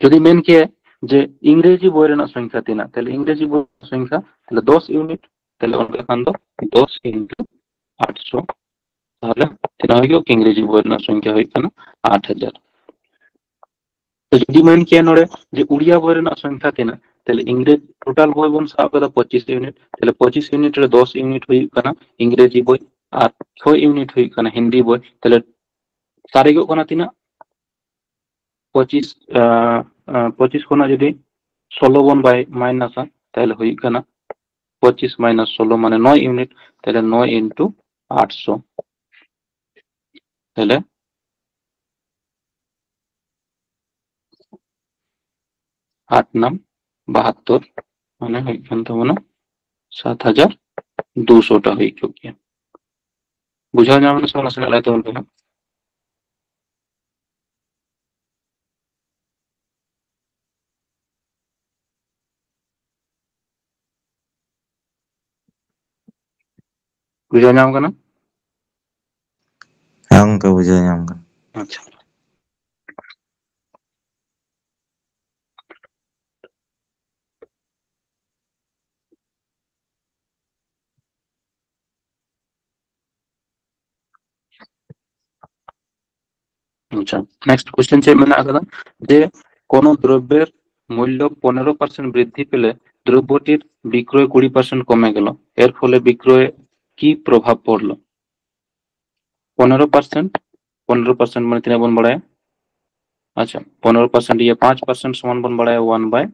ᱡᱩᱫᱤ ᱢᱮᱱ ᱠᱮᱭᱟ ᱡᱮ ᱤᱝᱨᱮᱡᱤ ᱵᱳᱭ ᱨᱮᱱᱟᱜ ᱥᱚᱝᱠᱷᱟ ᱛᱤᱱᱟᱹᱜ, ᱛᱟᱦᱞᱮ ᱤᱝᱨᱮᱡᱤ ᱵᱳᱭ ᱨᱮᱱᱟᱜ ᱥᱚᱝᱠᱷᱟ ᱛᱟᱦᱞᱮ ᱫᱚᱥ ᱤᱭᱩᱱᱤᱴ, ᱛᱟᱦᱞᱮ ᱚᱱᱠᱟ ᱠᱷᱟᱱ ᱫᱚ ᱫᱚᱥ ᱤᱱᱴᱩ ᱟᱴᱥᱚ, ᱛᱟᱦᱞᱮ ᱛᱤᱱᱟᱹᱜ ᱦᱩᱭᱩᱜᱼᱟ? ᱤᱝᱨᱮᱡᱤ ᱵᱳᱭ ᱨᱮᱱᱟᱜ ᱥᱚᱝᱠᱷᱟ ᱦᱩᱭᱩᱜ ᱠᱟᱱᱟ ᱟᱴ ᱦᱟᱡᱟᱨ᱾ ᱛᱚ ᱡᱩᱫᱤ ᱢᱮᱱ ᱠᱮᱭᱟ ᱱᱚᱰᱮ ᱡᱮ ᱩᱲᱤᱭᱟ ᱵᱳᱭ ᱨᱮᱱᱟᱜ ᱥᱚᱝᱠᱷᱟ ᱛᱤᱱᱟᱹᱜ, ᱛᱟᱦᱞᱮ ᱤᱝᱨᱮᱡᱤ ᱴᱳᱴᱟᱞ ᱵᱳᱭ ᱵᱚᱱ ᱥᱟᱵ ᱠᱟᱫᱟ ᱯᱚᱸᱪᱤᱥ ᱤᱭᱩᱱᱤᱴ, ᱛᱟᱦᱞᱮ ᱯᱚᱸᱪᱤᱥ ᱤᱭᱩᱱᱤᱴ ᱨᱮ ᱫᱚᱥ ᱤᱭᱩᱱᱤᱴ ᱦᱩᱭᱩᱜ ᱠᱟᱱᱟ ᱤᱝᱨᱮᱡᱤ ᱵᱳᱭ ᱟᱨ ᱪᱷᱚᱭ ᱤᱭᱩᱱᱤᱴ ᱦᱩᱭᱩᱜ ᱠᱟᱱᱟ ᱦᱤᱱᱫᱤ ᱵᱳᱭ, ᱛᱟᱦᱞᱮ ᱥᱟᱨᱮᱡᱚᱜ ᱠᱟᱱᱟ ᱛᱤᱱᱟᱹᱜ? ᱯᱚᱸᱪᱤᱥ, ᱟᱸ, ᱟᱸ, ᱯᱚᱸᱪᱤᱥ ᱠᱷᱚᱱᱟᱜ ᱡᱩᱫᱤ ᱥᱳᱞᱳ ᱵᱚᱱ ᱵᱟᱭ ᱢᱟᱭᱱᱟᱥᱟ, ᱛᱟᱦᱞᱮ ᱦᱩᱭᱩᱜ ᱠᱟᱱᱟ ᱯᱚᱸᱪᱤᱥ ᱢᱟᱭᱱᱟᱥ ᱥᱳᱞᱳ, ᱢᱟᱱᱮ ᱱᱚᱭ ᱤᱭᱩᱱᱤᱴ, ᱛᱟᱦᱞᱮ ᱱᱚᱭ ᱤᱱᱴᱩ ᱟᱴᱥᱚ, ᱛᱟᱦᱞᱮ ᱟᱴ ᱱᱟᱢ ᱵᱟᱦᱟᱛᱛᱳᱨ, ᱢᱟᱱᱮ ᱦᱩᱭᱩᱜ ᱠᱟᱱ ᱛᱟᱵᱚᱱᱟ ᱥᱟᱛ ᱦᱟᱡᱟᱨ ᱫᱩᱥᱚ ᱴᱟ ᱦᱩᱭ ᱠᱚᱜ ᱜᱮᱭᱟ᱾ ᱵᱩᱡᱷᱟᱹᱣ ᱧᱟᱢ ᱮᱱᱟ ᱥᱮ ᱵᱟᱝ? ᱱᱟᱥᱮᱱᱟᱜ ᱞᱟᱹᱭ ᱛᱟᱵᱚᱱ ᱯᱮ ᱦᱟᱸᱜ᱾ ᱵᱩᱡᱷᱟᱹᱣ ᱧᱟᱢ ᱠᱟᱱᱟ? ᱦᱮᱸ ᱜᱚᱝᱠᱮ, ᱵᱩᱡᱷᱟᱹᱣ ᱧᱟᱢ ᱠᱟᱱᱟ᱾ ᱟᱪᱪᱷᱟ᱾ আচ্ছা, নেক্সট কোশ্চেন ᱪᱮᱫ ᱢᱮᱱᱟᱜ ᱟᱠᱟᱫᱟ? যে কোনো দ্রব্যের মূল্য পনেরো পার্সেন্ট বৃদ্ধি পেলে দ্রব্যটির বিক্রয় কুড়ি পার্সেন্ট কমে গেল, এর ফলে বিক্রয়ে কি প্রভাব পড়ল? পনেরো পার্সেন্ট, পনেরো পার্সেন্ট মানে ᱛᱤᱱᱟᱹᱜ ᱵᱚᱱ ᱵᱟᱲᱟᱭᱟ? ᱟᱪᱪᱷᱟ, ᱯᱚᱱᱮᱨᱚ ᱯᱟᱨᱥᱮᱱᱴ ᱤᱭᱟᱹ ᱯᱟᱸᱪ ᱯᱟᱨᱥᱮᱱᱴ ᱥᱚᱢᱟᱱ ᱵᱚᱱ ᱵᱟᱲᱟᱭᱟ ᱚᱣᱟᱱ ᱵᱟᱭ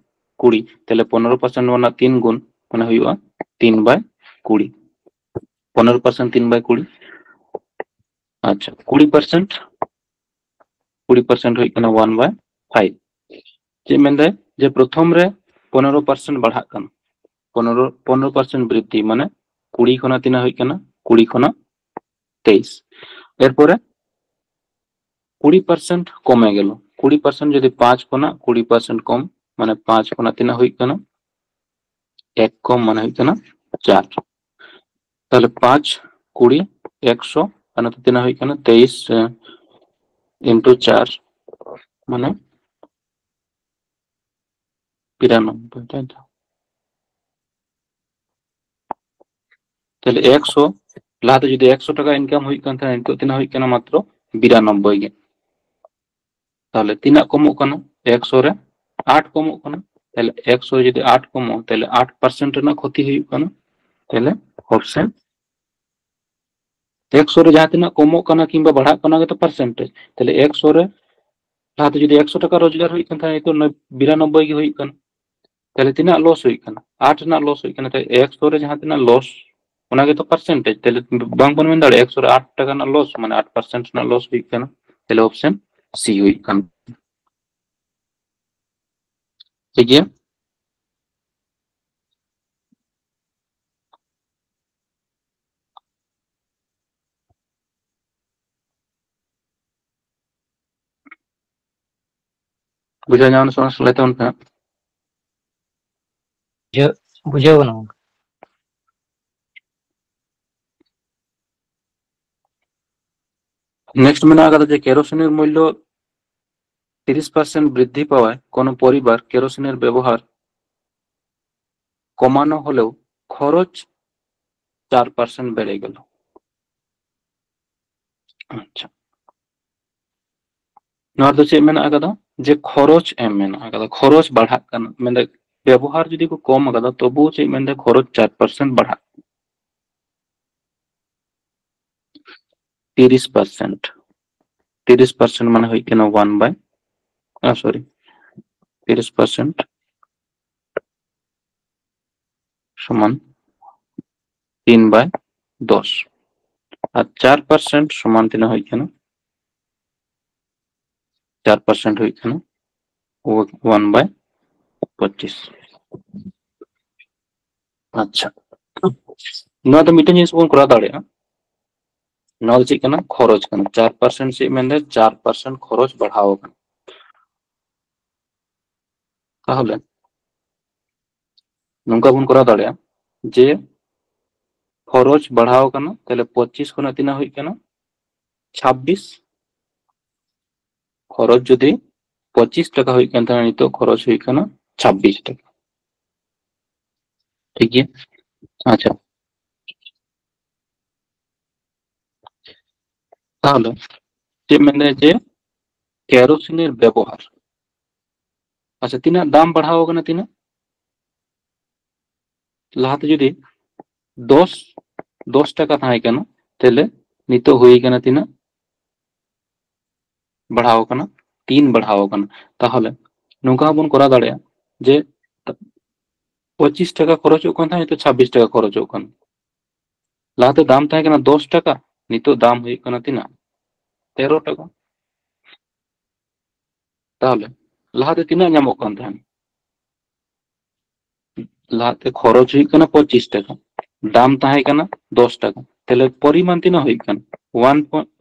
ᱠᱩᱲᱤ᱾ ᱛᱟᱦᱞᱮ ᱯᱚᱱᱮᱨᱚ ᱯᱟᱨᱥᱮᱱᱴ ᱨᱮᱱᱟᱜ ᱛᱤᱱ ᱜᱩᱱ, ᱢᱟᱱᱮ ᱦᱩᱭᱩᱜᱼᱟ ᱛᱤᱱ ᱵᱟᱭ ᱠᱩᱲᱤ᱾ ᱯᱚᱱᱮᱨᱚ ᱯᱟᱨᱥᱮᱱᱴ ᱛᱤᱱ ᱵᱟᱭ ᱠᱩᱲᱤ᱾ ᱟᱪᱪᱷᱟ, ᱠᱩᱲᱤ ᱯᱟᱨᱥᱮᱱᱴ, ᱠᱩᱲᱤ ᱯᱟᱨᱥᱮᱱᱴ ᱦᱩᱭᱩᱜ ᱠᱟᱱᱟ ᱚᱣᱟᱱ ᱵᱟᱭ ᱯᱷᱟᱭᱤᱵᱷ᱾ ᱪᱮᱫ ᱢᱮᱱᱫᱟᱭ? ᱡᱮ ᱯᱨᱚᱛᱷᱚᱢ ᱨᱮ ᱯᱚᱱᱮᱨᱚ ᱯᱟᱨᱥᱮᱱᱴ ᱵᱟᱲᱦᱟᱜ ᱠᱟᱱᱟ, ᱯᱚᱱᱮᱨᱚ, ᱯᱚᱱᱮᱨᱚ ᱯᱟᱨᱥᱮᱱᱴ ᱵᱨᱤᱫᱽᱫᱷᱤ, ᱢᱟᱱᱮ ᱠᱩᱲᱤ ᱠᱷᱚᱱᱟᱜ ᱛᱤᱱᱟᱹᱜ ᱦᱩᱭᱩᱜ ᱠᱟᱱᱟ? ᱠᱩᱲᱤ ᱠᱷᱚᱱᱟᱜ ᱛᱮᱭᱤᱥ᱾ ᱮᱨᱯᱚᱨᱮ ᱠᱩᱲᱤ ᱯᱟᱨᱥᱮᱱᱴ ᱠᱚᱢᱮ ᱜᱮᱞ, ᱠᱩᱲᱤ ᱯᱟᱨᱥᱮᱱᱴ ᱡᱩᱫᱤ ᱯᱟᱸᱪ ᱠᱷᱚᱱᱟᱜ ᱠᱩᱲᱤ ᱯᱟᱨᱥᱮᱱᱴ ᱠᱚᱢ, ᱢᱟᱱᱮ ᱯᱟᱸᱪ ᱠᱷᱚᱱᱟᱜ ᱛᱤᱱᱟᱹᱜ ᱦᱩᱭᱩᱜ ᱠᱟᱱᱟ? ᱮᱠ ᱠᱚᱢ, ᱢᱟᱱᱮ ᱦᱩᱭᱩᱜ ᱠᱟᱱᱟ ᱪᱟᱨ᱾ ᱛᱟᱦᱞᱮ ᱯᱟᱸᱪ ᱠᱩᱲᱤ ᱮᱠᱥᱚ, ᱟᱨ ᱱᱚᱛᱮ ᱛᱤᱱᱟᱹᱜ ᱦᱩᱭᱩᱜ ᱠᱟᱱᱟ? ᱛᱮᱭᱤᱥ ᱤᱱᱴᱩ ᱪᱟᱨ, ᱢᱟᱱᱮ ᱵᱤᱨᱟᱱᱚᱵᱵᱳᱭ, ᱛᱟᱭ ᱛᱚ? ᱛᱟᱦᱞᱮ ᱮᱠᱥᱚ, ᱞᱟᱦᱟᱛᱮ ᱡᱩᱫᱤ ᱮᱠᱥᱚ ᱴᱟᱠᱟ ᱤᱱᱠᱟᱢ ᱦᱩᱭᱩᱜ ᱠᱟᱱ ᱛᱟᱦᱮᱸᱱᱟ, ᱱᱤᱛᱚᱜ ᱛᱤᱱᱟᱹᱜ ᱦᱩᱭᱩᱜ ᱠᱟᱱᱟ? ᱢᱟᱛᱨᱚ ᱵᱤᱨᱟᱱᱚᱵᱵᱳᱭ ᱜᱮ᱾ ᱛᱟᱦᱞᱮ ᱛᱤᱱᱟᱹᱜ ᱠᱚᱢᱚᱜ ᱠᱟᱱᱟ? ᱮᱠᱥᱚ ᱨᱮ ᱟᱴ ᱠᱚᱢᱚᱜ ᱠᱟᱱᱟ᱾ ᱛᱟᱦᱞᱮ ᱮᱠᱥᱚ ᱨᱮ ᱡᱩᱫᱤ ᱟᱴ ᱠᱚᱢᱚᱜᱼᱟ, ᱛᱟᱦᱞᱮ ᱟᱴ ᱯᱟᱨᱥᱮᱱᱴ ᱨᱮᱱᱟᱜ ᱠᱷᱚᱛᱤ ᱦᱩᱭᱩᱜ ᱠᱟᱱᱟ᱾ ᱛᱟᱦᱞᱮ ᱚᱯᱥᱮᱱ ᱮᱠᱥᱚ ᱨᱮ ᱡᱟᱦᱟᱸ ᱛᱤᱱᱟᱹᱜ ᱠᱚᱢᱚᱜ ᱠᱟᱱᱟ ᱠᱤᱝᱵᱟ ᱵᱟᱲᱦᱟᱜ ᱠᱟᱱᱟ, ᱚᱱᱟ ᱜᱮᱛᱚ ᱯᱟᱨᱥᱮᱱᱴᱮᱡᱽ᱾ ᱛᱟᱦᱞᱮ ᱮᱠᱥᱚ ᱨᱮ, ᱞᱟᱦᱟᱛᱮ ᱡᱩᱫᱤ ᱮᱠᱥᱚ ᱴᱟᱠᱟ ᱨᱳᱡᱽᱜᱟᱨ ᱦᱩᱭᱩᱜ ᱠᱟᱱ ᱛᱟᱦᱮᱸᱫ, ᱱᱤᱛᱚᱜ ᱵᱤᱨᱟᱱᱚᱵᱵᱳᱭ ᱜᱮ ᱦᱩᱭᱩᱜ ᱠᱟᱱᱟ᱾ ᱛᱟᱦᱞᱮ ᱛᱤᱱᱟᱹᱜ ᱞᱚᱥ ᱦᱩᱭᱩᱜ ᱠᱟᱱᱟ? ᱟᱴ ᱨᱮᱱᱟᱜ ᱞᱚᱥ ᱦᱩᱭᱩᱜ ᱠᱟᱱᱟ᱾ ᱛᱟᱦᱞᱮ ᱮᱠᱥᱚ ᱨᱮ ᱡᱟᱦᱟᱸ ᱛᱤᱱᱟᱹᱜ ᱞᱚᱥ, ᱚᱱᱟ ᱜᱮᱛᱚ ᱯᱟᱨᱥᱮᱱᱴᱮᱡᱽ᱾ ᱛᱟᱦᱞᱮ ᱵᱟᱝ ᱵᱚᱱ ᱢᱮᱱ ᱫᱟᱲᱮᱭᱟᱜᱼᱟ ᱮᱠᱥᱚ ᱨᱮ ᱟᱴ ᱴᱟᱠᱟ ᱨᱮᱱᱟᱜ ᱞᱚᱥ, ᱢᱟᱱᱮ ᱟᱴ ᱯᱟᱨᱥᱮᱱᱴ ᱨᱮᱱᱟᱜ ᱞᱚᱥ ᱦᱩᱭᱩᱜ ᱠᱟᱱᱟ᱾ ᱛᱟᱦᱞᱮ ᱚᱯᱥᱮᱱ ᱥᱤ ᱦᱩᱭᱩᱜ ᱠᱟᱱᱟ᱾ ᱴᱷᱤᱠ ᱜᱮᱭᱟ? ᱵᱩᱡᱷᱟᱹᱣ ᱧᱟᱢ ᱥᱮ ᱵᱟᱝ, ᱞᱟᱹᱭ ᱛᱟᱵᱚᱱ ᱯᱮ ᱦᱟᱸᱜ᱾ ᱵᱩᱡᱷᱟᱹᱣ, ᱵᱩᱡᱷᱟᱹᱣ ᱠᱟᱱᱟ ᱜᱚᱝᱠᱮ᱾ নেক্সট ᱢᱮᱱᱟᱜ ᱟᱠᱟᱫᱟ ᱡᱮ ᱠᱮᱨᱳᱥᱤᱱᱮᱨ ᱢᱩᱞᱞᱚ ᱛᱤᱨᱤᱥ ᱯᱟᱨᱥᱮᱱᱴ ᱵᱨᱤᱫᱽᱫᱷᱤ ᱯᱟᱣᱟᱭ, ᱠᱳᱱᱳ ᱯᱚᱨᱤᱵᱟᱨ ᱠᱮᱨᱳᱥᱤᱱᱮᱨ ᱵᱮᱵᱚᱦᱟᱨ ᱠᱚᱢᱟᱱᱳ ᱦᱚᱞᱮᱣ ᱠᱷᱚᱨᱚᱪ ᱪᱟᱨ ᱯᱟᱨᱥᱮᱱᱴ ᱵᱮᱲᱮ ᱜᱮᱞ᱾ ᱟᱪᱪᱷᱟ, ᱱᱚᱣᱟ ᱫᱚ ᱪᱮᱫ ᱢᱮᱱᱟᱜ ᱟᱠᱟᱫᱟ? ᱡᱮ ᱠᱷᱚᱨᱚᱪ ᱮᱢ ᱢᱮᱱᱟᱜ ᱟᱠᱟᱫᱟ, ᱠᱷᱚᱨᱚᱪ ᱵᱟᱲᱦᱟᱜ ᱠᱟᱱᱟ, ᱢᱮᱱᱫᱟ ᱵᱮᱵᱚᱦᱟᱨ ᱡᱩᱫᱤ ᱠᱚ ᱠᱚᱢ ᱟᱠᱟᱫᱟ, ᱛᱚᱵᱩ ᱪᱮᱫ ᱢᱮᱱᱫᱟ? ᱠᱷᱚᱨᱚᱪ ᱪᱟᱨ ᱯᱟᱨᱥᱮᱱᱴ ᱵᱟᱲᱦᱟᱜ ᱠᱟᱱᱟ᱾ ᱛᱤᱨᱤᱥ ᱯᱟᱨᱥᱮᱱᱴ, ᱛᱤᱨᱤᱥ ᱯᱟᱨᱥᱮᱱᱴ ᱢᱟᱱᱮ ᱦᱩᱭᱩᱜ ᱠᱟᱱᱟ ᱚᱣᱟᱱ ᱵᱟᱭ, ᱥᱚᱨᱤ, ᱛᱤᱨᱤᱥ ᱯᱟᱨᱥᱮᱱᱴ ᱥᱚᱢᱟᱱ ᱛᱤᱱ ᱵᱟᱭ ᱫᱚᱥ, ᱟᱨ ᱪᱟᱨ ᱯᱟᱨᱥᱮᱱᱴ ᱥᱚᱢᱟᱱ ᱛᱤᱱᱟᱹᱜ ᱦᱩᱭᱩᱜ ᱠᱟᱱᱟ? ᱪᱟᱨ ᱯᱟᱨᱥᱮᱱᱴ ᱦᱩᱭᱩᱜ ᱠᱟᱱᱟ ᱚᱣᱟᱱ ᱵᱟᱭ ᱯᱚᱸᱪᱤᱥ᱾ ᱟᱪᱪᱷᱟ, ᱱᱚᱣᱟ ᱫᱚ ᱢᱤᱫᱴᱮᱱ ᱡᱤᱱᱤᱥ ᱵᱚᱱ ᱠᱚᱨᱟᱣ ᱫᱟᱲᱮᱭᱟᱜᱼᱟ᱾ ᱱᱚᱣᱟ ᱫᱚ ᱪᱮᱫ ᱠᱟᱱᱟ? ᱠᱷᱚᱨᱚᱪ ᱠᱟᱱᱟ᱾ ᱪᱟᱨ ᱯᱟᱨᱥᱮᱱᱴ ᱪᱮᱫ ᱢᱮᱱᱫᱟ? ᱪᱟᱨ ᱯᱟᱨᱥᱮᱱᱴ ᱠᱷᱚᱨᱚᱪ ᱵᱟᱲᱦᱟᱣ ᱟᱠᱟᱱᱟ᱾ ᱛᱟᱦᱚᱞᱮ ᱱᱚᱝᱠᱟ ᱵᱚᱱ ᱠᱚᱨᱟᱣ ᱫᱟᱲᱮᱭᱟᱜᱼᱟ ᱡᱮ ᱠᱷᱚᱨᱚᱪ ᱵᱟᱲᱦᱟᱣ ᱟᱠᱟᱱᱟ, ᱛᱟᱦᱚᱞᱮ ᱯᱚᱸᱪᱤᱥ ᱠᱷᱚᱱᱟᱜ ᱛᱤᱱᱟᱹᱜ ᱦᱩᱭᱩᱜ ᱠᱟᱱᱟ? ᱪᱷᱟᱵᱵᱤᱥ᱾ ᱠᱷᱚᱨᱚᱪ ᱡᱩᱫᱤ ᱯᱚᱸᱪᱤᱥ ᱴᱟᱠᱟ ᱦᱩᱭᱩᱜ ᱠᱟᱱ ᱛᱟᱦᱮᱱᱟ, ᱱᱤᱛᱚᱜ ᱠᱷᱚᱨᱚᱪ ᱦᱩᱭᱩᱜ ᱠᱟᱱᱟ ᱪᱷᱟᱵᱵᱤᱥ ᱴᱟᱠᱟ᱾ ᱴᱷᱤᱠ ᱜᱮᱭᱟ? ᱟᱪᱪᱷᱟ, ᱛᱟᱦᱚᱞᱮ ᱪᱮᱫ ᱢᱮᱱᱫᱟᱭ ᱡᱮ ᱠᱮᱨᱳᱥᱤᱱᱮᱨ ᱵᱮᱵᱚᱦᱟᱨ, ᱟᱪᱪᱷᱟ, ᱛᱤᱱᱟᱹᱜ ᱫᱟᱢ ᱵᱟᱲᱦᱟᱣ ᱟᱠᱟᱱᱟ? ᱛᱤᱱᱟᱹᱜ? ᱞᱟᱦᱟᱛᱮ ᱡᱩᱫᱤ ᱫᱚᱥ, ᱫᱚᱥ ᱴᱟᱠᱟ ᱛᱟᱦᱮᱸ ᱠᱟᱱᱟ, ᱛᱟᱦᱞᱮ ᱱᱤᱛᱚᱜ ᱦᱩᱭ ᱠᱟᱱᱟ ᱛᱤᱱᱟᱹᱜ? ᱵᱟᱲᱦᱟᱣ ᱠᱟᱱᱟ, ᱛᱤᱱ ᱵᱟᱲᱦᱟᱣ ᱠᱟᱱᱟ᱾ ᱛᱟᱦᱚᱞᱮ ᱱᱚᱝᱠᱟ ᱦᱚᱸᱵᱚᱱ ᱠᱚᱨᱟᱣ ᱫᱟᱲᱮᱭᱟᱜᱼᱟ ᱡᱮ ᱯᱚᱸᱪᱤᱥ ᱴᱟᱠᱟ ᱠᱷᱚᱨᱚᱪᱚᱜ ᱠᱟᱱ ᱛᱟᱦᱮᱸᱫ, ᱱᱤᱛᱚᱜ ᱪᱷᱟᱵᱵᱤᱥ ᱴᱟᱠᱟ ᱠᱷᱚᱨᱚᱪᱚᱜ ᱠᱟᱱᱟ᱾ ᱞᱟᱦᱟᱛᱮ ᱫᱟᱢ ᱛᱟᱦᱮᱸ ᱠᱟᱱᱟ ᱫᱚᱥ ᱴᱟᱠᱟ, ᱱᱤᱛᱚᱜ ᱫᱟᱢ ᱦᱩᱭᱩᱜ ᱠᱟᱱᱟ ᱛᱤᱱᱟᱹᱜ? ᱛᱮᱨᱚ ᱴᱟᱠᱟ᱾ ᱛᱟᱦᱚᱞᱮ ᱞᱟᱦᱟᱛᱮ ᱛᱤᱱᱟᱹᱜ ᱧᱟᱢᱚᱜ ᱠᱟᱱ ᱛᱟᱦᱮᱸᱱ? ᱞᱟᱦᱟᱛᱮ ᱠᱷᱚᱨᱚᱪ ᱦᱩᱭᱩᱜ ᱠᱟᱱᱟ ᱯᱚᱸᱪᱤᱥ ᱴᱟᱠᱟ, ᱫᱟᱢ ᱛᱟᱦᱮᱸ ᱠᱟᱱᱟ ᱫᱚᱥ ᱴᱟᱠᱟ, ᱛᱟᱦᱞᱮ ᱯᱚᱨᱤᱢᱟᱱ ᱛᱤᱱᱟᱹᱜ ᱦᱩᱭᱩᱜ ᱠᱟᱱᱟ? One,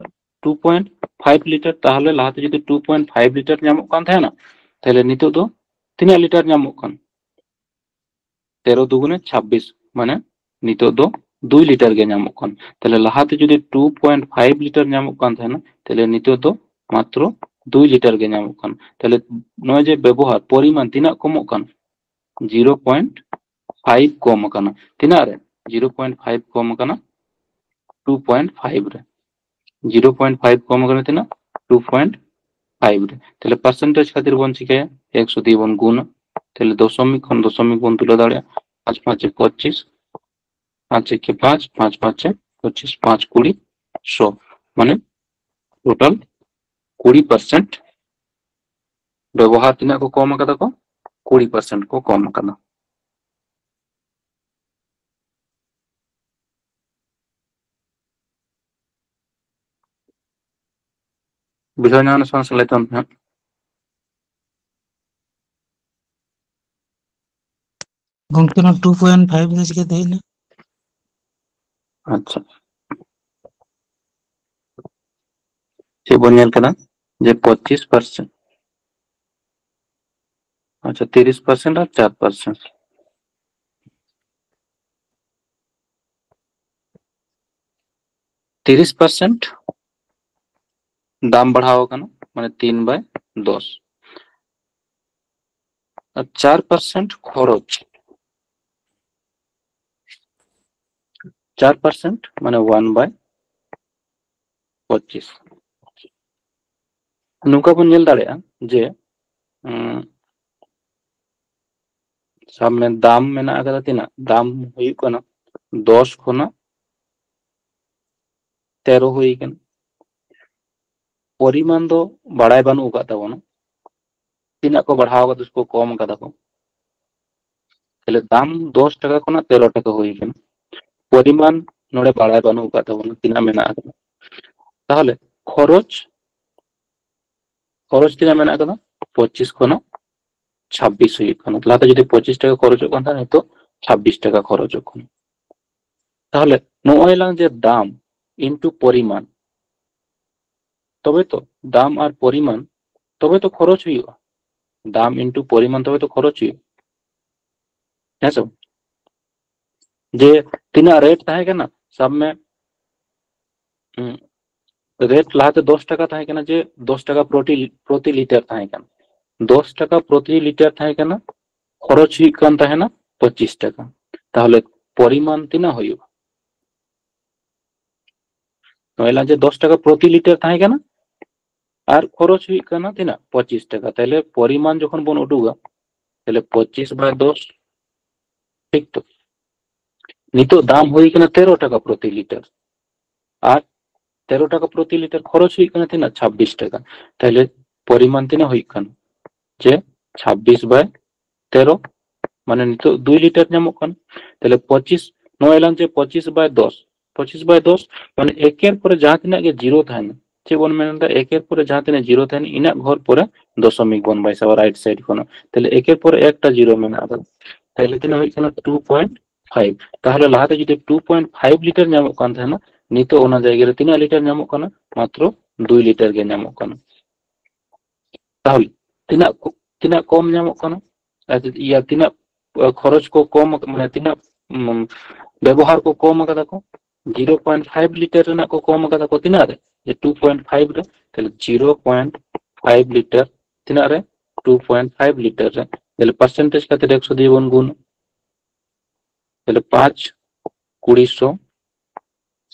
two point five litre. ᱛᱟᱦᱚᱞᱮ ᱞᱟᱦᱟᱛᱮ ᱡᱩᱫᱤ ᱴᱩ ᱯᱚᱭᱮᱱᱴ ᱯᱷᱟᱭᱤᱵᱷ ᱞᱤᱴᱟᱨ ᱧᱟᱢᱚᱜ ᱠᱟᱱ ᱛᱟᱦᱮᱱᱟ, ᱛᱟᱦᱞᱮ ᱱᱤᱛᱚᱜ ᱫᱚ ᱛᱤᱱᱟᱹᱜ ᱞᱤᱴᱟᱨ ᱧᱟᱢᱚᱜ ᱠᱟᱱᱟ? ᱛᱮᱨᱚ ᱫᱩᱜᱩᱱᱮ ᱪᱷᱟᱵᱵᱤᱥ, ᱢᱟᱱᱮ ᱱᱤᱛᱚᱜ ᱫᱚ ᱫᱩᱭ ᱞᱤᱴᱟᱨ ᱜᱮ ᱧᱟᱢᱚᱜ ᱠᱟᱱᱟ᱾ ᱛᱟᱦᱞᱮ ᱞᱟᱦᱟᱛᱮ ᱡᱩᱫᱤ ᱴᱩ ᱯᱚᱭᱮᱱᱴ ᱯᱷᱟᱭᱤᱵᱷ ᱞᱤᱴᱟᱨ ᱧᱟᱢᱚᱜ ᱠᱟᱱ ᱛᱟᱦᱮᱱᱟ, ᱛᱟᱦᱞᱮ ᱱᱤᱛᱚᱜ ᱫᱚ ᱢᱟᱛᱨᱚ ᱫᱩᱭ ᱞᱤᱴᱟᱨ ᱜᱮ ᱧᱟᱢᱚᱜ ᱠᱟᱱᱟ᱾ ᱛᱟᱦᱞᱮ ᱱᱚᱜᱼᱚᱭ ᱡᱮ ᱵᱮᱵᱚᱦᱟᱨ ᱯᱚᱨᱤᱢᱟᱱ ᱛᱤᱱᱟᱹᱜ ᱠᱚᱢᱚᱜ ᱠᱟᱱᱟ? ᱡᱤᱨᱳ ᱯᱚᱭᱮᱱᱴ ᱯᱷᱟᱭᱤᱵᱷ ᱠᱚᱢ ᱟᱠᱟᱱᱟ᱾ ᱛᱤᱱᱟᱹᱜ ᱨᱮ? ᱡᱤᱨᱳ ᱯᱚᱭᱮᱱᱴ ᱯᱷᱟᱭᱤᱵᱷ ᱠᱚᱢ ᱟᱠᱟᱱᱟ ᱴᱩ ᱯᱚᱭᱮᱱᱴ ᱯᱷᱟᱭᱤᱵᱷ ᱨᱮ᱾ ᱡᱤᱨᱳ ᱯᱚᱭᱮᱱᱴ ᱯᱷᱟᱭᱤᱵᱷ ᱠᱚᱢ ᱟᱠᱟᱱᱟ ᱛᱤᱱᱟᱹᱜ? ᱴᱩ ᱯᱚᱭᱮᱱᱴ ᱯᱷᱟᱭᱤᱵᱷ ᱨᱮ᱾ ᱛᱟᱦᱞᱮ ᱯᱟᱨᱥᱮᱱᱴᱮᱡᱽ ᱠᱷᱟᱹᱛᱤᱨ ᱵᱚᱱ ᱪᱤᱠᱟᱹᱭᱟ? ᱮᱠᱥᱚ ᱫᱤᱭᱮ ᱵᱚᱱ ᱜᱩᱱᱟ᱾ ᱛᱟᱦᱞᱮ ᱫᱚᱥᱚᱢᱤᱠ ᱠᱷᱚᱱ ᱫᱚᱥᱚᱢᱤᱠ ᱵᱚᱱ ᱛᱩᱞᱟᱹᱣ ᱫᱟᱲᱮᱭᱟᱜᱼᱟ᱾ ᱯᱟᱸᱪ ᱯᱟᱸᱪᱮ ᱯᱚᱸᱪᱤᱥ, ᱯᱟᱸᱪ ᱮᱠᱮ ᱯᱟᱸᱪ, ᱯᱟᱸᱪ ᱯᱟᱸᱪᱮ ᱯᱚᱸᱪᱤᱥ, ᱯᱟᱸᱪ ᱠᱩᱲᱤ ᱥᱚ, ᱢᱟᱱᱮ ᱴᱳᱴᱟᱞ ᱠᱩᱲᱤ ᱯᱟᱨᱥᱮᱱᱴ ᱵᱮᱵᱚᱦᱟᱨ ᱛᱤᱱᱟᱹᱜ ᱠᱚ ᱠᱚᱢ ᱟᱠᱟᱫᱟ ᱠᱚ? ᱠᱩᱲᱤ ᱯᱟᱨᱥᱮᱱᱴ ᱠᱚ ᱠᱚᱢ ᱟᱠᱟᱫᱟ᱾ ᱵᱩᱡᱷᱟᱹᱣ ᱧᱟᱢ ᱥᱟᱶ ᱥᱮᱞᱮᱫ ᱛᱟᱢ ᱯᱮ ᱦᱟᱸᱜ᱾ ᱜᱚᱝᱠᱮ, ᱱᱚᱣᱟ ᱴᱩ ᱯᱚᱭᱮᱱᱴ ᱯᱷᱟᱭᱤᱵᱷ ᱫᱚ ᱪᱤᱠᱟᱹᱛᱮ ᱦᱮᱡ ᱮᱱᱟ? ᱟᱪᱪᱷᱟ, ᱪᱮᱫ ᱵᱚᱱ ᱧᱮᱞ ᱠᱮᱫᱟ? ᱡᱮ ᱯᱚᱸᱪᱤᱥ ᱯᱟᱨᱥᱮᱱᱴ, ᱟᱪᱪᱷᱟ, ᱛᱤᱨᱤᱥ ᱯᱟᱨᱥᱮᱱᱴ ᱟᱨ ᱪᱟᱨ ᱯᱟᱨᱥᱮᱱᱴ᱾ ᱛᱤᱨᱤᱥ ᱯᱟᱨᱥᱮᱱᱴ ᱫᱟᱢ ᱵᱟᱲᱦᱟᱣ ᱟᱠᱟᱱᱟ, ᱢᱟᱱᱮ ᱛᱤᱱ ᱵᱟᱭ ᱫᱚᱥ᱾ ᱟᱨ ᱪᱟᱨ ᱯᱟᱨᱥᱮᱱᱴ ᱠᱷᱚᱨᱚᱪ, ᱪᱟᱨ ᱯᱟᱨᱥᱮᱱᱴ ᱢᱟᱱᱮ ᱚᱣᱟᱱ ᱵᱟᱭ ᱯᱚᱸᱪᱤᱥ᱾ ᱱᱚᱝᱠᱟ ᱵᱚᱱ ᱧᱮᱞ ᱫᱟᱲᱮᱭᱟᱜᱼᱟ ᱡᱮ, ᱩᱸ, ᱥᱟᱵ ᱢᱮ, ᱫᱟᱢ ᱢᱮᱱᱟᱜ ᱟᱠᱟᱫᱟ ᱛᱤᱱᱟᱹᱜ? ᱫᱟᱢ ᱦᱩᱭᱩᱜ ᱠᱟᱱᱟ ᱫᱚᱥ ᱠᱷᱚᱱᱟᱜ ᱛᱮᱨᱚ ᱦᱩᱭ ᱠᱟᱱᱟ᱾ ᱯᱚᱨᱤᱢᱟᱱ ᱫᱚ ᱵᱟᱲᱟᱭ ᱵᱟᱹᱱᱩᱜ ᱟᱠᱟᱫ ᱛᱟᱵᱚᱱᱟ, ᱛᱤᱱᱟᱹᱜ ᱠᱚ ᱵᱟᱲᱦᱟᱣ ᱟᱠᱟᱫᱟ ᱥᱮ ᱠᱚ ᱠᱚᱢ ᱟᱠᱟᱫᱟ ᱠᱚ᱾ ᱛᱟᱦᱞᱮ ᱫᱟᱢ ᱫᱚᱥ ᱴᱟᱠᱟ ᱠᱷᱚᱱᱟᱜ ᱛᱮᱨᱚ ᱴᱟᱠᱟ ᱦᱩᱭ ᱠᱟᱱᱟ, ᱯᱚᱨᱤᱢᱟᱱ ᱱᱚᱰᱮ ᱵᱟᱲᱟᱭ ᱵᱟᱹᱱᱩᱜ ᱟᱠᱟᱫ ᱛᱟᱵᱚᱱᱟ ᱛᱤᱱᱟᱹᱜ ᱢᱮᱱᱟᱜ ᱟᱠᱟᱫᱟ᱾ ᱛᱟᱦᱞᱮ ᱠᱷᱚᱨᱚᱪ, ᱠᱷᱚᱨᱚᱪ ᱛᱤᱱᱟᱹᱜ ᱢᱮᱱᱟᱜ ᱟᱠᱟᱫᱟ? ᱯᱚᱸᱪᱤᱥ ᱠᱷᱚᱱᱟᱜ ᱪᱷᱟᱵᱵᱤᱥ ᱦᱩᱭᱩᱜ ᱠᱟᱱᱟ᱾ ᱞᱟᱦᱟᱛᱮ ᱡᱩᱫᱤ ᱯᱚᱸᱪᱤᱥ ᱴᱟᱠᱟ ᱠᱷᱚᱨᱚᱪᱚᱜ ᱠᱟᱱ ᱛᱟᱦᱮᱸᱫ, ᱱᱤᱛᱚᱜ ᱪᱷᱟᱵᱵᱤᱥ ᱴᱟᱠᱟ ᱠᱷᱚᱨᱚᱪᱚᱜ ᱠᱟᱱᱟ᱾ ᱛᱟᱦᱞᱮ ᱱᱚᱜᱼᱚᱭ ᱞᱟᱝ ᱡᱮ ᱫᱟᱢ into ᱯᱚᱨᱤᱢᱟᱱ, ᱛᱚᱵᱮ ᱛᱚ ᱫᱟᱢ ᱟᱨ ᱯᱚᱨᱤᱢᱟᱱ, ᱛᱚᱵᱮ ᱛᱚ ᱠᱷᱚᱨᱚᱪ ᱦᱩᱭᱩᱜᱼᱟ᱾ ᱫᱟᱢ into ᱯᱚᱨᱤᱢᱟᱱ, ᱛᱚᱵᱮ ᱛᱚ ᱠᱷᱚᱨᱚᱪ ᱦᱩᱭᱩᱜᱼᱟ, ᱦᱮᱸ ᱥᱮ ᱵᱟᱝ? ᱡᱮ ᱛᱤᱱᱟᱹᱜ ᱨᱮᱴ ᱛᱟᱦᱮᱸ ᱠᱟᱱᱟ? ᱥᱟᱵ ᱢᱮ, ᱨᱮᱴ ᱞᱟᱦᱟᱛᱮ ᱫᱚᱥ ᱴᱟᱠᱟ ᱛᱟᱦᱮᱸ ᱠᱟᱱᱟ, ᱡᱮ ᱫᱚᱥ ᱴᱟᱠᱟ ᱯᱨᱚᱛᱤ ᱯᱨᱚᱛᱤ ᱞᱤᱴᱟᱨ ᱛᱟᱦᱮᱸ ᱠᱟᱱᱟ᱾ ᱫᱚᱥ ᱴᱟᱠᱟ ᱯᱨᱚᱛᱤ ᱞᱤᱴᱟᱨ ᱛᱟᱦᱮᱸ ᱠᱟᱱᱟ, ᱠᱷᱚᱨᱚᱪ ᱦᱩᱭᱩᱜ ᱠᱟᱱ ᱛᱟᱦᱮᱱᱟ ᱯᱚᱸᱪᱤᱥ ᱴᱟᱠᱟ᱾ ᱛᱟᱦᱚᱞᱮ ᱯᱚᱨᱤᱢᱟᱱ ᱛᱤᱱᱟᱹᱜ ᱦᱩᱭᱩᱜᱼᱟ? ᱱᱚᱜᱼᱚᱭ ᱞᱟᱝ ᱡᱮ ᱫᱚᱥ ᱴᱟᱠᱟ ᱯᱨᱚᱛᱤ ᱞᱤᱴᱟᱨ ᱛᱟᱦᱮᱸ ᱠᱟᱱᱟ, ᱟᱨ ᱠᱷᱚᱨᱚᱪ ᱦᱩᱭᱩᱜ ᱠᱟᱱᱟ ᱛᱤᱱᱟᱹᱜ? ᱯᱚᱸᱪᱤᱥ ᱴᱟᱠᱟ᱾ ᱛᱟᱦᱚᱞᱮ ᱯᱚᱨᱤᱢᱟᱱ ᱡᱚᱠᱷᱚᱱ ᱵᱚᱱ ᱩᱰᱩᱠᱟ, ᱛᱟᱦᱚᱞᱮ ᱯᱚᱸᱪᱤᱥ ᱵᱟᱭ ᱫᱚᱥ, ᱴᱷᱤᱠ ᱛᱚ? ᱱᱤᱛᱚᱜ ᱫᱟᱢ ᱦᱩᱭ ᱠᱟᱱᱟ ᱛᱮᱨᱚ ᱴᱟᱠᱟ ᱯᱨᱚᱛᱤ ᱞᱤᱴᱟᱨ, ᱟᱨ ᱛᱮᱨᱚ ᱴᱟᱠᱟ ᱯᱨᱚᱛᱤ ᱞᱤᱴᱟᱨ ᱠᱷᱚᱨᱚᱪ ᱦᱩᱭᱩᱜ ᱠᱟᱱᱟ ᱛᱤᱱᱟᱹᱜ? ᱪᱷᱟᱵᱵᱤᱥ ᱴᱟᱠᱟ᱾ ᱛᱟᱦᱚᱞᱮ ᱯᱚᱨᱤᱢᱟᱱ ᱛᱤᱱᱟᱹᱜ ᱦᱩᱭᱩᱜ ᱠᱟᱱᱟ? ᱡᱮ ᱪᱷᱟᱵᱵᱤᱥ ᱵᱟᱭ ᱛᱮᱨᱚ, ᱢᱟᱱᱮ ᱱᱤᱛᱚᱜ ᱫᱩᱭ ᱞᱤᱴᱟᱨ ᱧᱟᱢᱚᱜ ᱠᱟᱱᱟ᱾ ᱛᱟᱦᱚᱞᱮ ᱯᱚᱸᱪᱤᱥ, ᱱᱚᱣᱟ ᱮᱞᱟᱝ ᱡᱮ ᱯᱚᱸᱪᱤᱥ ᱵᱟᱭ ᱫᱚᱥ, ᱯᱚᱸᱪᱤᱥ ᱵᱟᱭ ᱫᱚᱥ, ᱢᱟᱱᱮ ᱮᱠᱮᱨ ᱯᱚᱨᱮ ᱡᱟᱦᱟᱸ ᱛᱤᱱᱟᱹᱜ ᱜᱮ ᱡᱤᱨᱳ ᱛᱟᱦᱮᱱᱟ, ᱪᱮᱫ ᱵᱚᱱ ᱢᱮᱱ ᱮᱫᱟ? ᱮᱠᱮᱨ ᱯᱚᱨᱮ ᱡᱟᱦᱟᱸ ᱛᱤᱱᱟᱹᱜ ᱡᱤᱨᱳ ᱛᱟᱦᱮᱱᱟ, ᱤᱱᱟᱹᱜ ᱜᱷᱚᱨ ᱯᱚᱨᱮ ᱫᱚᱥᱚᱢᱤᱠ ᱵᱚᱱ ᱵᱟᱭᱥᱟᱣᱟ ᱨᱟᱭᱤᱴ ᱥᱟᱭᱤᱰ ᱠᱷᱚᱱᱟᱜ᱾ ᱛᱟᱦᱚᱞᱮ ᱮᱠᱮᱨ ᱯᱚᱨᱮ ᱮᱠᱴᱟ ᱡᱤᱨᱳ ᱢᱮᱱᱟᱜ ᱟᱠᱟᱫᱟ᱾ ᱛᱟᱦᱚᱞᱮ ᱛᱤᱱᱟᱹᱜ ᱦᱩᱭᱩᱜ ᱠᱟᱱᱟ? Two point five. ᱛᱟᱦᱚᱞᱮ ᱞᱟᱦᱟᱛᱮ ᱡᱩᱫᱤ ᱴᱩ ᱯᱚᱭᱮᱱᱴ ᱯᱷᱟᱭᱤᱵᱷ ᱞᱤᱴᱟᱨ ᱧᱟᱢᱚᱜ ᱠᱟᱱ ᱛᱟᱦᱮᱱᱟ, ᱱᱤᱛᱚᱜ ᱚᱱᱟ ᱡᱟᱭᱜᱟ ᱨᱮ ᱛᱤᱱᱟᱹᱜ ᱞᱤᱴᱟᱨ ᱧᱟᱢᱚᱜ ᱠᱟᱱᱟ? ᱢᱟᱛᱨᱚ ᱫᱩᱭ ᱞᱤᱴᱟᱨ ᱜᱮ ᱧᱟᱢᱚᱜ ᱠᱟᱱᱟ᱾ ᱛᱟᱦᱚᱞᱮ ᱛᱤᱱᱟᱹᱜ ᱠᱚ-, ᱛᱤᱱᱟᱹᱜ ᱠᱚᱢ ᱧᱟᱢᱚᱜ ᱠᱟᱱᱟ? ᱟᱨ ᱤᱭᱟᱹ, ᱛᱤᱱᱟᱹᱜ, ᱟ, ᱠᱷᱚᱨᱚᱪ ᱠᱚ ᱠᱚᱢ ᱟᱠ-, ᱢᱟᱱᱮ ᱛᱤᱱᱟᱹᱜ, ᱩᱢ, ᱵᱮᱵᱚᱦᱟᱨ ᱠᱚ ᱠᱚᱢ ᱟᱠᱟᱫᱟ ᱠᱚ? ᱡᱤᱨᱳ ᱯᱚᱭᱮᱱᱴ ᱯᱷᱟᱭᱤᱵᱷ ᱞᱤᱴᱟᱨ ᱨᱮᱱᱟᱜ ᱠᱚ ᱠᱚᱢ ᱟᱠᱟᱫᱟ ᱠᱚ ᱛᱤᱱᱟᱹᱜ ᱨᱮ? ᱡᱮ ᱴᱩ ᱯᱚᱭᱮᱱᱴ ᱯᱷᱟᱭᱤᱵᱷ ᱨᱮ᱾ ᱛᱟᱦᱚᱞᱮ ᱡᱤᱨᱳ ᱯᱚᱭᱮᱱᱴ ᱯᱷᱟᱭᱤᱵᱷ ᱞᱤᱴᱟᱨ ᱛᱤᱱᱟᱹᱜ ᱨᱮ? ᱴᱩ ᱯᱚᱭᱮᱱᱴ ᱯᱷᱟᱭᱤᱵᱷ ᱞᱤᱴᱟᱨ ᱨᱮ᱾ ᱛᱟᱦᱚᱞᱮ ᱯᱟᱨᱥᱮᱱᱴᱮᱡᱽ ᱠᱟᱛᱮ ᱮᱠᱥᱚ ᱫᱤᱭᱮ ᱵᱚᱱ ᱜᱩᱱ᱾ ᱛᱟᱦᱚᱞᱮ ᱯᱟᱸᱪ ᱠᱩᱲᱤ ᱥᱚ,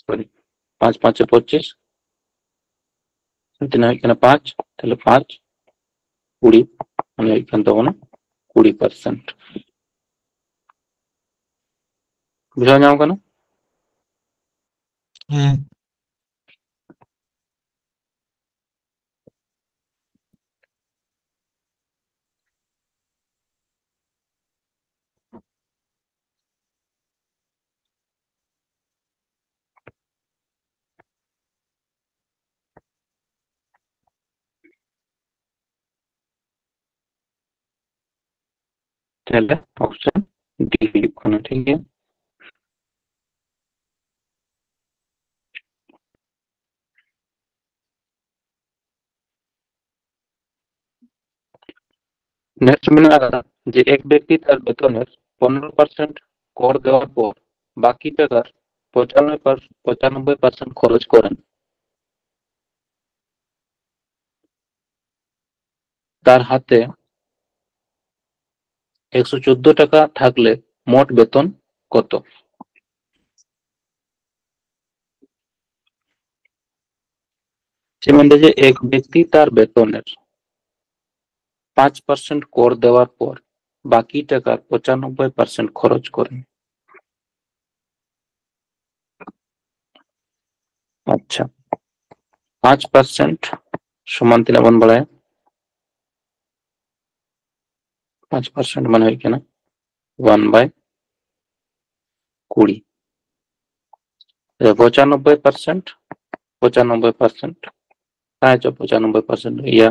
ᱥᱚᱨᱤ, ᱯᱟᱸᱪ ᱯᱟᱸᱪᱮ ᱯᱚᱸᱪᱤᱥ, ᱛᱤᱱᱟᱹᱜ ᱦᱩᱭᱩᱜ ᱠᱟᱱᱟ? ᱯᱟᱸᱪ, ᱛᱟᱦᱚᱞᱮ ᱯᱟᱸᱪ ᱠᱩᱲᱤ, ᱢᱟᱱᱮ ᱦᱩᱭᱩᱜ ᱠᱟᱱ ᱛᱟᱵᱚᱱᱟ ᱠᱩᱲᱤ ᱯᱟᱨᱥᱮᱱᱴ᱾ ᱵᱩᱡᱷᱟᱹᱣ ᱧᱟᱢ ᱠᱟᱱᱟ? ᱦᱮᱸ᱾ ᱛᱟᱦᱞᱮ ᱚᱯᱥᱚᱱ ᱰᱤ ᱦᱩᱭᱩᱜ ᱠᱟᱱᱟ, ᱴᱷᱤᱠ ᱜᱮᱭᱟ᱾ ᱱᱮᱠᱥᱴ ᱢᱮᱱᱟᱜ ᱟᱠᱟᱫᱟ ᱡᱮ ᱮᱠ ᱵᱮᱠᱛᱤ ᱛᱟᱨ ᱵᱮᱛᱚᱱᱮᱨ ᱯᱚᱱᱨᱚ ᱯᱟᱨᱥᱮᱱᱴ ᱠᱚᱨ ᱫᱮᱣᱟᱨ ᱯᱚᱨ বাকি টাকার পঁচানব্বই পার্সেন্ট খরচ করেন, তার হাতে একশো চোদ্দ টাকা থাকলে মোট বেতন কত? সে মানে যে এক ব্যক্তি তার বেতনের পাঁচ পার্সেন্ট কর দেওয়ার পর বাকি টাকার পঁচানব্বই পার্সেন্ট খরচ করেন। আচ্ছা, পাঁচ পার্সেন্ট সমান ᱛᱤᱱᱟᱹᱜ ᱵᱚᱱ ᱵᱟᱲᱟᱭᱟ? ᱯᱟᱸᱪ ᱯᱟᱨᱥᱮᱱᱴ ᱢᱟᱱᱮ ᱦᱩᱭᱩᱜ ᱠᱟᱱᱟ ᱚᱣᱟᱱ ᱵᱟᱭ ᱠᱩᱲᱤ᱾ ᱯᱚᱸᱪᱟᱱᱚᱵᱵᱳᱭ ᱯᱟᱨᱥᱮᱱᱴ, ᱯᱚᱸᱪᱟᱱᱚᱵᱵᱳᱭ ᱯᱟᱨᱥᱮᱱᱴ, ᱦᱮᱸ ᱪᱚ, ᱯᱚᱸᱪᱟᱱᱚᱵᱵᱳᱭ ᱯᱟᱨᱥᱮᱱᱴ ᱤᱭᱟᱹ,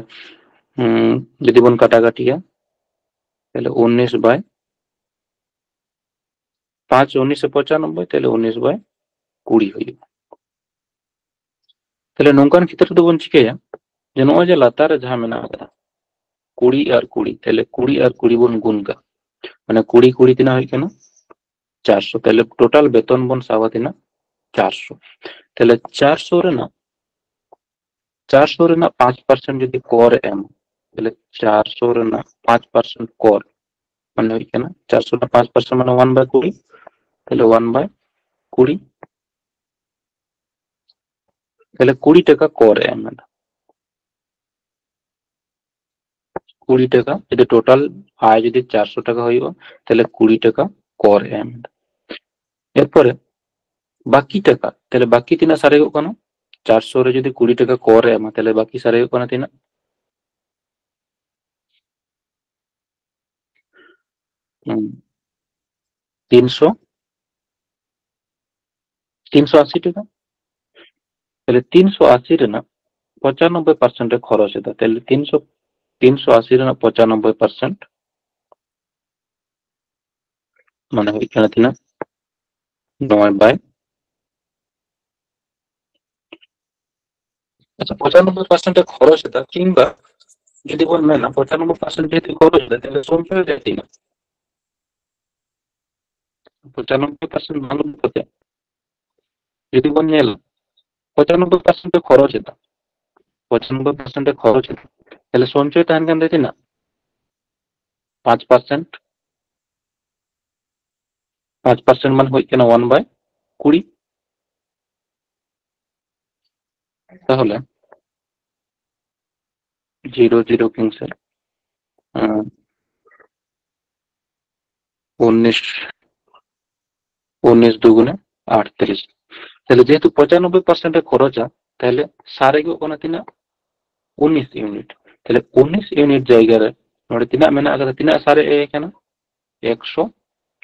ᱦᱩᱸ, ᱡᱩᱫᱤ ᱵᱚᱱ ᱠᱟᱴᱟᱠᱟᱴᱤᱭᱟ, ᱛᱟᱦᱞᱮ ᱩᱱᱤᱥ ᱵᱟᱭ ᱯᱟᱸᱪ, ᱩᱱᱤᱥ ᱮ ᱯᱚᱸᱪᱟᱱᱚᱵᱵᱳᱭ, ᱛᱟᱦᱞᱮ ᱩᱱᱤᱥ ᱵᱟᱭ ᱠᱩᱲᱤ ᱦᱩᱭᱩᱜᱼᱟ᱾ ᱛᱟᱦᱞᱮ ᱱᱚᱝᱠᱟᱱ ᱠᱷᱮᱛᱨᱮ ᱫᱚᱵᱚᱱ ᱪᱤᱠᱟᱹᱭᱟ ᱡᱮ ᱱᱚᱜᱼᱚᱭ ᱡᱮ ᱞᱟᱛᱟᱨ ᱨᱮ ᱡᱟᱦᱟᱸ ᱢᱮᱱᱟᱜ ᱟᱠᱟᱫᱟ ᱠᱩᱲᱤ ᱟᱨ ᱠᱩᱲᱤ, ᱛᱟᱦᱞᱮ ᱠᱩᱲᱤ ᱟᱨ ᱠᱩᱲᱤ ᱵᱚᱱ ᱜᱩᱱ ᱠᱟᱜ, ᱢᱟᱱᱮ ᱠᱩᱲᱤ ᱠᱩᱲᱤ ᱛᱤᱱᱟᱹᱜ ᱦᱩᱭᱩᱜ ᱠᱟᱱᱟ? ᱪᱟᱨᱥᱚ᱾ ᱛᱟᱦᱞᱮ ᱴᱳᱴᱟᱞ ᱵᱮᱛᱚᱱ ᱵᱚᱱ ᱥᱟᱵᱟ ᱛᱤᱱᱟᱹᱜ? ᱪᱟᱨᱥᱚ᱾ ᱛᱟᱦᱞᱮ ᱪᱟᱨᱥᱚ ᱨᱮᱱᱟᱜ, ᱪᱟᱨᱥᱚ ᱨᱮᱱᱟᱜ ᱯᱟᱸᱪ ᱯᱟᱨᱥᱮᱱᱴ ᱡᱩᱫᱤ ᱠᱚᱨ ᱮ ᱮᱢᱟ, ᱛᱟᱦᱞᱮ ᱪᱟᱨᱥᱚ ᱨᱮᱱᱟᱜ ᱯᱟᱸᱪ ᱯᱟᱨᱥᱮᱱᱴ ᱠᱚᱨ ᱢᱟᱱᱮ ᱦᱩᱭᱩᱜ ᱠᱟᱱᱟ ᱪᱟᱨᱥᱚ ᱨᱮᱱᱟᱜ ᱯᱟᱸᱪ ᱯᱟᱨᱥᱮᱱᱴ ᱢᱟᱱᱮ ᱚᱣᱟᱱ ᱵᱟᱭ ᱠᱩᱲᱤ, ᱛᱟᱦᱞᱮ ᱚᱣᱟᱱ ᱵᱟᱭ ᱠᱩᱲᱤ, ᱛᱟᱦᱞᱮ ᱠᱩᱲᱤ ᱴᱟᱠᱟ ᱠᱚᱨ ᱮ ᱮᱢ ᱮᱫᱟ᱾ ᱠᱩᱲᱤ ᱴᱟᱠᱟ, ᱡᱩᱫᱤ ᱴᱳᱴᱟᱞ ᱟᱭ ᱡᱩᱫᱤ ᱪᱟᱨᱥᱚ ᱴᱟᱠᱟ ᱦᱩᱭᱩᱜᱼᱟ, ᱛᱟᱦᱞᱮ ᱠᱩᱲᱤ ᱴᱟᱠᱟ ᱠᱚᱨ ᱮ ᱮᱢ ᱮᱫᱟ᱾ ᱮᱨᱯᱚᱨᱮ ᱵᱟᱹᱠᱤ ᱴᱟᱠᱟ, ᱛᱟᱦᱞᱮ ᱵᱟᱹᱠᱤ ᱛᱤᱱᱟᱹᱜ ᱥᱟᱨᱮᱡᱚᱜ ᱠᱟᱱᱟ? ᱪᱟᱨᱥᱚ ᱨᱮ ᱡᱩᱫᱤ ᱠᱩᱲᱤ ᱴᱟᱠᱟ ᱠᱚᱨ ᱮ ᱮᱢᱟ, ᱛᱟᱦᱞᱮ ᱵᱟᱹᱠᱤ ᱥᱟᱨᱮᱡᱚᱜ ᱠᱟᱱᱟ ᱛᱤᱱᱟᱹᱜ? ᱦᱩᱸ᱾ ᱛᱤᱱᱥᱚ, ᱛᱤᱱᱥᱚ ᱟᱥᱤ ᱴᱟᱠᱟ᱾ ᱛᱟᱦᱞᱮ ᱛᱤᱱᱥᱚ ᱟᱥᱤ ᱨᱮᱱᱟᱜ ᱯᱚᱸᱪᱟᱱᱚᱵᱵᱳᱭ ᱯᱟᱨᱥᱮᱱᱴ ᱮ ᱠᱷᱚᱨᱚᱪ ᱮᱫᱟ᱾ ᱛᱟᱦᱞᱮ ᱛᱤᱱᱥᱚ, ᱛᱤᱱᱥᱚ ᱟᱥᱤ ᱨᱮᱱᱟᱜ ᱯᱚᱸᱪᱟᱱᱚᱵᱵᱳᱭ ᱯᱟᱨᱥᱮᱱᱴ ᱢᱟᱱᱮ ᱦᱩᱭᱩᱜ ᱠᱟᱱᱟ ᱛᱤᱱᱟᱹᱜ? ᱱᱚᱭ ᱵᱟᱭ, ᱟᱪᱪᱷᱟ, ᱯᱚᱸᱪᱟᱱᱚᱵᱵᱳᱭ ᱯᱟᱨᱥᱮᱱᱴ ᱮ ᱠᱷᱚᱨᱚᱪ ᱮᱫᱟ, ᱠᱤᱝᱵᱟ ᱡᱩᱫᱤ ᱵᱚᱱ ᱢᱮᱱᱟ ᱯᱚᱸᱪᱟᱱᱚᱵᱵᱳᱭ ᱯᱟᱨᱥᱮᱱᱴ ᱡᱩᱫᱤ ᱠᱷᱚᱨᱚᱪ ᱮᱫᱟ, ᱛᱟᱦᱞᱮ ᱥᱚᱧᱪᱚᱭ ᱫᱚ ᱛᱤᱱᱟᱹᱜ? ᱯᱚᱸᱪᱟᱱᱚᱵᱵᱳᱭ ᱯᱟᱨᱥᱮᱱᱴ ᱵᱟᱝ ᱩᱰᱩᱠ ᱠᱟᱛᱮ ᱡᱩᱫᱤ ᱵᱚᱱ ᱧᱮᱞᱟ, ᱯᱚᱸᱪᱟᱱᱚᱵᱵᱳᱭ ᱯᱟᱨᱥᱮᱱᱴ ᱮ ᱠᱷᱚᱨᱚᱪ ᱮᱫᱟ, ᱯᱚᱸᱪᱟᱱᱚᱵᱵᱳᱭ ᱯᱟᱨᱥᱮᱱᱴ ᱮ ᱠᱷᱚᱨᱚᱪ ᱮᱫᱟ, ᱛᱟᱦᱞᱮ ᱥᱚᱧᱪᱚᱭ ᱛᱟᱦᱮᱱ ᱠᱟᱱ ᱛᱟᱭᱟ ᱛᱤᱱᱟᱹᱜ? ᱯᱟᱸᱪ ᱯᱟᱨᱥᱮᱱᱴ᱾ ᱯᱟᱸᱪ ᱯᱟᱨᱥᱮᱱᱴ ᱢᱟᱱᱮ ᱦᱩᱭᱩᱜ ᱠᱟᱱᱟ ᱚᱣᱟᱱ ᱵᱟᱭ ᱠᱩᱲᱤ᱾ ᱛᱟᱦᱚᱞᱮ ᱡᱤᱨᱳ ᱡᱤᱨᱳ ᱠᱤᱝ ᱥᱮ, ᱟᱸ, ᱩᱱᱤᱥ, ᱩᱱᱤᱥ ᱫᱩᱜᱩᱱᱮ ᱟᱴᱛᱨᱤᱥ᱾ ᱛᱟᱦᱞᱮ ᱡᱮᱦᱮᱛᱩ ᱯᱚᱸᱪᱟᱱᱚᱵᱵᱳᱭ ᱯᱟᱨᱥᱮᱱᱴ ᱮ ᱠᱷᱚᱨᱚᱪᱟ, ᱛᱟᱦᱞᱮ ᱥᱟᱨᱮᱡᱚᱜ ᱠᱟᱱᱟ ᱛᱤᱱᱟᱹᱜ? ᱩᱱᱤᱥ ᱤᱭᱩᱱᱤᱴ᱾ ᱛᱟᱦᱞᱮ ᱩᱱᱤᱥ ᱤᱭᱩᱱᱤᱴ ᱡᱟᱭᱜᱟ ᱨᱮ ᱱᱚᱰᱮ ᱛᱤᱱᱟᱹᱜ ᱢᱮᱱᱟᱜ ᱟᱠᱟᱫᱟ? ᱛᱤᱱᱟᱹᱜ ᱥᱟᱨᱮᱡ ᱮ ᱠᱟᱱᱟ? ᱮᱠᱥᱚ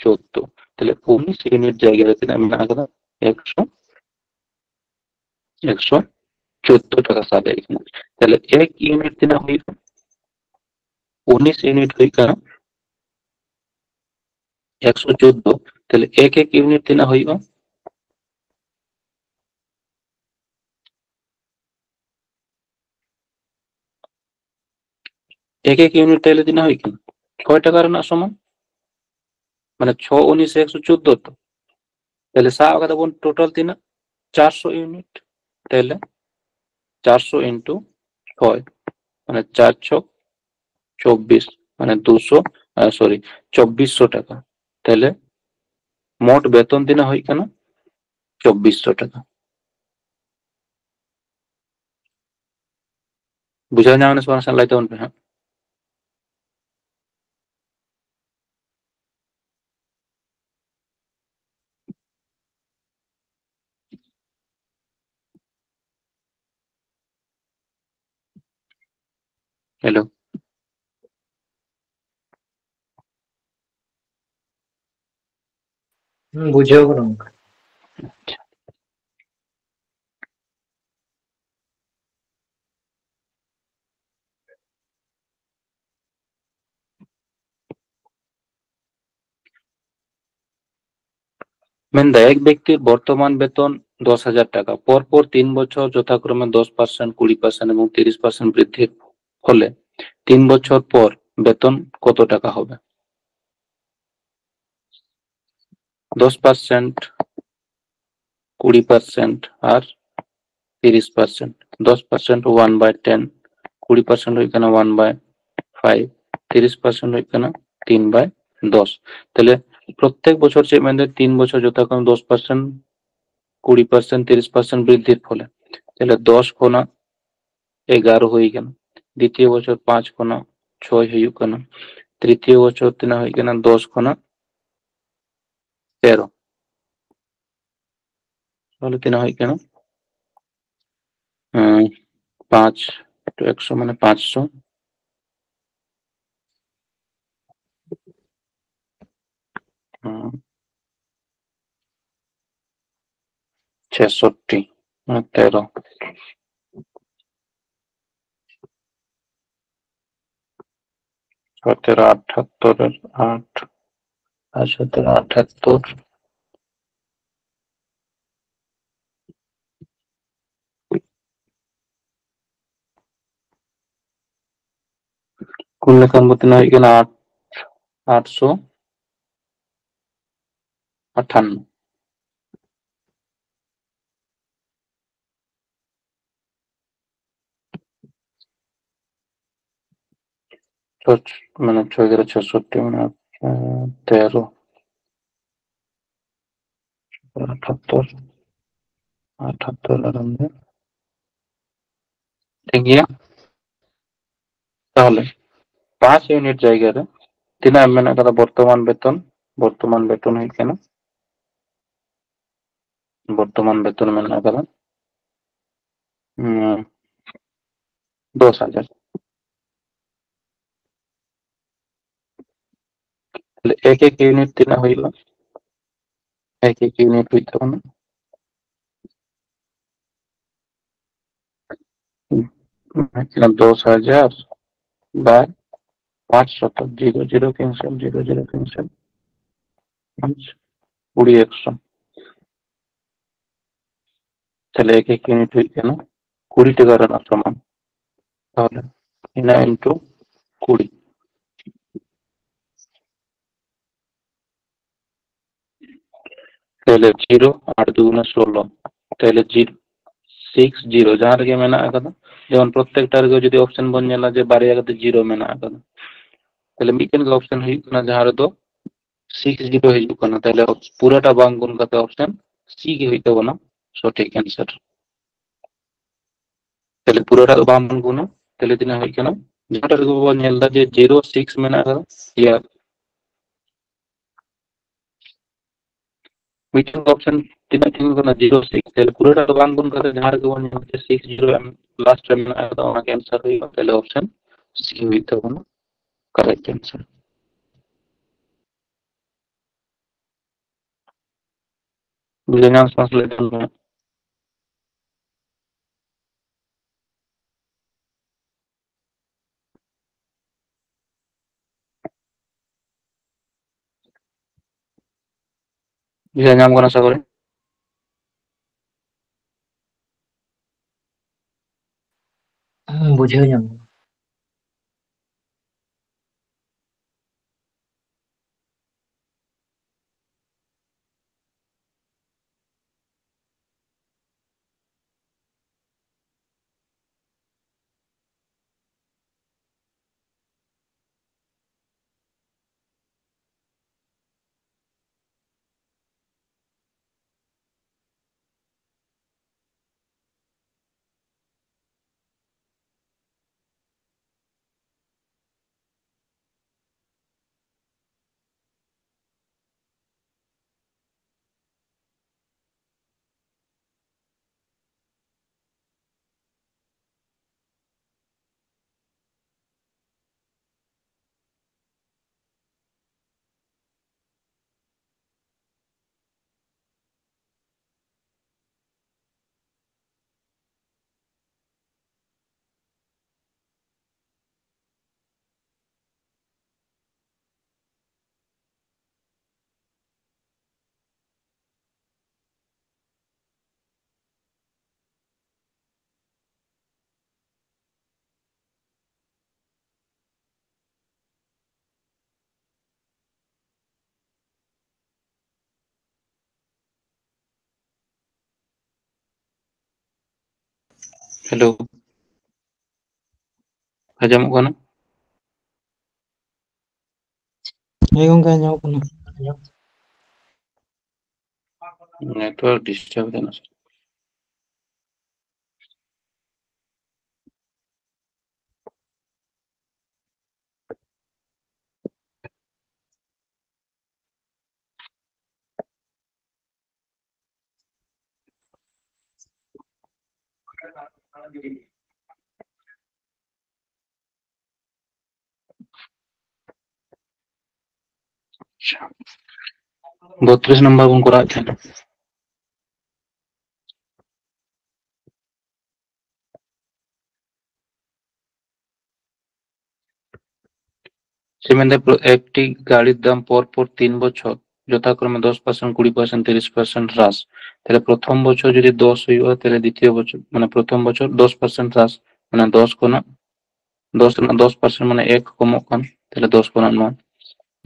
ᱪᱳᱫᱫᱳ᱾ ᱛᱟᱦᱞᱮ ᱩᱱᱤᱥ ᱤᱭᱩᱱᱤᱴ ᱡᱟᱭᱜᱟ ᱨᱮ ᱛᱤᱱᱟᱹᱜ ᱢᱮᱱᱟᱜ ᱟᱠᱟᱫᱟ? ᱮᱠᱥᱚ, ᱮᱠᱥᱚ ᱪᱳᱫᱫᱳ ᱴᱟᱠᱟ ᱥᱟᱨᱮᱡ ᱟᱠᱟᱱᱟ᱾ ᱛᱟᱦᱞᱮ ᱮᱠ ᱤᱭᱩᱱᱤᱴ ᱛᱤᱱᱟᱹᱜ ᱦᱩᱭᱩᱜᱼᱟ? ᱩᱱᱤᱥ ᱤᱭᱩᱱᱤᱴ ᱦᱩᱭᱩᱜ ᱠᱟᱱᱟ ᱮᱠᱥᱚ ᱪᱳᱫᱫᱳ᱾ ᱛᱟᱦᱞᱮ ᱮᱠ ᱮᱠ ᱤᱭᱩᱱᱤᱴ ᱛᱤᱱᱟᱹᱜ ᱦᱩᱭᱩᱜᱼᱟ? ᱮᱠ ᱮᱠ ᱤᱭᱩᱱᱤᱴ ᱛᱟᱦᱞᱮ ᱛᱤᱱᱟᱹᱜ ᱦᱩᱭᱩᱜ ᱠᱟᱱᱟ? ᱪᱷᱚᱭ ᱴᱟᱠᱟ ᱨᱮᱱᱟᱜ ᱥᱚᱢᱟᱱ᱾ ᱢᱟᱱᱮ ᱪᱷᱚ ᱩᱱᱤᱥ ᱮᱠᱥᱚ ᱪᱳᱫᱫᱳ ᱛᱚ᱾ ᱛᱟᱦᱞᱮ ᱥᱟᱵ ᱟᱠᱟᱫᱟ ᱵᱚᱱ ᱴᱳᱴᱟᱞ ᱛᱤᱱᱟᱹᱜ? ᱪᱟᱨᱥᱚ ᱤᱭᱩᱱᱤᱴ᱾ ᱛᱟᱦᱞᱮ ᱪᱟᱨᱥᱚ ᱤᱱᱴᱩ ᱪᱷᱚᱭ, ᱢᱟᱱᱮ ᱪᱟᱨ ᱪᱷᱚᱠ ᱪᱚᱵᱵᱤᱥ, ᱢᱟᱱᱮ ᱫᱩᱥᱚ, ᱥᱚᱨᱤ, ᱪᱚᱵᱵᱤᱥᱥᱚ ᱴᱟᱠᱟ᱾ ᱛᱟᱦᱞᱮ ᱢᱳᱴ ᱵᱮᱛᱚᱱ ᱛᱤᱱᱟᱹᱜ ᱦᱩᱭᱩᱜ ᱠᱟᱱᱟ? ᱪᱚᱵᱵᱤᱥᱥᱚ ᱴᱟᱠᱟ᱾ ᱵᱩᱡᱷᱟᱹᱣ ᱧᱟᱢ ᱮᱱᱟ ᱥᱮ ᱵᱟᱝ? ᱞᱟᱹᱭ ᱛᱟᱵᱚᱱ ᱯᱮ ᱦᱟᱸᱜ᱾ ᱦᱮᱞᱳ᱾ ᱦᱩᱸ, ᱵᱩᱡᱷᱟᱹᱣ ᱠᱟᱱᱟ ᱚᱱᱠᱟ᱾ ᱢᱮᱱᱫᱟᱭ, ᱮᱠ ᱵᱮᱠᱛᱤᱨ ᱵᱚᱨᱛᱚᱢᱟᱱ ᱵᱮᱛᱚᱱ ᱫᱚᱥ ᱦᱟᱡᱟᱨ ᱴᱟᱠᱟ, ᱯᱚᱨ ᱯᱚᱨ ᱛᱤᱱ ᱵᱚᱪᱷᱚᱨ ᱡᱚᱛᱷᱟᱠᱨᱚᱢᱮ ᱫᱚᱥ ᱯᱟᱨᱥᱮᱱᱴ, ᱠᱩᱲᱤ ᱯᱟᱨᱥᱮᱱᱴ ᱮᱵᱚᱝ ᱛᱤᱨᱤᱥ ᱯᱟᱨᱥᱮᱱᱴ ᱵᱨᱤᱫᱽᱫᱷᱤᱨ ᱯᱷᱚᱞᱮ ᱛᱤᱱ ᱵᱚᱪᱷᱚᱨ ᱯᱚᱨ ᱵᱮᱛᱚᱱ ᱠᱚᱛᱚ ᱴᱟᱠᱟ হবে? ᱫᱚᱥ ᱯᱟᱨᱥᱮᱱᱴ, ᱠᱩᱲᱤ ᱯᱟᱨᱥᱮᱱᱴ ᱟᱨ ᱛᱤᱨᱤᱥ ᱯᱟᱨᱥᱮᱱᱴ᱾ ᱫᱚᱥ ᱯᱟᱨᱥᱮᱱᱴ one by ten, ᱠᱩᱲᱤ ᱯᱟᱨᱥᱮᱱᱴ ᱦᱩᱭᱩᱜ ᱠᱟᱱᱟ one by five, ᱛᱤᱨᱤᱥ ᱯᱟᱨᱥᱮᱱᱴ ᱦᱩᱭᱩᱜ ᱠᱟᱱᱟ ᱛᱤᱱ by ᱫᱚᱥ᱾ ᱛᱟᱦᱞᱮ ᱯᱨᱚᱛᱛᱮᱠ ᱵᱚᱪᱷᱚᱨ ᱪᱮᱫ ᱢᱮᱱᱫᱟ, ᱛᱤᱱ ᱵᱚᱪᱷᱚᱨ ᱡᱚᱛᱷᱟ ᱠᱷᱚᱱ ᱫᱚᱥ ᱯᱟᱨᱥᱮᱱᱴ, ᱠᱩᱲᱤ ᱯᱟᱨᱥᱮᱱᱴ, ᱛᱤᱨᱤᱥ ᱯᱟᱨᱥᱮᱱᱴ ᱵᱨᱤᱫᱽᱫᱷᱤᱨ ᱯᱷᱚᱞᱮ᱾ ᱛᱟᱦᱞᱮ ᱫᱚᱥ ᱠᱷᱚᱱᱟᱜ ᱮᱜᱟᱨᱚ ᱦᱩᱭ ᱠᱟᱱᱟ, ᱫᱤᱛᱤᱭᱚ ᱵᱚᱪᱷᱚᱨ ᱯᱟᱸᱪ ᱠᱷᱚᱱᱟᱜ ᱪᱷᱚᱭ ᱦᱩᱭᱩᱜ ᱠᱟᱱᱟ, ᱛᱨᱤᱛᱤᱭᱚ ᱵᱚᱪᱷᱚᱨ ᱛᱤᱱᱟᱹᱜ ᱦᱩᱭᱩᱜ ᱠᱟᱱᱟ, ᱫᱚᱥ ᱠᱷᱚᱱᱟᱜ ᱛᱮᱨᱚ᱾ ᱛᱟᱦᱞᱮ ᱛᱤᱱᱟᱹᱜ ᱦᱩᱭᱩᱜ ᱠᱟᱱᱟ? ᱦᱮᱸ, ᱯᱟᱸᱪ ᱴᱩ ᱮᱠᱥᱚ ᱢᱟᱱᱮ ᱯᱟᱸᱪᱥᱚ᱾ ᱦᱮᱸ, ᱪᱷᱮᱥᱚᱴᱴᱤ, ᱢᱟᱱᱮ ᱛᱮᱨᱚ᱾ ᱥᱚᱛᱮᱨᱚ ᱟᱴᱷᱟᱛᱛᱳᱨ ᱟᱨ ᱟᱴ, ᱟᱨ ᱥᱚᱛᱮᱨᱚ ᱟᱴᱷᱟᱛᱛᱳᱨ᱾ ᱠᱩᱞ ᱞᱮᱠᱷᱟᱱ ᱵᱚ ᱛᱤᱱᱟᱹᱜ ᱦᱩᱭᱩᱜ ᱠᱟᱱᱟ? ᱟᱴ, ᱟᱴᱥᱚ ᱟᱴᱷᱟᱱᱱᱚ᱾ ᱪᱷᱚ, ᱢᱟᱱᱮ ᱪᱷᱚᱭ ᱜᱮᱞ ᱪᱷᱚᱥᱚᱴᱴᱤ, ᱢᱟᱱᱮ, ᱮᱸ, ᱛᱮᱨᱚ᱾ ᱟᱴᱷᱟᱛᱛᱳᱨ, ᱟᱴᱷᱟᱛᱛᱳᱨ ᱟᱨ ᱚᱸᱰᱮ᱾ ᱴᱷᱤᱠ ᱜᱮᱭᱟ᱾ ᱛᱟᱦᱚᱞᱮ ᱯᱟᱸᱪ ᱤᱭᱩᱱᱤᱴ ᱡᱟᱭᱜᱟ ᱨᱮ ᱛᱤᱱᱟᱹᱜ ᱮᱢ ᱢᱮᱱ ᱟᱠᱟᱫᱟ ᱵᱚᱨᱛᱚᱢᱟᱱ ᱵᱮᱛᱚᱱ? ᱵᱚᱨᱛᱚᱢᱟᱱ ᱵᱮᱛᱚᱱ ᱦᱩᱭᱩᱜ ᱠᱟᱱᱟ, ᱵᱚᱨᱛᱚᱢᱟᱱ ᱵᱮᱛᱚᱱ ᱢᱮᱱᱟᱜ ᱟᱠᱟᱫᱟ, ᱩᱸ, ᱫᱚᱥ ᱦᱟᱡᱟᱨ᱾ ᱛᱟᱦᱞᱮ ᱮᱠ ᱮᱠ ᱤᱭᱩᱱᱤᱴ ᱛᱤᱱᱟᱹᱜ ᱦᱩᱭᱩᱜᱼᱟ? ᱮᱠ ᱮᱠ ᱤᱭᱩᱱᱤᱴ ᱦᱩᱭᱩᱜ ᱛᱟᱵᱚᱱᱟ ᱫᱚᱥ ᱦᱟᱡᱟᱨ by ᱯᱟᱸᱪ ᱥᱚᱛᱚ, zero zero cancel, zero zero cancel, ᱠᱩᱲᱤ ᱮᱠᱥᱚ᱾ ᱛᱟᱦᱞᱮ ᱮᱠ ᱮᱠ ᱤᱭᱩᱱᱤᱴ ᱦᱩᱭᱩᱜ ᱠᱟᱱᱟ ᱠᱩᱲᱤ ᱴᱟᱠᱟ ᱨᱮᱱᱟᱜ ᱥᱚᱢᱟᱱ᱾ ᱛᱟᱦᱞᱮ ᱤᱱᱟᱹ into ᱠᱩᱲᱤ᱾ ᱛᱟᱦᱞᱮ ᱡᱤᱨᱳ, ᱟᱴ ᱫᱩ ᱜᱩᱱᱮ ᱥᱳᱞᱳ, ᱛᱟᱦᱞᱮ ᱡᱤᱨᱳ, ᱥᱤᱠᱥ ᱡᱤᱨᱳ, ᱡᱟᱦᱟᱸ ᱨᱮᱜᱮ ᱢᱮᱱᱟᱜ ᱟᱠᱟᱫᱟ᱾ ᱡᱮᱢᱚᱱ ᱯᱨᱚᱛᱛᱮᱠᱴᱟ ᱨᱮᱜᱮ ᱡᱩᱫᱤ ᱚᱯᱥᱮᱱ ᱵᱚᱱ ᱧᱮᱞᱟ ᱡᱮ ᱵᱟᱨᱭᱟ ᱠᱟᱛᱮ ᱡᱤᱨᱳ ᱢᱮᱱᱟᱜ ᱟᱠᱟᱫᱟ, ᱛᱟᱦᱞᱮ ᱢᱤᱫᱴᱮᱱ ᱜᱮ ᱚᱯᱥᱮᱱ ᱦᱩᱭᱩᱜ ᱠᱟᱱᱟ ᱡᱟᱦᱟᱸ ᱨᱮᱫᱚ ᱥᱤᱠᱥ ᱡᱤᱨᱳ ᱦᱤᱡᱩᱜ ᱠᱟᱱᱟ, ᱛᱟᱦᱞᱮ ᱯᱩᱨᱟᱹᱴᱟ ᱵᱟᱝ ᱜᱩᱱ ᱠᱟᱛᱮ ᱚᱯᱥᱮᱱ ᱥᱤ ᱜᱮ ᱦᱩᱭᱩᱜ ᱛᱟᱵᱚᱱᱟ ᱥᱚᱴᱷᱤᱠ ᱟᱱᱥᱟᱨ᱾ ᱛᱟᱦᱞᱮ ᱯᱩᱨᱟᱹᱴᱟ ᱫᱚ ᱵᱟᱝ ᱵᱚᱱ ᱜᱩᱱᱟ, ᱛᱟᱦᱞᱮ ᱛᱤᱱᱟᱹᱜ ᱦᱩᱭᱩᱜ ᱠᱟᱱᱟ? ᱡᱟᱦᱟᱸᱴᱟᱜ ᱨᱮᱜᱮ ᱵᱚᱱ ᱧᱮᱞ ᱮᱫᱟ ᱡᱮ ᱡᱤᱨᱳ ᱥᱤᱠᱥ ᱢᱮᱱᱟᱜ ᱟᱠᱟᱫᱟ, ᱤᱭᱟᱹ, ᱢᱤᱫᱴᱮᱱ ᱚᱯᱥᱮᱱ ᱛᱤᱱᱟᱹᱜ ᱛᱤᱸᱜᱩ ᱠᱟᱱᱟ? Zero six. ᱛᱟᱦᱞᱮ ᱯᱩᱨᱟᱹᱴᱟ ᱫᱚ ᱵᱟᱝ ᱜᱩᱱ ᱠᱟᱛᱮ ᱡᱟᱦᱟᱸ ᱨᱮᱜᱮ ᱵᱚᱱ ᱧᱮᱞ ᱡᱮ ᱥᱤᱠᱥ ᱡᱤᱨᱳ ᱮᱢ ᱞᱟᱥᱴ ᱨᱮ ᱢᱮᱱᱟᱜ ᱟᱠᱟᱫᱟ, ᱚᱱᱟ ᱜᱮ ᱟᱱᱥᱟᱨ ᱦᱩᱭᱩᱜᱼᱟ᱾ ᱛᱟᱦᱞᱮ ᱚᱯᱥᱮᱱ ᱥᱤ ᱦᱩᱭᱩᱜ ᱛᱟᱵᱚᱱᱟ ᱠᱟᱨᱮᱠᱴ ᱟᱱᱥᱟᱨ᱾ ᱵᱩᱡᱷᱟᱹᱣ ᱧᱟᱢ ᱥᱮ ᱵᱟᱝ ᱞᱟᱹᱭ ᱛᱟᱵᱚᱱ ᱢᱮ᱾ ᱵᱩᱡᱷᱟᱹᱣ ᱧᱟᱢ ᱠᱟᱱᱟ ᱥᱮ ᱵᱟᱝ? ᱦᱩᱸ, ᱵᱩᱡᱷᱟᱹᱣ ᱧᱟᱢ ᱠᱟᱱᱟ᱾ ᱦᱮᱞᱳ, ᱟᱸᱡᱚᱢᱚᱜ ᱠᱟᱱᱟ? ᱦᱮᱸ ᱜᱚᱝᱠᱮ, ᱟᱸᱡᱚᱢᱚᱜ ᱠᱟᱱᱟ᱾ ᱱᱮᱴᱣᱟᱨᱠ ᱰᱤᱥᱴᱟᱨᱵ ᱮᱫᱟ ᱱᱟᱥᱮ᱾ ᱟᱪᱪᱷᱟ, ᱵᱚᱛᱨᱤᱥ ᱱᱟᱢᱵᱟᱨ ᱵᱚᱱ ᱠᱚᱨᱟᱣᱮᱫ ᱛᱟᱦᱮᱸᱱᱟ᱾ ᱥᱮ ᱢᱮᱱᱫᱟ, ᱯᱨᱚ-, ᱮᱠᱴᱤ ᱜᱟᱹᱲᱤᱨ ᱫᱟᱢ ᱯᱚᱨ ᱯᱚᱨ ᱛᱤᱱ ᱵᱚᱪᱷᱚᱨ ᱡᱚᱛᱷᱟᱠᱨᱚᱢᱮ ᱫᱚᱥ ᱯᱟᱨᱥᱮᱱᱴ, ᱠᱩᱲᱤ ᱯᱟᱨᱥᱮᱱᱴ, ᱛᱤᱨᱤᱥ ᱯᱟᱨᱥᱮᱱᱴ ᱦᱨᱟᱥ᱾ ᱛᱟᱦᱞᱮ ᱯᱨᱚᱛᱷᱚᱢ ᱵᱚᱪᱷᱚᱨ ᱡᱩᱫᱤ ᱫᱚᱥ ᱦᱩᱭᱩᱜᱼᱟ, ᱛᱟᱦᱞᱮ ᱫᱤᱛᱤᱭᱚ ᱵᱚᱪᱷᱚᱨ, ᱢᱟᱱᱮ ᱯᱨᱚᱛᱷᱚᱢ ᱵᱚᱪᱷᱚᱨ ᱫᱚᱥ ᱯᱟᱨᱥᱮᱱᱴ ᱦᱨᱟᱥ, ᱢᱟᱱᱮ ᱫᱚᱥ ᱠᱷᱚᱱᱟᱜ, ᱫᱚᱥ ᱨᱮᱱᱟᱜ ᱫᱚᱥ ᱯᱟᱨᱥᱮᱱᱴ ᱢᱟᱱᱮ ᱮᱠ ᱠᱚᱢᱚᱜ ᱠᱟᱱ, ᱛᱟᱦᱞᱮ ᱫᱚᱥ ᱠᱷᱚᱱᱟᱜ ᱱᱚᱭ᱾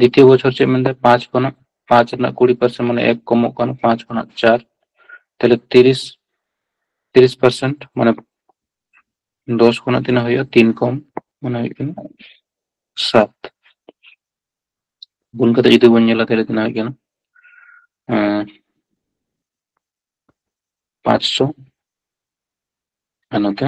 ᱫᱤᱛᱤᱭᱚ ᱵᱚᱪᱷᱚᱨ ᱪᱮᱫ ᱢᱮᱱᱫᱟ? ᱯᱟᱸᱪ ᱠᱷᱚᱱᱟᱜ, ᱯᱟᱸᱪ ᱨᱮᱱᱟᱜ ᱠᱩᱲᱤ ᱯᱟᱨᱥᱮᱱᱴ ᱢᱟᱱᱮ ᱮᱠ ᱠᱚᱢᱚᱜ ᱠᱟᱱ, ᱯᱟᱸᱪ ᱠᱷᱚᱱᱟᱜ ᱪᱟᱨ, ᱛᱟᱦᱞᱮ ᱛᱤᱨᱤᱥ, ᱛᱤᱨᱤᱥ ᱯᱟᱨᱥᱮᱱᱴ, ᱢᱟᱱᱮ ᱫᱚᱥ ᱠᱷᱚᱱᱟᱜ ᱛᱤᱱᱟᱹᱜ ᱦᱩᱭᱩᱜᱼᱟ? ᱛᱤᱱ ᱠᱚᱢ, ᱢᱟᱱᱮ ᱦᱩᱭᱩᱜ ᱠᱟᱱᱟ ᱥᱟᱛ᱾ ᱜᱩᱱ ᱠᱟᱛᱮ ᱡᱩᱫᱤ ᱵᱚᱱ ᱧᱮᱞᱟ, ᱛᱟᱦᱞᱮ ᱛᱤᱱᱟᱹᱜ ᱦᱩᱭᱩᱜ ᱠᱟᱱᱟ? ᱮᱸ, ᱯᱟᱸᱪᱥᱚ᱾ ᱟᱨ ᱱᱚᱛᱮ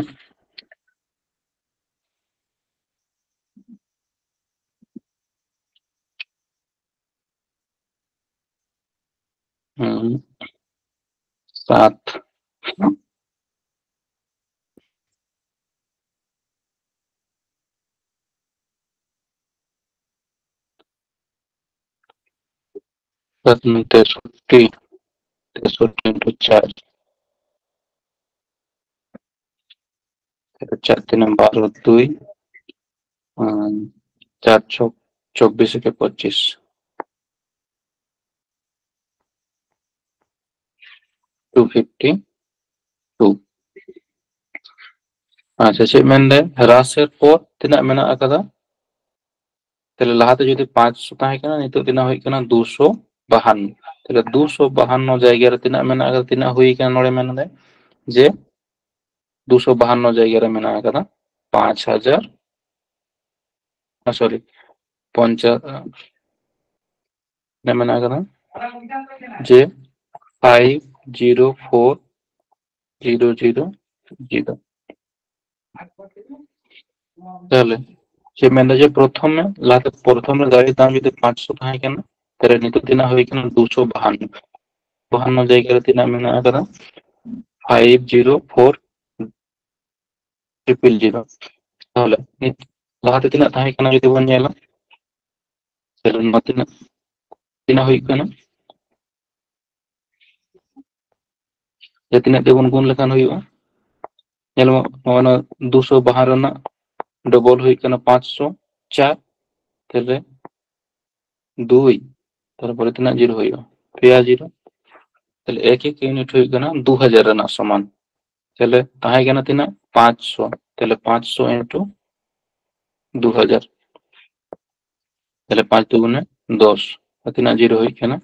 ᱦᱩᱸ, ᱥᱟᱛ᱾ ᱥᱟᱛ ᱱᱚᱭ ᱛᱮᱥᱚᱴᱴᱤ, ᱛᱮᱥᱚᱴᱴᱤ into ᱪᱟᱨ, ᱪᱟᱨ ᱛᱤᱱᱮ ᱵᱟᱨᱚ, ᱫᱩᱭ, ᱟᱨ ᱪᱟᱨ ᱪᱷᱚᱠ ᱪᱚᱵᱵᱤᱥ ᱮᱠᱮ ᱯᱚᱸᱪᱤᱥ᱾ Two fifty two. ᱟᱪᱪᱷᱟ, ᱪᱮᱫ ᱢᱮᱱᱫᱟᱭ? ᱦᱨᱟᱥᱮᱨ ᱯᱚᱨ ᱛᱤᱱᱟᱹᱜ ᱢᱮᱱᱟᱜ ᱟᱠᱟᱫᱟ? ᱛᱟᱦᱞᱮ ᱞᱟᱦᱟᱛᱮ ᱡᱩᱫᱤ ᱯᱟᱸᱪᱥᱚ ᱛᱟᱦᱮᱸ ᱠᱟᱱᱟ, ᱱᱤᱛᱚᱜ ᱛᱤᱱᱟᱹᱜ ᱦᱩᱭ ᱠᱟᱱᱟ? ᱫᱩᱥᱚ ᱵᱟᱦᱟᱱᱱᱚ᱾ ᱛᱟᱦᱞᱮ ᱫᱩᱥᱚ ᱵᱟᱦᱟᱱᱱᱚ ᱡᱟᱭᱜᱟ ᱨᱮ ᱛᱤᱱᱟᱹᱜ ᱢᱮᱱᱟᱜ ᱟᱠᱟᱫᱟ? ᱛᱤᱱᱟᱹᱜ ᱦᱩᱭ ᱠᱟᱱᱟ ᱱᱚᱰᱮ? ᱢᱮᱱᱫᱟᱭ ᱡᱮ ᱫᱩᱥᱚ ᱵᱟᱦᱟᱱᱱᱚ ᱡᱟᱭᱜᱟ ᱨᱮ ᱢᱮᱱᱟᱜ ᱟᱠᱟᱫᱟ ᱯᱟᱸᱪ ᱦᱟᱡᱟᱨ, ᱥᱚᱨᱤ, ᱯᱚᱧᱪᱟᱥ ᱨᱮ ᱢᱮᱱᱟᱜ ᱟᱠᱟᱫᱟ ᱡᱮ five zero four zero zero zero. ᱛᱟᱦᱞᱮ ᱪᱮᱫ ᱢᱮᱱᱫᱟ ᱡᱮ ᱯᱨᱚᱛᱷᱚᱢ ᱨᱮ, ᱞᱟᱦᱟᱛᱮ ᱯᱨᱚᱛᱷᱚᱢ ᱨᱮ ᱫᱟᱲᱮ ᱫᱟᱢ ᱡᱩᱫᱤ ᱯᱟᱸᱪᱥᱚ ᱛᱟᱦᱮᱸ ᱠᱟᱱᱟ, ᱛᱟᱦᱞᱮ ᱱᱤᱛᱚᱜ ᱛᱤᱱᱟᱹᱜ ᱦᱩᱭ ᱠᱟᱱᱟ? ᱫᱩᱥᱚ ᱵᱟᱦᱟᱱᱱᱚ᱾ ᱵᱟᱦᱟᱱᱱᱚ ᱡᱟᱭᱜᱟ ᱨᱮ ᱛᱤᱱᱟᱹᱜ ᱢᱮᱱᱟᱜ ᱟᱠᱟᱫᱟ? Five zero four triple zero. ᱛᱟᱦᱞᱮ ᱱᱤᱛ ᱞᱟᱦᱟᱛᱮ ᱛᱤᱱᱟᱹᱜ ᱛᱟᱦᱮᱸ ᱠᱟᱱᱟ ᱡᱩᱫᱤ ᱵᱚᱱ ᱧᱮᱞᱟ, ᱛᱟᱦᱞᱮ ᱱᱚᱣᱟ ᱛᱤᱱᱟᱹᱜ, ᱛᱤᱱᱟᱹᱜ ᱦᱩᱭᱩᱜ ᱠᱟᱱᱟ? ᱡᱮ ᱛᱤᱱᱟᱹᱜ ᱛᱮᱵᱚᱱ ᱜᱩᱱ ᱞᱮᱠᱷᱟᱱ ᱦᱩᱭᱩᱜᱼᱟ? ᱧᱮᱞ ᱢᱮ, ᱱᱚᱜᱼᱚᱭ ᱱᱚᱣᱟ ᱫᱩᱥᱚ ᱵᱟᱦᱟᱱᱱᱚ ᱨᱮᱱᱟᱜ ᱰᱚᱵᱚᱞ ᱦᱩᱭᱩᱜ ᱠᱟᱱᱟ ᱯᱟᱸᱪᱥᱚ ᱪᱟᱨ, ᱛᱟᱦᱞᱮ ᱫᱩᱭ, ᱛᱟᱨᱯᱚᱨᱮ ᱛᱤᱱᱟᱹᱜ ᱡᱤᱨᱳ ᱦᱩᱭᱩᱜᱼᱟ? ᱯᱮᱭᱟ ᱡᱤᱨᱳ᱾ ᱛᱟᱦᱞᱮ ᱮᱠ ᱮᱠ ᱤᱭᱩᱱᱤᱴ ᱦᱩᱭᱩᱜ ᱠᱟᱱᱟ ᱫᱩ ᱦᱟᱡᱟᱨ ᱨᱮᱱᱟᱜ ᱥᱚᱢᱟᱱ᱾ ᱛᱟᱦᱞᱮ ᱛᱟᱦᱮᱸ ᱠᱟᱱᱟ ᱛᱤᱱᱟᱹᱜ? ᱯᱟᱸᱪᱥᱚ᱾ ᱛᱟᱦᱞᱮ ᱯᱟᱸᱪᱥᱚ ᱤᱱᱴᱩ ᱫᱩ ᱦᱟᱡᱟᱨ, ᱛᱟᱦᱞᱮ ᱯᱟᱸᱪ ᱫᱩᱜᱩᱱᱮ ᱫᱚᱥ᱾ ᱟᱨ ᱛᱤᱱᱟᱹᱜ ᱡᱤᱨᱳ ᱦᱩᱭᱩᱜ ᱠᱟᱱᱟ?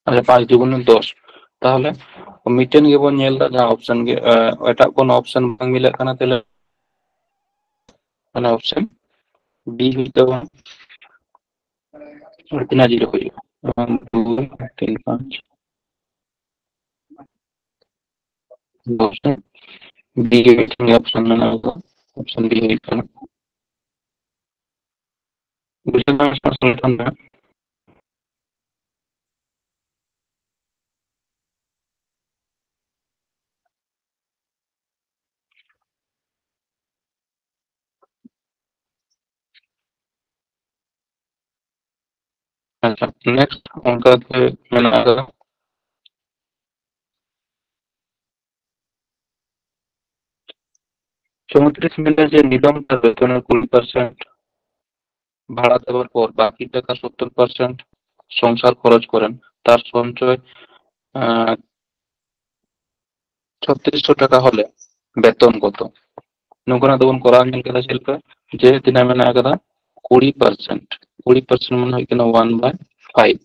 ᱟᱪᱪᱷᱟ, ᱯᱟᱸᱪ ᱫᱩᱜᱩᱱᱮ ᱫᱚᱥ᱾ ᱛᱟᱦᱞᱮ ᱢᱤᱫᱴᱮᱱ ᱜᱮᱵᱚᱱ ᱧᱮᱞ ᱮᱫᱟ, ᱡᱟᱦᱟᱸ ᱚᱯᱥᱮᱱ ᱜᱮ, ᱮ, ᱮᱴᱟᱜ ᱠᱳᱱᱳ ᱚᱯᱥᱮᱱ ᱵᱟᱝ ᱢᱤᱞᱟᱹᱜ ᱠᱟᱱᱟ᱾ ᱛᱟᱦᱞᱮ ᱚᱱᱟ ᱚᱯᱥᱮᱱ ᱵᱤ ᱦᱩᱭᱩᱜ ᱛᱟᱵᱚᱱᱟ᱾ ᱟᱨ ᱛᱤᱱᱟᱹᱜ ᱡᱤᱨᱳ ᱦᱩᱭᱩᱜᱼᱟ? ᱚᱱᱟ ᱫᱩᱭ, ᱛᱤᱱ, ᱯᱟᱸᱪ, ᱫᱚᱥ᱾ ᱵᱤ ᱨᱮ ᱢᱤᱫᱴᱮᱱ ᱜᱮ ᱚᱯᱥᱮᱱ ᱢᱮᱱᱟᱜᱼᱟ, ᱚᱯᱥᱮᱱ ᱵᱤ ᱦᱩᱭᱩᱜ ᱠᱟᱱᱟ᱾ ᱵᱩᱡᱷᱟᱹᱣ ᱧᱟᱢ ᱥᱟᱱᱟᱭᱮᱫ ᱠᱷᱟᱱ ᱫᱚ᱾ ᱟᱪᱪᱷᱟ, ᱱᱮᱠᱥᱴ ᱚᱱᱠᱟ ᱜᱮ ᱢᱮᱱᱟᱜ ᱟᱠᱟᱫᱟ᱾ ᱪᱳᱭᱛᱨᱤᱥ ᱢᱮᱱᱫᱟ ᱡᱮ ᱱᱤᱞᱚᱢ ᱛᱟᱨ ᱵᱮᱛᱚᱱᱮᱨ ᱠᱩᱲᱤ ᱯᱟᱨᱥᱮᱱᱴ ভাড়া দেওয়ার পর বাকি টাকা সত্তর পার্সেন্ট সংসার খরচ করেন, তার সঞ্চয়, আহ, ছত্রিশশো টাকা হলে বেতন কত? ᱱᱚᱝᱠᱟᱱᱟᱜ ᱫᱚᱵᱚᱱ ᱠᱚᱨᱟᱣ ᱧᱮᱞ ᱠᱮᱫᱟ ᱪᱮᱫ ᱞᱮᱠᱟ, ᱡᱮ ᱛᱤᱱᱟᱹᱜ ᱢᱮᱱᱟᱜ ᱟᱠᱟᱫᱟ? ᱠᱩᱲᱤ ᱯᱟᱨᱥᱮᱱᱴ᱾ ᱠᱩᱲᱤ ᱯᱟᱨᱥᱮᱱᱴ ᱢᱟᱱᱮ ᱦᱩᱭᱩᱜ ᱠᱟᱱᱟ ᱚᱣᱟᱱ ᱵᱟᱭ ᱯᱷᱟᱭᱤᱵᱷ᱾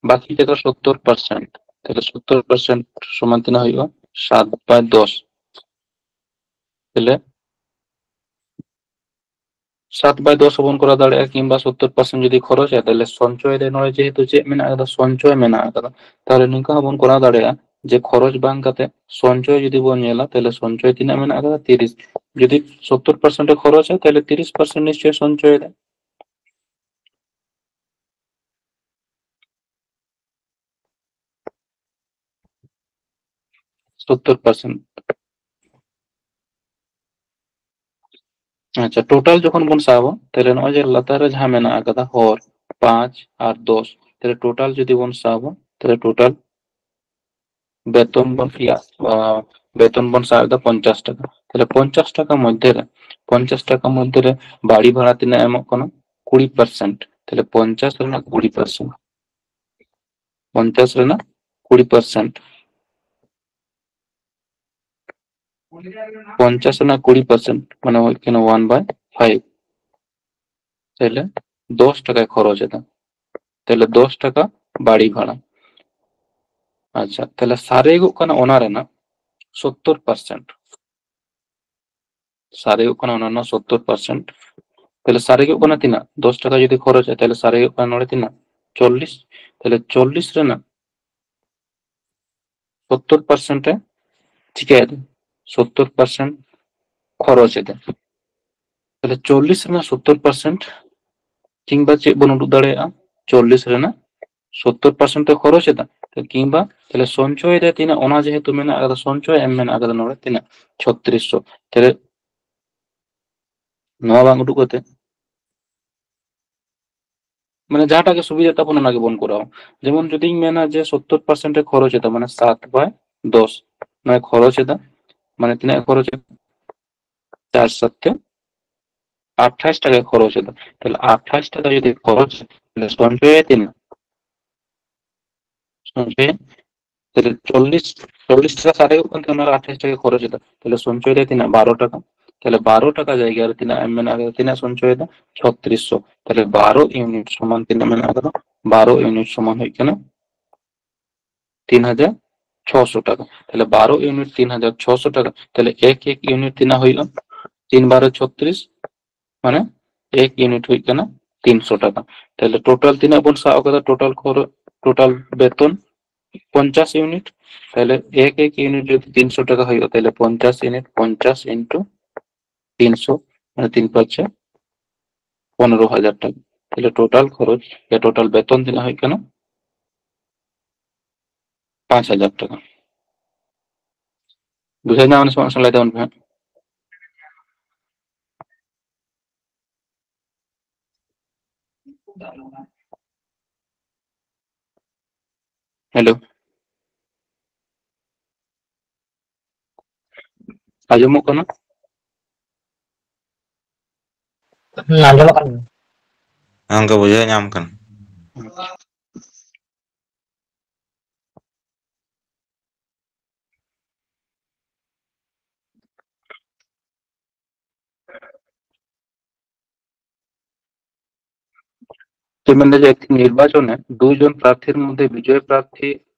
ᱵᱟᱠᱤ ᱴᱟᱠᱟ ᱥᱳᱛᱛᱳᱨ ᱯᱟᱨᱥᱮᱱᱴ, ᱛᱟᱦᱞᱮ ᱥᱳᱛᱛᱳᱨ ᱯᱟᱨᱥᱮᱱᱴ ᱥᱚᱢᱟᱱ ᱛᱤᱱᱟᱹᱜ ᱦᱩᱭᱩᱜᱼᱟ? ᱥᱟᱛ ᱵᱟᱭ ᱫᱚᱥ᱾ ᱛᱟᱦᱞᱮ ᱥᱟᱛ ᱵᱟᱭ ᱫᱚᱥ ᱦᱚᱸᱵᱚᱱ ᱠᱚᱨᱟᱣ ᱫᱟᱲᱮᱭᱟᱜᱼᱟ, ᱠᱤᱝᱵᱟ ᱥᱳᱛᱛᱳᱨ ᱯᱟᱨᱥᱮᱱᱴ ᱡᱩᱫᱤ ᱠᱷᱚᱨᱚᱪᱟ, ᱛᱟᱦᱞᱮ ᱥᱚᱧᱪᱚᱭ ᱨᱮ ᱱᱚᱰᱮ ᱡᱮᱦᱮᱛᱩ ᱪᱮᱫ ᱢᱮᱱᱟᱜ ᱟᱠᱟᱫᱟ? ᱥᱚᱧᱪᱚᱭ ᱢᱮᱱᱟᱜ ᱟᱠᱟᱫᱟ᱾ ᱛᱟᱦᱞᱮ ᱱᱚᱝᱠᱟ ᱦᱚᱸᱵᱚᱱ ᱠᱚᱨᱟᱣ ᱫᱟᱲᱮᱭᱟᱜᱼᱟ ᱡᱮ ᱠᱷᱚᱨᱚᱪ ᱵᱟᱝ ᱠᱟᱛᱮ ᱥᱚᱧᱪᱚᱭ ᱡᱩᱫᱤ ᱵᱚᱱ ᱧᱮᱞᱟ, ᱛᱟᱦᱞᱮ ᱥᱚᱧᱪᱚᱭ ᱛᱤᱱᱟᱹᱜ ᱢᱮᱱᱟᱜ ᱟᱠᱟᱫᱟ? ᱛᱤᱨᱤᱥ᱾ ᱡᱩᱫᱤ ᱥᱳᱛᱛᱳᱨ ᱯᱟᱨᱥᱮᱱᱴ ᱮ ᱠᱷᱚᱨᱚᱪᱟ, ᱛᱟᱦᱞᱮ ᱛᱤᱨᱤᱥ ᱯᱟᱨᱥᱮᱱᱴ ᱱᱤᱥᱪᱚᱭ ᱥᱚᱧᱪᱚᱭ ᱮᱫᱟ᱾ ᱥᱳᱛᱛᱳᱨ ᱯᱟᱨᱥᱮᱱᱴ᱾ ᱟᱪᱪᱷᱟ, ᱴᱳᱴᱟᱞ ᱡᱚᱠᱷᱚᱱ ᱵᱚᱱ ᱥᱟᱵᱟ, ᱛᱟᱦᱞᱮ ᱱᱚᱜᱼᱚᱭ ᱡᱮ ᱞᱟᱛᱟᱨ ᱨᱮ ᱡᱟᱦᱟᱸ ᱢᱮᱱᱟᱜ ᱟᱠᱟᱫᱟ ᱦᱚᱨ ᱯᱟᱸᱪ ᱟᱨ ᱫᱚᱥ, ᱛᱟᱦᱞᱮ ᱴᱳᱴᱟᱞ ᱡᱩᱫᱤ ᱵᱚᱱ ᱥᱟᱵᱟ, ᱛᱟᱦᱞᱮ ᱴᱳᱴᱟᱞ ᱵᱮᱛᱚᱱ ᱵᱚᱱ ᱤᱭᱟᱹ, ᱟᱸ, ᱵᱮᱛᱚᱱ ᱵᱚᱱ ᱥᱟᱵ ᱮᱫᱟ ᱯᱚᱧᱪᱟᱥ ᱴᱟᱠᱟ᱾ ᱛᱟᱦᱞᱮ ᱯᱚᱧᱪᱟᱥ ᱴᱟᱠᱟ ᱢᱚᱫᱽᱫᱷᱮ ᱨᱮ, ᱯᱚᱧᱪᱟᱥ ᱴᱟᱠᱟ ᱢᱚᱫᱽᱫᱷᱮ ᱨᱮ ᱵᱟᱲᱤ ᱵᱷᱟᱲᱟ ᱛᱤᱱᱟᱹᱜ ᱮᱢᱚᱜ ᱠᱟᱱᱟ? ᱠᱩᱲᱤ ᱯᱟᱨᱥᱮᱱᱴ᱾ ᱛᱟᱦᱞᱮ ᱯᱚᱧᱪᱟᱥ ᱨᱮᱱᱟᱜ ᱠᱩᱲᱤ ᱯᱟᱨᱥᱮᱱᱴ, ᱯᱚᱧᱪᱟᱥ ᱨᱮᱱᱟᱜ ᱠᱩᱲᱤ ᱯᱟᱨᱥᱮᱱᱴ, ᱯᱚᱧᱪᱟᱥ ᱨᱮᱱᱟᱜ ᱠᱩᱲᱤ ᱯᱟᱨᱥᱮᱱᱴ ᱢᱟᱱᱮ ᱦᱩᱭᱩᱜ ᱠᱟᱱᱟ ᱚᱣᱟᱱ ᱵᱟᱭ ᱯᱷᱟᱭᱤᱵᱷ᱾ ᱛᱟᱦᱞᱮ ᱫᱚᱥ ᱴᱟᱠᱟᱭ ᱠᱷᱚᱨᱚᱪ ᱮᱫᱟ, ᱛᱟᱦᱞᱮ ᱫᱚᱥ ᱴᱟᱠᱟ ᱵᱟᱲᱤ ᱵᱷᱟᱲᱟ᱾ ᱟᱪᱪᱷᱟ, ᱛᱟᱦᱞᱮ ᱥᱟᱨᱮᱡᱚᱜ ᱠᱟᱱᱟ ᱚᱱᱟ ᱨᱮᱱᱟᱜ ᱥᱳᱛᱛᱳᱨ ᱯᱟᱨᱥᱮᱱᱴ᱾ ᱥᱟᱨᱮᱡᱚᱜ ᱠᱟᱱᱟ ᱚᱱᱟ ᱨᱮᱱᱟᱜ ᱥᱳᱛᱛᱳᱨ ᱯᱟᱨᱥᱮᱱᱴ᱾ ᱛᱟᱦᱞᱮ ᱥᱟᱨᱮᱡᱚᱜ ᱠᱟᱱᱟ ᱛᱤᱱᱟᱹᱜ? ᱫᱚᱥ ᱴᱟᱠᱟ ᱡᱩᱫᱤ ᱠᱷᱚᱨᱚᱪᱟ, ᱛᱟᱦᱞᱮ ᱥᱟᱨᱮᱡᱚᱜ ᱠᱟᱱᱟ ᱱᱚᱰᱮ ᱛᱤᱱᱟᱹᱜ? ᱪᱚᱞᱞᱤᱥ᱾ ᱛᱟᱦᱞᱮ ᱪᱚᱞᱞᱤᱥ ᱨᱮᱱᱟᱜ ᱥᱳᱛᱛᱳᱨ ᱯᱟᱨᱥᱮᱱᱴ ᱮ ᱪᱤᱠᱟᱹᱭᱮᱫᱟ? ᱥᱳᱛᱛᱳᱨ ᱯᱟᱨᱥᱮᱱᱴ ᱠᱷᱚᱨᱚᱪ ᱮᱫᱟ᱾ ᱛᱟᱦᱞᱮ ᱪᱚᱞᱞᱤᱥ ᱨᱮᱱᱟᱜ ᱥᱳᱛᱛᱳᱨ ᱯᱟᱨᱥᱮᱱᱴ, ᱠᱤᱝᱵᱟ ᱪᱮᱫ ᱵᱚᱱ ᱩᱰᱩᱠ ᱫᱟᱲᱮᱭᱟᱜᱼᱟ? ᱪᱚᱞᱞᱤᱥ ᱨᱮᱱᱟᱜ ᱥᱳᱛᱛᱳᱨ ᱯᱟᱨᱥᱮᱱᱴ ᱮ ᱠᱷᱚᱨᱚᱪ ᱮᱫᱟ, ᱠᱤᱝᱵᱟ ᱛᱟᱦᱞᱮ ᱥᱚᱧᱪᱚᱭ ᱨᱮ ᱛᱤᱱᱟᱹᱜ, ᱚᱱᱟ ᱡᱮᱦᱮᱛᱩ ᱢᱮᱱᱟᱜ ᱟᱠᱟᱫᱟ, ᱥᱚᱧᱪᱚᱭ ᱮᱢ ᱢᱮᱱᱟᱜ ᱟᱠᱟᱫᱟ ᱱᱚᱰᱮ ᱛᱤᱱᱟᱹᱜ? ᱪᱷᱚᱛᱨᱤᱥᱥᱚ᱾ ᱛᱟᱦᱞᱮ ᱱᱚᱣᱟ ᱵᱟᱝ ᱩᱰᱩᱠ ᱠᱟᱛᱮ, ᱢᱟᱱᱮ ᱡᱟᱦᱟᱸᱴᱟᱜ ᱜᱮ ᱥᱩᱵᱤᱫᱷᱟ ᱛᱟᱵᱚᱱ ᱚᱱᱟ ᱜᱮᱵᱚᱱ ᱠᱚᱨᱟᱣᱟ᱾ ᱡᱮᱢᱚᱱ ᱡᱩᱫᱤᱧ ᱢᱮᱱᱟ ᱡᱮ ᱥᱳᱛᱛᱳᱨ ᱯᱟᱨᱥᱮᱱᱴ ᱮ ᱠᱷᱚᱨᱚᱪ ᱮᱫᱟ, ᱢᱟᱱᱮ ᱥᱟᱛ ᱵᱟᱭ ᱫᱚᱥ, ᱱᱚᱣᱟ ᱠᱷᱚᱨᱚᱪ ᱮᱫᱟ, ᱢᱟᱱᱮ ᱛᱤᱱᱟᱹᱜ ᱮ ᱠᱷᱚᱨᱚᱪ ᱮᱫᱟ? ᱪᱟᱨ ᱥᱟᱛ ᱛᱮ ᱟᱴᱷᱟᱥ ᱴᱟᱠᱟᱭ ᱠᱷᱚᱨᱚᱪ ᱮᱫᱟ᱾ ᱛᱟᱦᱞᱮ ᱟᱴᱷᱟᱥ ᱴᱟᱠᱟ ᱡᱩᱫᱤ ᱠᱷᱚᱨᱚᱪ, ᱛᱟᱦᱞᱮ ᱥᱚᱧᱪᱚᱭ ᱛᱤᱱᱟᱹᱜ? ᱥᱚᱧᱪᱚᱭ, ᱛᱟᱦᱞᱮ ᱪᱚᱞᱞᱤᱥ, ᱪᱚᱞᱞᱤᱥ ᱴᱟᱠᱟ ᱥᱟᱨᱮᱡᱚᱜ ᱠᱟᱱ ᱛᱟᱦᱮᱸ, ᱚᱱᱟ ᱨᱮ ᱟᱴᱷᱟᱥ ᱴᱟᱠᱟ ᱠᱷᱚᱨᱚᱪ ᱮᱫᱟ᱾ ᱛᱟᱦᱞᱮ ᱥᱚᱧᱪᱚᱭ ᱨᱮ ᱛᱤᱱᱟᱹᱜ? ᱵᱟᱨᱚ ᱴᱟᱠᱟ᱾ ᱛᱟᱦᱞᱮ ᱵᱟᱨᱚ ᱴᱟᱠᱟ ᱡᱟᱭᱜᱟ ᱨᱮ ᱛᱤᱱᱟᱹᱜ ᱮᱢ ᱢᱮᱱᱟᱜ ᱟᱠᱟᱫᱟ? ᱛᱤᱱᱟᱹᱜ ᱥᱚᱧᱪᱚᱭ ᱮᱫᱟ? ᱪᱷᱚᱛᱨᱤᱥᱥᱚ᱾ ᱛᱟᱦᱞᱮ ᱵᱟᱨᱚ ᱤᱭᱩᱱᱤᱴ ᱥᱚᱢᱟᱱ ᱛᱤᱱᱟᱹᱜ ᱢᱮᱱᱟᱜ ᱟᱠᱟᱫᱟ? ᱵᱟᱨᱚ ᱤᱭᱩᱱᱤᱴ ᱥᱚᱢᱟᱱ ᱦᱩᱭᱩᱜ ᱠᱟᱱᱟ ᱛᱤᱱ ᱦᱟᱡᱟᱨ ᱪᱷᱚᱥᱚ ᱴᱟᱠᱟ᱾ ᱛᱟᱦᱞᱮ ᱵᱟᱨᱚ ᱤᱭᱩᱱᱤᱴ ᱛᱤᱱ ᱦᱟᱡᱟᱨ ᱪᱷᱚᱥᱚ ᱴᱟᱠᱟ, ᱛᱟᱦᱞᱮ ᱮᱠ ᱮᱠ ᱤᱭᱩᱱᱤᱴ ᱛᱤᱱᱟᱹᱜ ᱦᱩᱭᱩᱜᱼᱟ? ᱛᱤᱱ ᱵᱟᱨᱚ ᱪᱷᱚᱛᱨᱤᱥ, ᱢᱟᱱᱮ ᱮᱠ ᱤᱭᱩᱱᱤᱴ ᱦᱩᱭᱩᱜ ᱠᱟᱱᱟ ᱛᱤᱱᱥᱚ ᱴᱟᱠᱟ᱾ ᱛᱟᱦᱞᱮ ᱴᱳᱴᱟᱞ ᱛᱤᱱᱟᱹᱜ ᱵᱚᱱ ᱥᱟᱵ ᱟᱠᱟᱫᱟ? ᱴᱳᱴᱟᱞ ᱠᱷᱚᱨᱚᱪ, ᱴᱳᱴᱟᱞ ᱵᱮᱛᱚᱱ ᱯᱚᱧᱪᱟᱥ ᱤᱭᱩᱱᱤᱴ᱾ ᱛᱟᱦᱞᱮ ᱮᱠ ᱮᱠ ᱤᱭᱩᱱᱤᱴ ᱡᱩᱫᱤ ᱛᱤᱱᱥᱚ ᱴᱟᱠᱟ ᱦᱩᱭᱩᱜᱼᱟ, ᱛᱟᱦᱞᱮ ᱯᱚᱧᱪᱟᱥ ᱤᱭᱩᱱᱤᱴ, ᱯᱚᱧᱪᱟᱥ ᱤᱱᱴᱩ ᱛᱤᱱᱥᱚ, ᱢᱟᱱᱮ ᱛᱤᱱ ᱯᱟᱸᱪᱮ ᱯᱚᱱᱨᱚ ᱦᱟᱡᱟᱨ ᱴᱟᱠᱟ᱾ ᱛᱟᱦᱞᱮ ᱴᱳᱴᱟᱞ ᱠᱷᱚᱨᱚᱪ ᱭᱟ ᱴᱳᱴᱟᱞ ᱵᱮᱛᱚᱱ ᱛᱤᱱᱟᱹᱜ ᱦᱩᱭᱩᱜ ᱠᱟᱱᱟ? ᱯᱟᱸᱪ ᱦᱟᱡᱟᱨ ᱴᱟᱠᱟ᱾ ᱵᱩᱡᱷᱟᱹᱣ ᱧᱟᱢ ᱮᱱᱟ ᱥᱮ ᱵᱟᱝ? ᱞᱟᱹᱭ ᱛᱟᱵᱚᱱ ᱯᱮ ᱦᱟᱸᱜ᱾ ᱦᱮᱞᱳ᱾ ᱟᱸᱡᱚᱢᱚᱜ ᱠᱟᱱᱟ? ᱦᱩᱸ, ᱟᱸᱡᱚᱢᱚᱜ ᱠᱟᱱ ᱜᱮᱭᱟ᱾ ᱦᱮᱸ, ᱜᱚᱝᱠᱮ, ᱵᱩᱡᱷᱟᱹᱣ ᱧᱟᱢ ᱠᱟᱱᱟ᱾ ᱪᱮᱫ ᱢᱮᱱᱫᱟ ᱡᱮ ᱮᱠᱴᱤ ᱱᱤᱨᱵᱟᱪᱚᱱᱮ ᱫᱩᱭ ᱡᱚᱱ ᱯᱨᱟᱨᱛᱷᱤᱨ ᱢᱚᱫᱽᱫᱷᱮ ᱵᱤᱡᱚᱭ ᱯᱨᱟᱨᱛᱷᱤ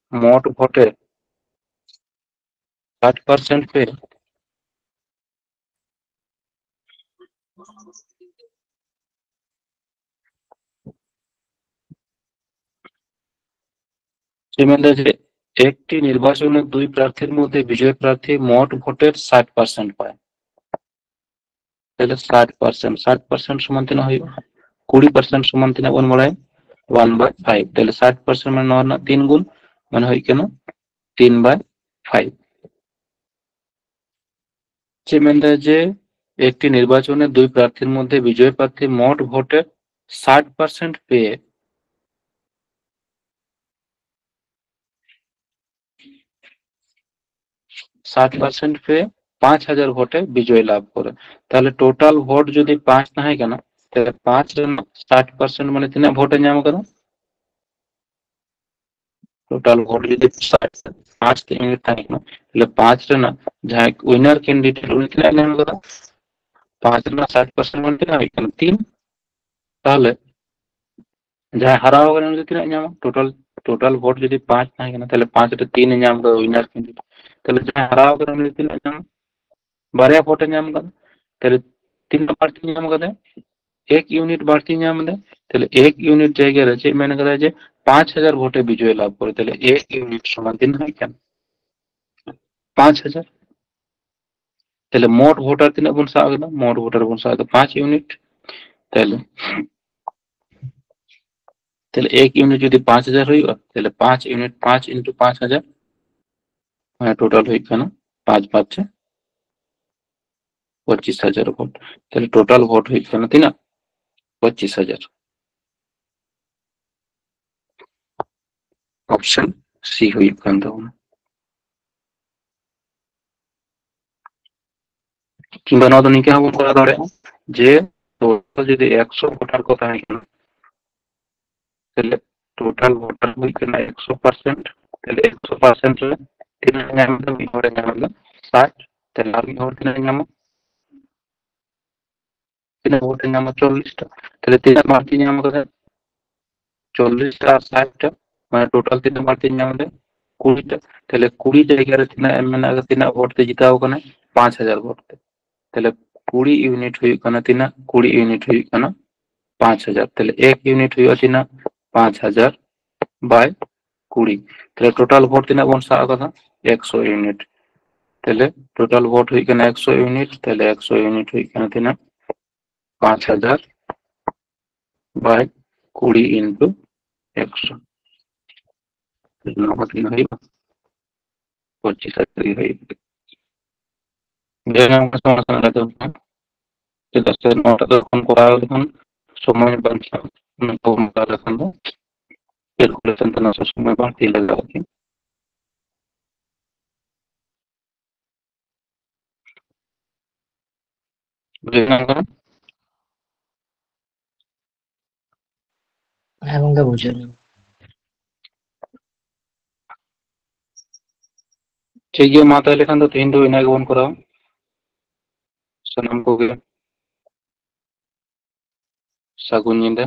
ᱢᱳᱴ ᱵᱷᱳᱴᱮᱨ ᱥᱟᱴ ᱯᱟᱨᱥᱮᱱᱴ ᱯᱮ ᱪᱮᱫ ᱢᱮᱱᱫᱟ ᱡᱮ ᱮᱠᱴᱤ ᱱᱤᱨᱵᱟᱪᱚᱱᱮ ᱫᱩᱭ ᱯᱨᱟᱨᱛᱷᱤᱨ ᱢᱚᱫᱽᱫᱷᱮ ᱵᱤᱡᱚᱭ ᱯᱨᱟᱨᱛᱷᱤ ᱢᱳᱴ ᱵᱷᱳᱴᱮᱨ ᱥᱟᱴ ᱯᱟᱨᱥᱮᱱᱴ ᱯᱟᱭ᱾ ᱛᱟᱦᱞᱮ ᱥᱟᱴ ᱯᱟᱨᱥᱮᱱᱴ, ᱥᱟᱴ ᱯᱟᱨᱥᱮᱱᱴ ᱥᱚᱢᱟᱱ ᱛᱤᱱᱟᱹᱜ ᱦᱩᱭᱩᱜᱼᱟ? ᱠᱩᱲᱤ ᱯᱟᱨᱥᱮᱱᱴ ᱥᱚᱢᱟᱱ ᱛᱤᱱᱟᱹᱜ ᱵᱚᱱ ᱵᱟᱲᱟᱭᱟ? ᱚᱣᱟᱱ ᱵᱟᱭ ᱯᱷᱟᱭᱤᱵᱷ᱾ ᱛᱟᱦᱞᱮ ᱥᱟᱴ ᱯᱟᱨᱥᱮᱱᱴ ᱢᱟᱱᱮ ᱱᱚᱣᱟ ᱨᱮᱱᱟᱜ ᱛᱤᱱ ᱜᱩᱱ, ᱢᱟᱱᱮ ᱦᱩᱭᱩᱜ ᱠᱟᱱᱟ ᱛᱤᱱ ᱵᱟᱭ ᱯᱷᱟᱭᱤᱵᱷ᱾ ᱪᱮᱫ ᱢᱮᱱᱫᱟ ᱡᱮ ᱮᱠᱴᱤ ᱱᱤᱨᱵᱟᱪᱚᱱᱮ ᱫᱩᱭ ᱯᱨᱟᱨᱛᱷᱤᱨ ᱢᱚᱫᱽᱫᱷᱮ ᱵᱤᱡᱚᱭ ᱯᱨᱟᱨᱛᱷᱤ ᱢᱳᱴ ᱵᱷᱳᱴᱮᱨ ᱥᱟᱴ ᱯᱟᱨᱥᱮᱱᱴ ᱯᱮ ᱥᱟᱴ ᱯᱟᱨᱥᱮᱱᱴ ᱯᱮ ᱯᱟᱸᱪ ᱦᱟᱡᱟᱨ ᱵᱷᱳᱴᱮ ᱵᱤᱡᱚᱭ ᱞᱟᱵᱷ ᱠᱚᱨᱮ᱾ ᱛᱟᱦᱞᱮ ᱴᱳᱴᱟᱞ ᱵᱷᱳᱴ ᱡᱩᱫᱤ ᱯᱟᱸᱪ ᱛᱟᱦᱮᱸ ᱠᱟᱱᱟ, ᱛᱟᱦᱞᱮ ᱯᱟᱸᱪ ᱨᱮᱱᱟᱜ ᱥᱟᱴ ᱯᱟᱨᱥᱮᱱᱴ ᱢᱟᱱᱮ ᱛᱤᱱᱟᱹᱜ ᱵᱷᱳᱴᱮ ᱧᱟᱢ ᱟᱠᱟᱫᱟ? ᱴᱳᱴᱟᱞ ᱵᱷᱳᱴ ᱡᱩᱫᱤ ᱥᱟᱴ, ᱯᱟᱸᱪ ᱛᱮ ᱤᱭᱩᱱᱤᱴ ᱛᱟᱦᱮᱸ ᱠᱟᱱᱟ, ᱛᱟᱦᱞᱮ ᱯᱟᱸᱪ ᱨᱮᱱᱟᱜ ᱡᱟᱦᱟᱸᱭ ᱩᱭᱱᱟᱨ ᱠᱮᱱᱰᱤᱰᱮᱴ ᱩᱱᱤ ᱛᱤᱱᱟᱹᱜ ᱧᱟᱢ ᱟᱠᱟᱫᱟ? ᱯᱟᱸᱪ ᱨᱮᱱᱟᱜ ᱥᱟᱴ ᱯᱟᱨᱥᱮᱱᱴ ᱢᱟᱱᱮ ᱛᱤᱱᱟᱹᱜ ᱦᱩᱭᱩᱜ ᱠᱟᱱᱟ? ᱛᱤᱱ᱾ ᱛᱟᱦᱞᱮ ᱡᱟᱦᱟᱸᱭ ᱦᱟᱨᱟᱣ ᱟᱠᱟᱱᱟ ᱩᱱᱤ ᱫᱚ ᱛᱤᱱᱟᱹᱜ ᱧᱟᱢᱟ? ᱴᱳᱴᱟᱞ, ᱴᱳᱴᱟᱞ ᱵᱷᱳᱴ ᱡᱩᱫᱤ ᱯᱟᱸᱪ ᱛᱟᱦᱮᱸ ᱠᱟᱱᱟ, ᱛᱟᱦᱚᱞᱮ ᱯᱟᱸᱪ ᱨᱮ ᱛᱤᱱ ᱮ ᱧᱟᱢ ᱠᱟᱫᱟ, ᱩᱭᱱᱟᱨ ᱠᱮᱱᱰᱤᱰᱮᱴ᱾ ᱛᱟᱦᱚᱞᱮ ᱡᱟᱦᱟᱸᱭ ᱦᱟᱨᱟᱣ ᱟᱠᱟᱱᱟ ᱩᱱᱤ ᱫᱚ ᱛᱤᱱᱟᱹᱜ ᱧᱟᱢᱟ? ᱵᱟᱨᱭᱟ ᱵᱷᱳᱴ ᱮ ᱧᱟᱢ ᱠᱟᱫᱟ᱾ ᱛᱟᱦᱚᱞᱮ ᱛᱤᱱᱟᱹᱜ ᱵᱟᱹᱲᱛᱤ ᱧᱟᱢ ᱠᱟᱫᱟ? ᱮᱠ ᱤᱭᱩᱱᱤᱴ ᱵᱟᱹᱲᱛᱤ ᱧᱟᱢ ᱮᱫᱟ᱾ ᱛᱟᱦᱚᱞᱮ ᱮᱠ ᱤᱭᱩᱱᱤᱴ ᱡᱟᱭᱜᱟ ᱨᱮ ᱪᱮᱫ ᱢᱮᱱ ᱠᱟᱫᱟ? ᱡᱮ ᱯᱟᱸᱪ ᱦᱟᱡᱟᱨ ᱵᱷᱳᱴᱮ ᱵᱤᱡᱚᱭ ᱞᱟᱵᱷ ᱠᱚᱨᱮ᱾ ᱛᱟᱦᱚᱞᱮ ᱮᱠ ᱤᱭᱩᱱᱤᱴ ᱥᱚᱢᱟᱱ ᱛᱤᱱᱟᱹᱜ ᱦᱩᱭᱩᱜ ᱠᱟᱱᱟ? ᱯᱟᱸᱪ ᱦᱟᱡᱟᱨ᱾ ᱛᱟᱦᱚᱞᱮ ᱢᱳᱴ ᱵᱷᱳᱴᱟᱨ ᱛᱤᱱᱟᱹᱜ ᱵᱚᱱ ᱥᱟᱵ ᱠᱮᱫᱟ? ᱢᱳᱴ ᱵᱷᱳᱴᱟᱨ ᱵᱚᱱ ᱥᱟᱵ ᱠᱮᱫᱟ ᱯᱟᱸᱪ ᱤᱭᱩᱱᱤᱴ᱾ ᱛᱟᱦᱚᱞᱮ, ᱛᱟᱦᱚᱞᱮ ᱮᱠ ᱤᱭᱩᱱᱤᱴ ᱡᱩᱫᱤ ᱯᱟᱸᱪ ᱦᱟᱡᱟᱨ ᱦᱩᱭᱩᱜᱼᱟ, ᱛᱟᱦᱚᱞᱮ ᱯᱟᱸᱪ ᱤᱭᱩᱱᱤᱴ ᱯᱟᱸᱪ ᱤᱱᱴᱩ ᱯᱟᱸᱪ ᱦᱟᱡᱟᱨ, ᱢᱟᱱᱮ ᱴᱳᱴᱟᱞ ᱦᱩᱭᱩᱜ ᱠᱟᱱᱟ ᱯᱟᱸᱪ ᱯᱟᱸᱪ ᱯᱚᱸᱪᱤᱥ ᱦᱟᱡᱟᱨ ᱵᱷᱳᱴ᱾ ᱛᱟᱦᱚᱞᱮ ᱴᱳᱴᱟᱞ ᱵᱷᱳᱴ ᱦᱩᱭᱩᱜ ᱠᱟᱱᱟ ᱛᱤᱱᱟᱹᱜ? ᱯᱚᱸᱪᱤᱥ ᱦᱟᱡᱟᱨ᱾ ᱚᱯᱥᱚᱱ ᱥᱤ ᱦᱩᱭᱩᱜ ᱠᱟᱱ ᱛᱟᱵᱚᱱᱟ᱾ ᱠᱤᱝᱵᱟ ᱱᱚᱣᱟ ᱫᱚ ᱱᱤᱝᱠᱟᱹ ᱦᱚᱸᱵᱚᱱ ᱠᱚᱨᱟᱣ ᱫᱟᱲᱮᱭᱟᱜᱼᱟ ᱡᱮ, ᱴᱳᱴᱟᱞ ᱡᱩᱫᱤ ᱮᱠᱥᱚ ᱵᱷᱳᱴᱟᱨ ᱠᱚ ᱛᱟᱦᱮᱸ ᱠᱟᱱᱟ, ᱛᱟᱦᱞᱮ ᱴᱳᱴᱟᱞ ᱵᱷᱳᱴᱟᱨ ᱦᱩᱭᱩᱜ ᱠᱟᱱᱟ ᱮᱠᱥᱚ ᱯᱟᱨᱥᱮᱱᱴ᱾ ᱛᱟᱦᱞᱮ ᱮᱠᱥᱚ ᱯᱟᱨᱥᱮᱱᱴ ᱨᱮ ᱛᱤᱱᱟᱹᱜ ᱧᱟᱢ ᱮᱫᱟ? ᱢᱤᱫ ᱦᱚᱲᱮ ᱧᱟᱢ ᱮᱫᱟ ᱥᱟᱴ᱾ ᱛᱟᱦᱞᱮ ᱟᱨ ᱢᱤᱫ ᱦᱚᱲ ᱛᱤᱱᱟᱹᱜ ᱧᱟᱢᱟ? ᱛᱤᱱᱟᱹᱜ ᱵᱷᱳᱴ ᱮ ᱧᱟᱢᱟ? ᱪᱚᱞᱞᱤᱥ ᱴᱟ᱾ ᱛᱟᱦᱞᱮ ᱛᱤᱱᱟᱹᱜ ᱵᱟᱹᱲᱛᱤ ᱧᱟᱢ ᱠᱟᱫᱟ? ᱪᱚᱞᱞᱤᱥ ᱴᱟ ᱟᱨ ᱥᱟᱴ ᱴᱟ, ᱢᱟᱱᱮ ᱴᱳᱴᱟᱞ ᱛᱤᱱᱟᱹᱜ ᱵᱟᱹᱲᱛᱤ ᱧᱟᱢ ᱮᱫᱟ? ᱠᱩᱲᱤ ᱴᱟ᱾ ᱛᱟᱦᱞᱮ ᱠᱩᱲᱤ ᱡᱟᱭᱜᱟ ᱨᱮ ᱛᱤᱱᱟᱹᱜ ᱮᱢ ᱢᱮᱱᱟᱜ ᱠᱟᱫᱟ? ᱛᱤᱱᱟᱹᱜ ᱵᱷᱳᱴ ᱛᱮ ᱡᱤᱛᱟᱹᱣ ᱠᱟᱱᱟᱭ? ᱯᱟᱸᱪ ᱦᱟᱡᱟᱨ ᱵᱷᱳᱴ ᱛᱮ᱾ ᱛᱟᱦᱞᱮ ᱠᱩᱲᱤ ᱤᱭᱩᱱᱤᱴ ᱦᱩᱭᱩᱜ ᱠᱟᱱᱟ ᱛᱤᱱᱟᱹᱜ? ᱠᱩᱲᱤ ᱤᱭᱩᱱᱤᱴ ᱦᱩᱭᱩᱜ ᱠᱟᱱᱟ ᱯᱟᱸᱪ ᱦᱟᱡᱟᱨ᱾ ᱛᱟᱦᱞᱮ ᱮᱠ ᱤᱭᱩᱱᱤᱴ ᱦᱩᱭᱩᱜᱼᱟ ᱛᱤᱱᱟᱹᱜ? ᱯᱟᱸᱪ ᱦᱟᱡᱟᱨ ᱵᱟᱭ ᱠᱩᱲᱤ᱾ ᱛᱟᱦᱞᱮ ᱴᱳᱴᱟᱞ ᱵᱷᱳᱴ ᱛᱤᱱᱟᱹᱜ ᱵᱚᱱ ᱥᱟᱵ ᱟᱠᱟᱫᱟ? ᱮᱠᱥᱚ ᱤᱭᱩᱱᱤᱴ᱾ ᱛᱟᱦᱞᱮ ᱴᱳᱴᱟᱞ ᱵᱷᱳᱴ ᱦᱩᱭᱩᱜ ᱠᱟᱱᱟ ᱮᱠᱥᱚ ᱤᱭᱩᱱᱤᱴ᱾ ᱛᱟᱦᱞᱮ ᱮᱠᱥᱚ ᱤᱭᱩᱱᱤᱴ ᱦᱩᱭᱩᱜ ᱠᱟᱱᱟ ᱛᱤᱱᱟᱹᱜ? ᱯᱟᱸᱪ ᱦᱟᱡᱟᱨ ᱵᱟᱭ ᱠᱩᱲᱤ ᱤᱱᱴᱩ ᱮᱠᱥᱚ᱾ ᱱᱚᱣᱟ ᱠᱚ ᱛᱤᱱᱟᱹᱜ ᱦᱩᱭᱩᱜᱼᱟ? ᱯᱚᱸᱪᱤᱥ ᱦᱟᱡᱟᱨ ᱜᱮ ᱦᱩᱭᱩᱜᱼᱟ᱾ ᱵᱩᱡᱷᱟᱹᱣ ᱧᱟᱢ ᱠᱟᱱᱟ ᱥᱮ ᱵᱟᱝ? ᱪᱮᱫᱟᱜ ᱥᱮ ᱱᱚᱣᱟᱴᱟᱜ ᱫᱚ ᱮᱠᱷᱚᱱ ᱠᱚᱨᱟᱣ ᱞᱮᱠᱷᱟᱱ ᱥᱚᱢᱚᱭ ᱵᱟᱧᱪᱟᱜᱼᱟ, ᱩᱱᱟᱹᱜ ᱠᱚ ᱠᱚᱨᱟᱣ ᱞᱮᱠᱷᱟᱱ ᱫᱚ ᱠᱮᱞᱠᱩᱞᱮᱥᱚᱱ ᱛᱮ ᱱᱟᱥᱮ ᱥᱚᱢᱚᱭ ᱵᱟᱹᱲᱛᱤ ᱞᱟᱜᱟᱜᱼᱟ᱾ ᱵᱩᱡᱷᱟᱹᱣ ᱧᱟᱢ ᱠᱟᱱᱟ? ᱦᱮᱸ ᱜᱚᱝᱠᱮ, ᱵᱩᱡᱷᱟᱹᱣ ᱧᱟᱢ᱾ ᱴᱷᱤᱠ ᱜᱮᱭᱟ, ᱢᱟ ᱛᱟᱦᱚᱞᱮ ᱠᱷᱟᱱ ᱫᱚ ᱛᱮᱦᱮᱧ ᱫᱚ ᱤᱱᱟᱹ ᱜᱮᱵᱚᱱ ᱠᱚᱨᱟᱣᱟ᱾ ᱥᱟᱱᱟᱢ ᱠᱚᱜᱮ ᱥᱟᱹᱜᱩᱱ ᱧᱤᱫᱟᱹ᱾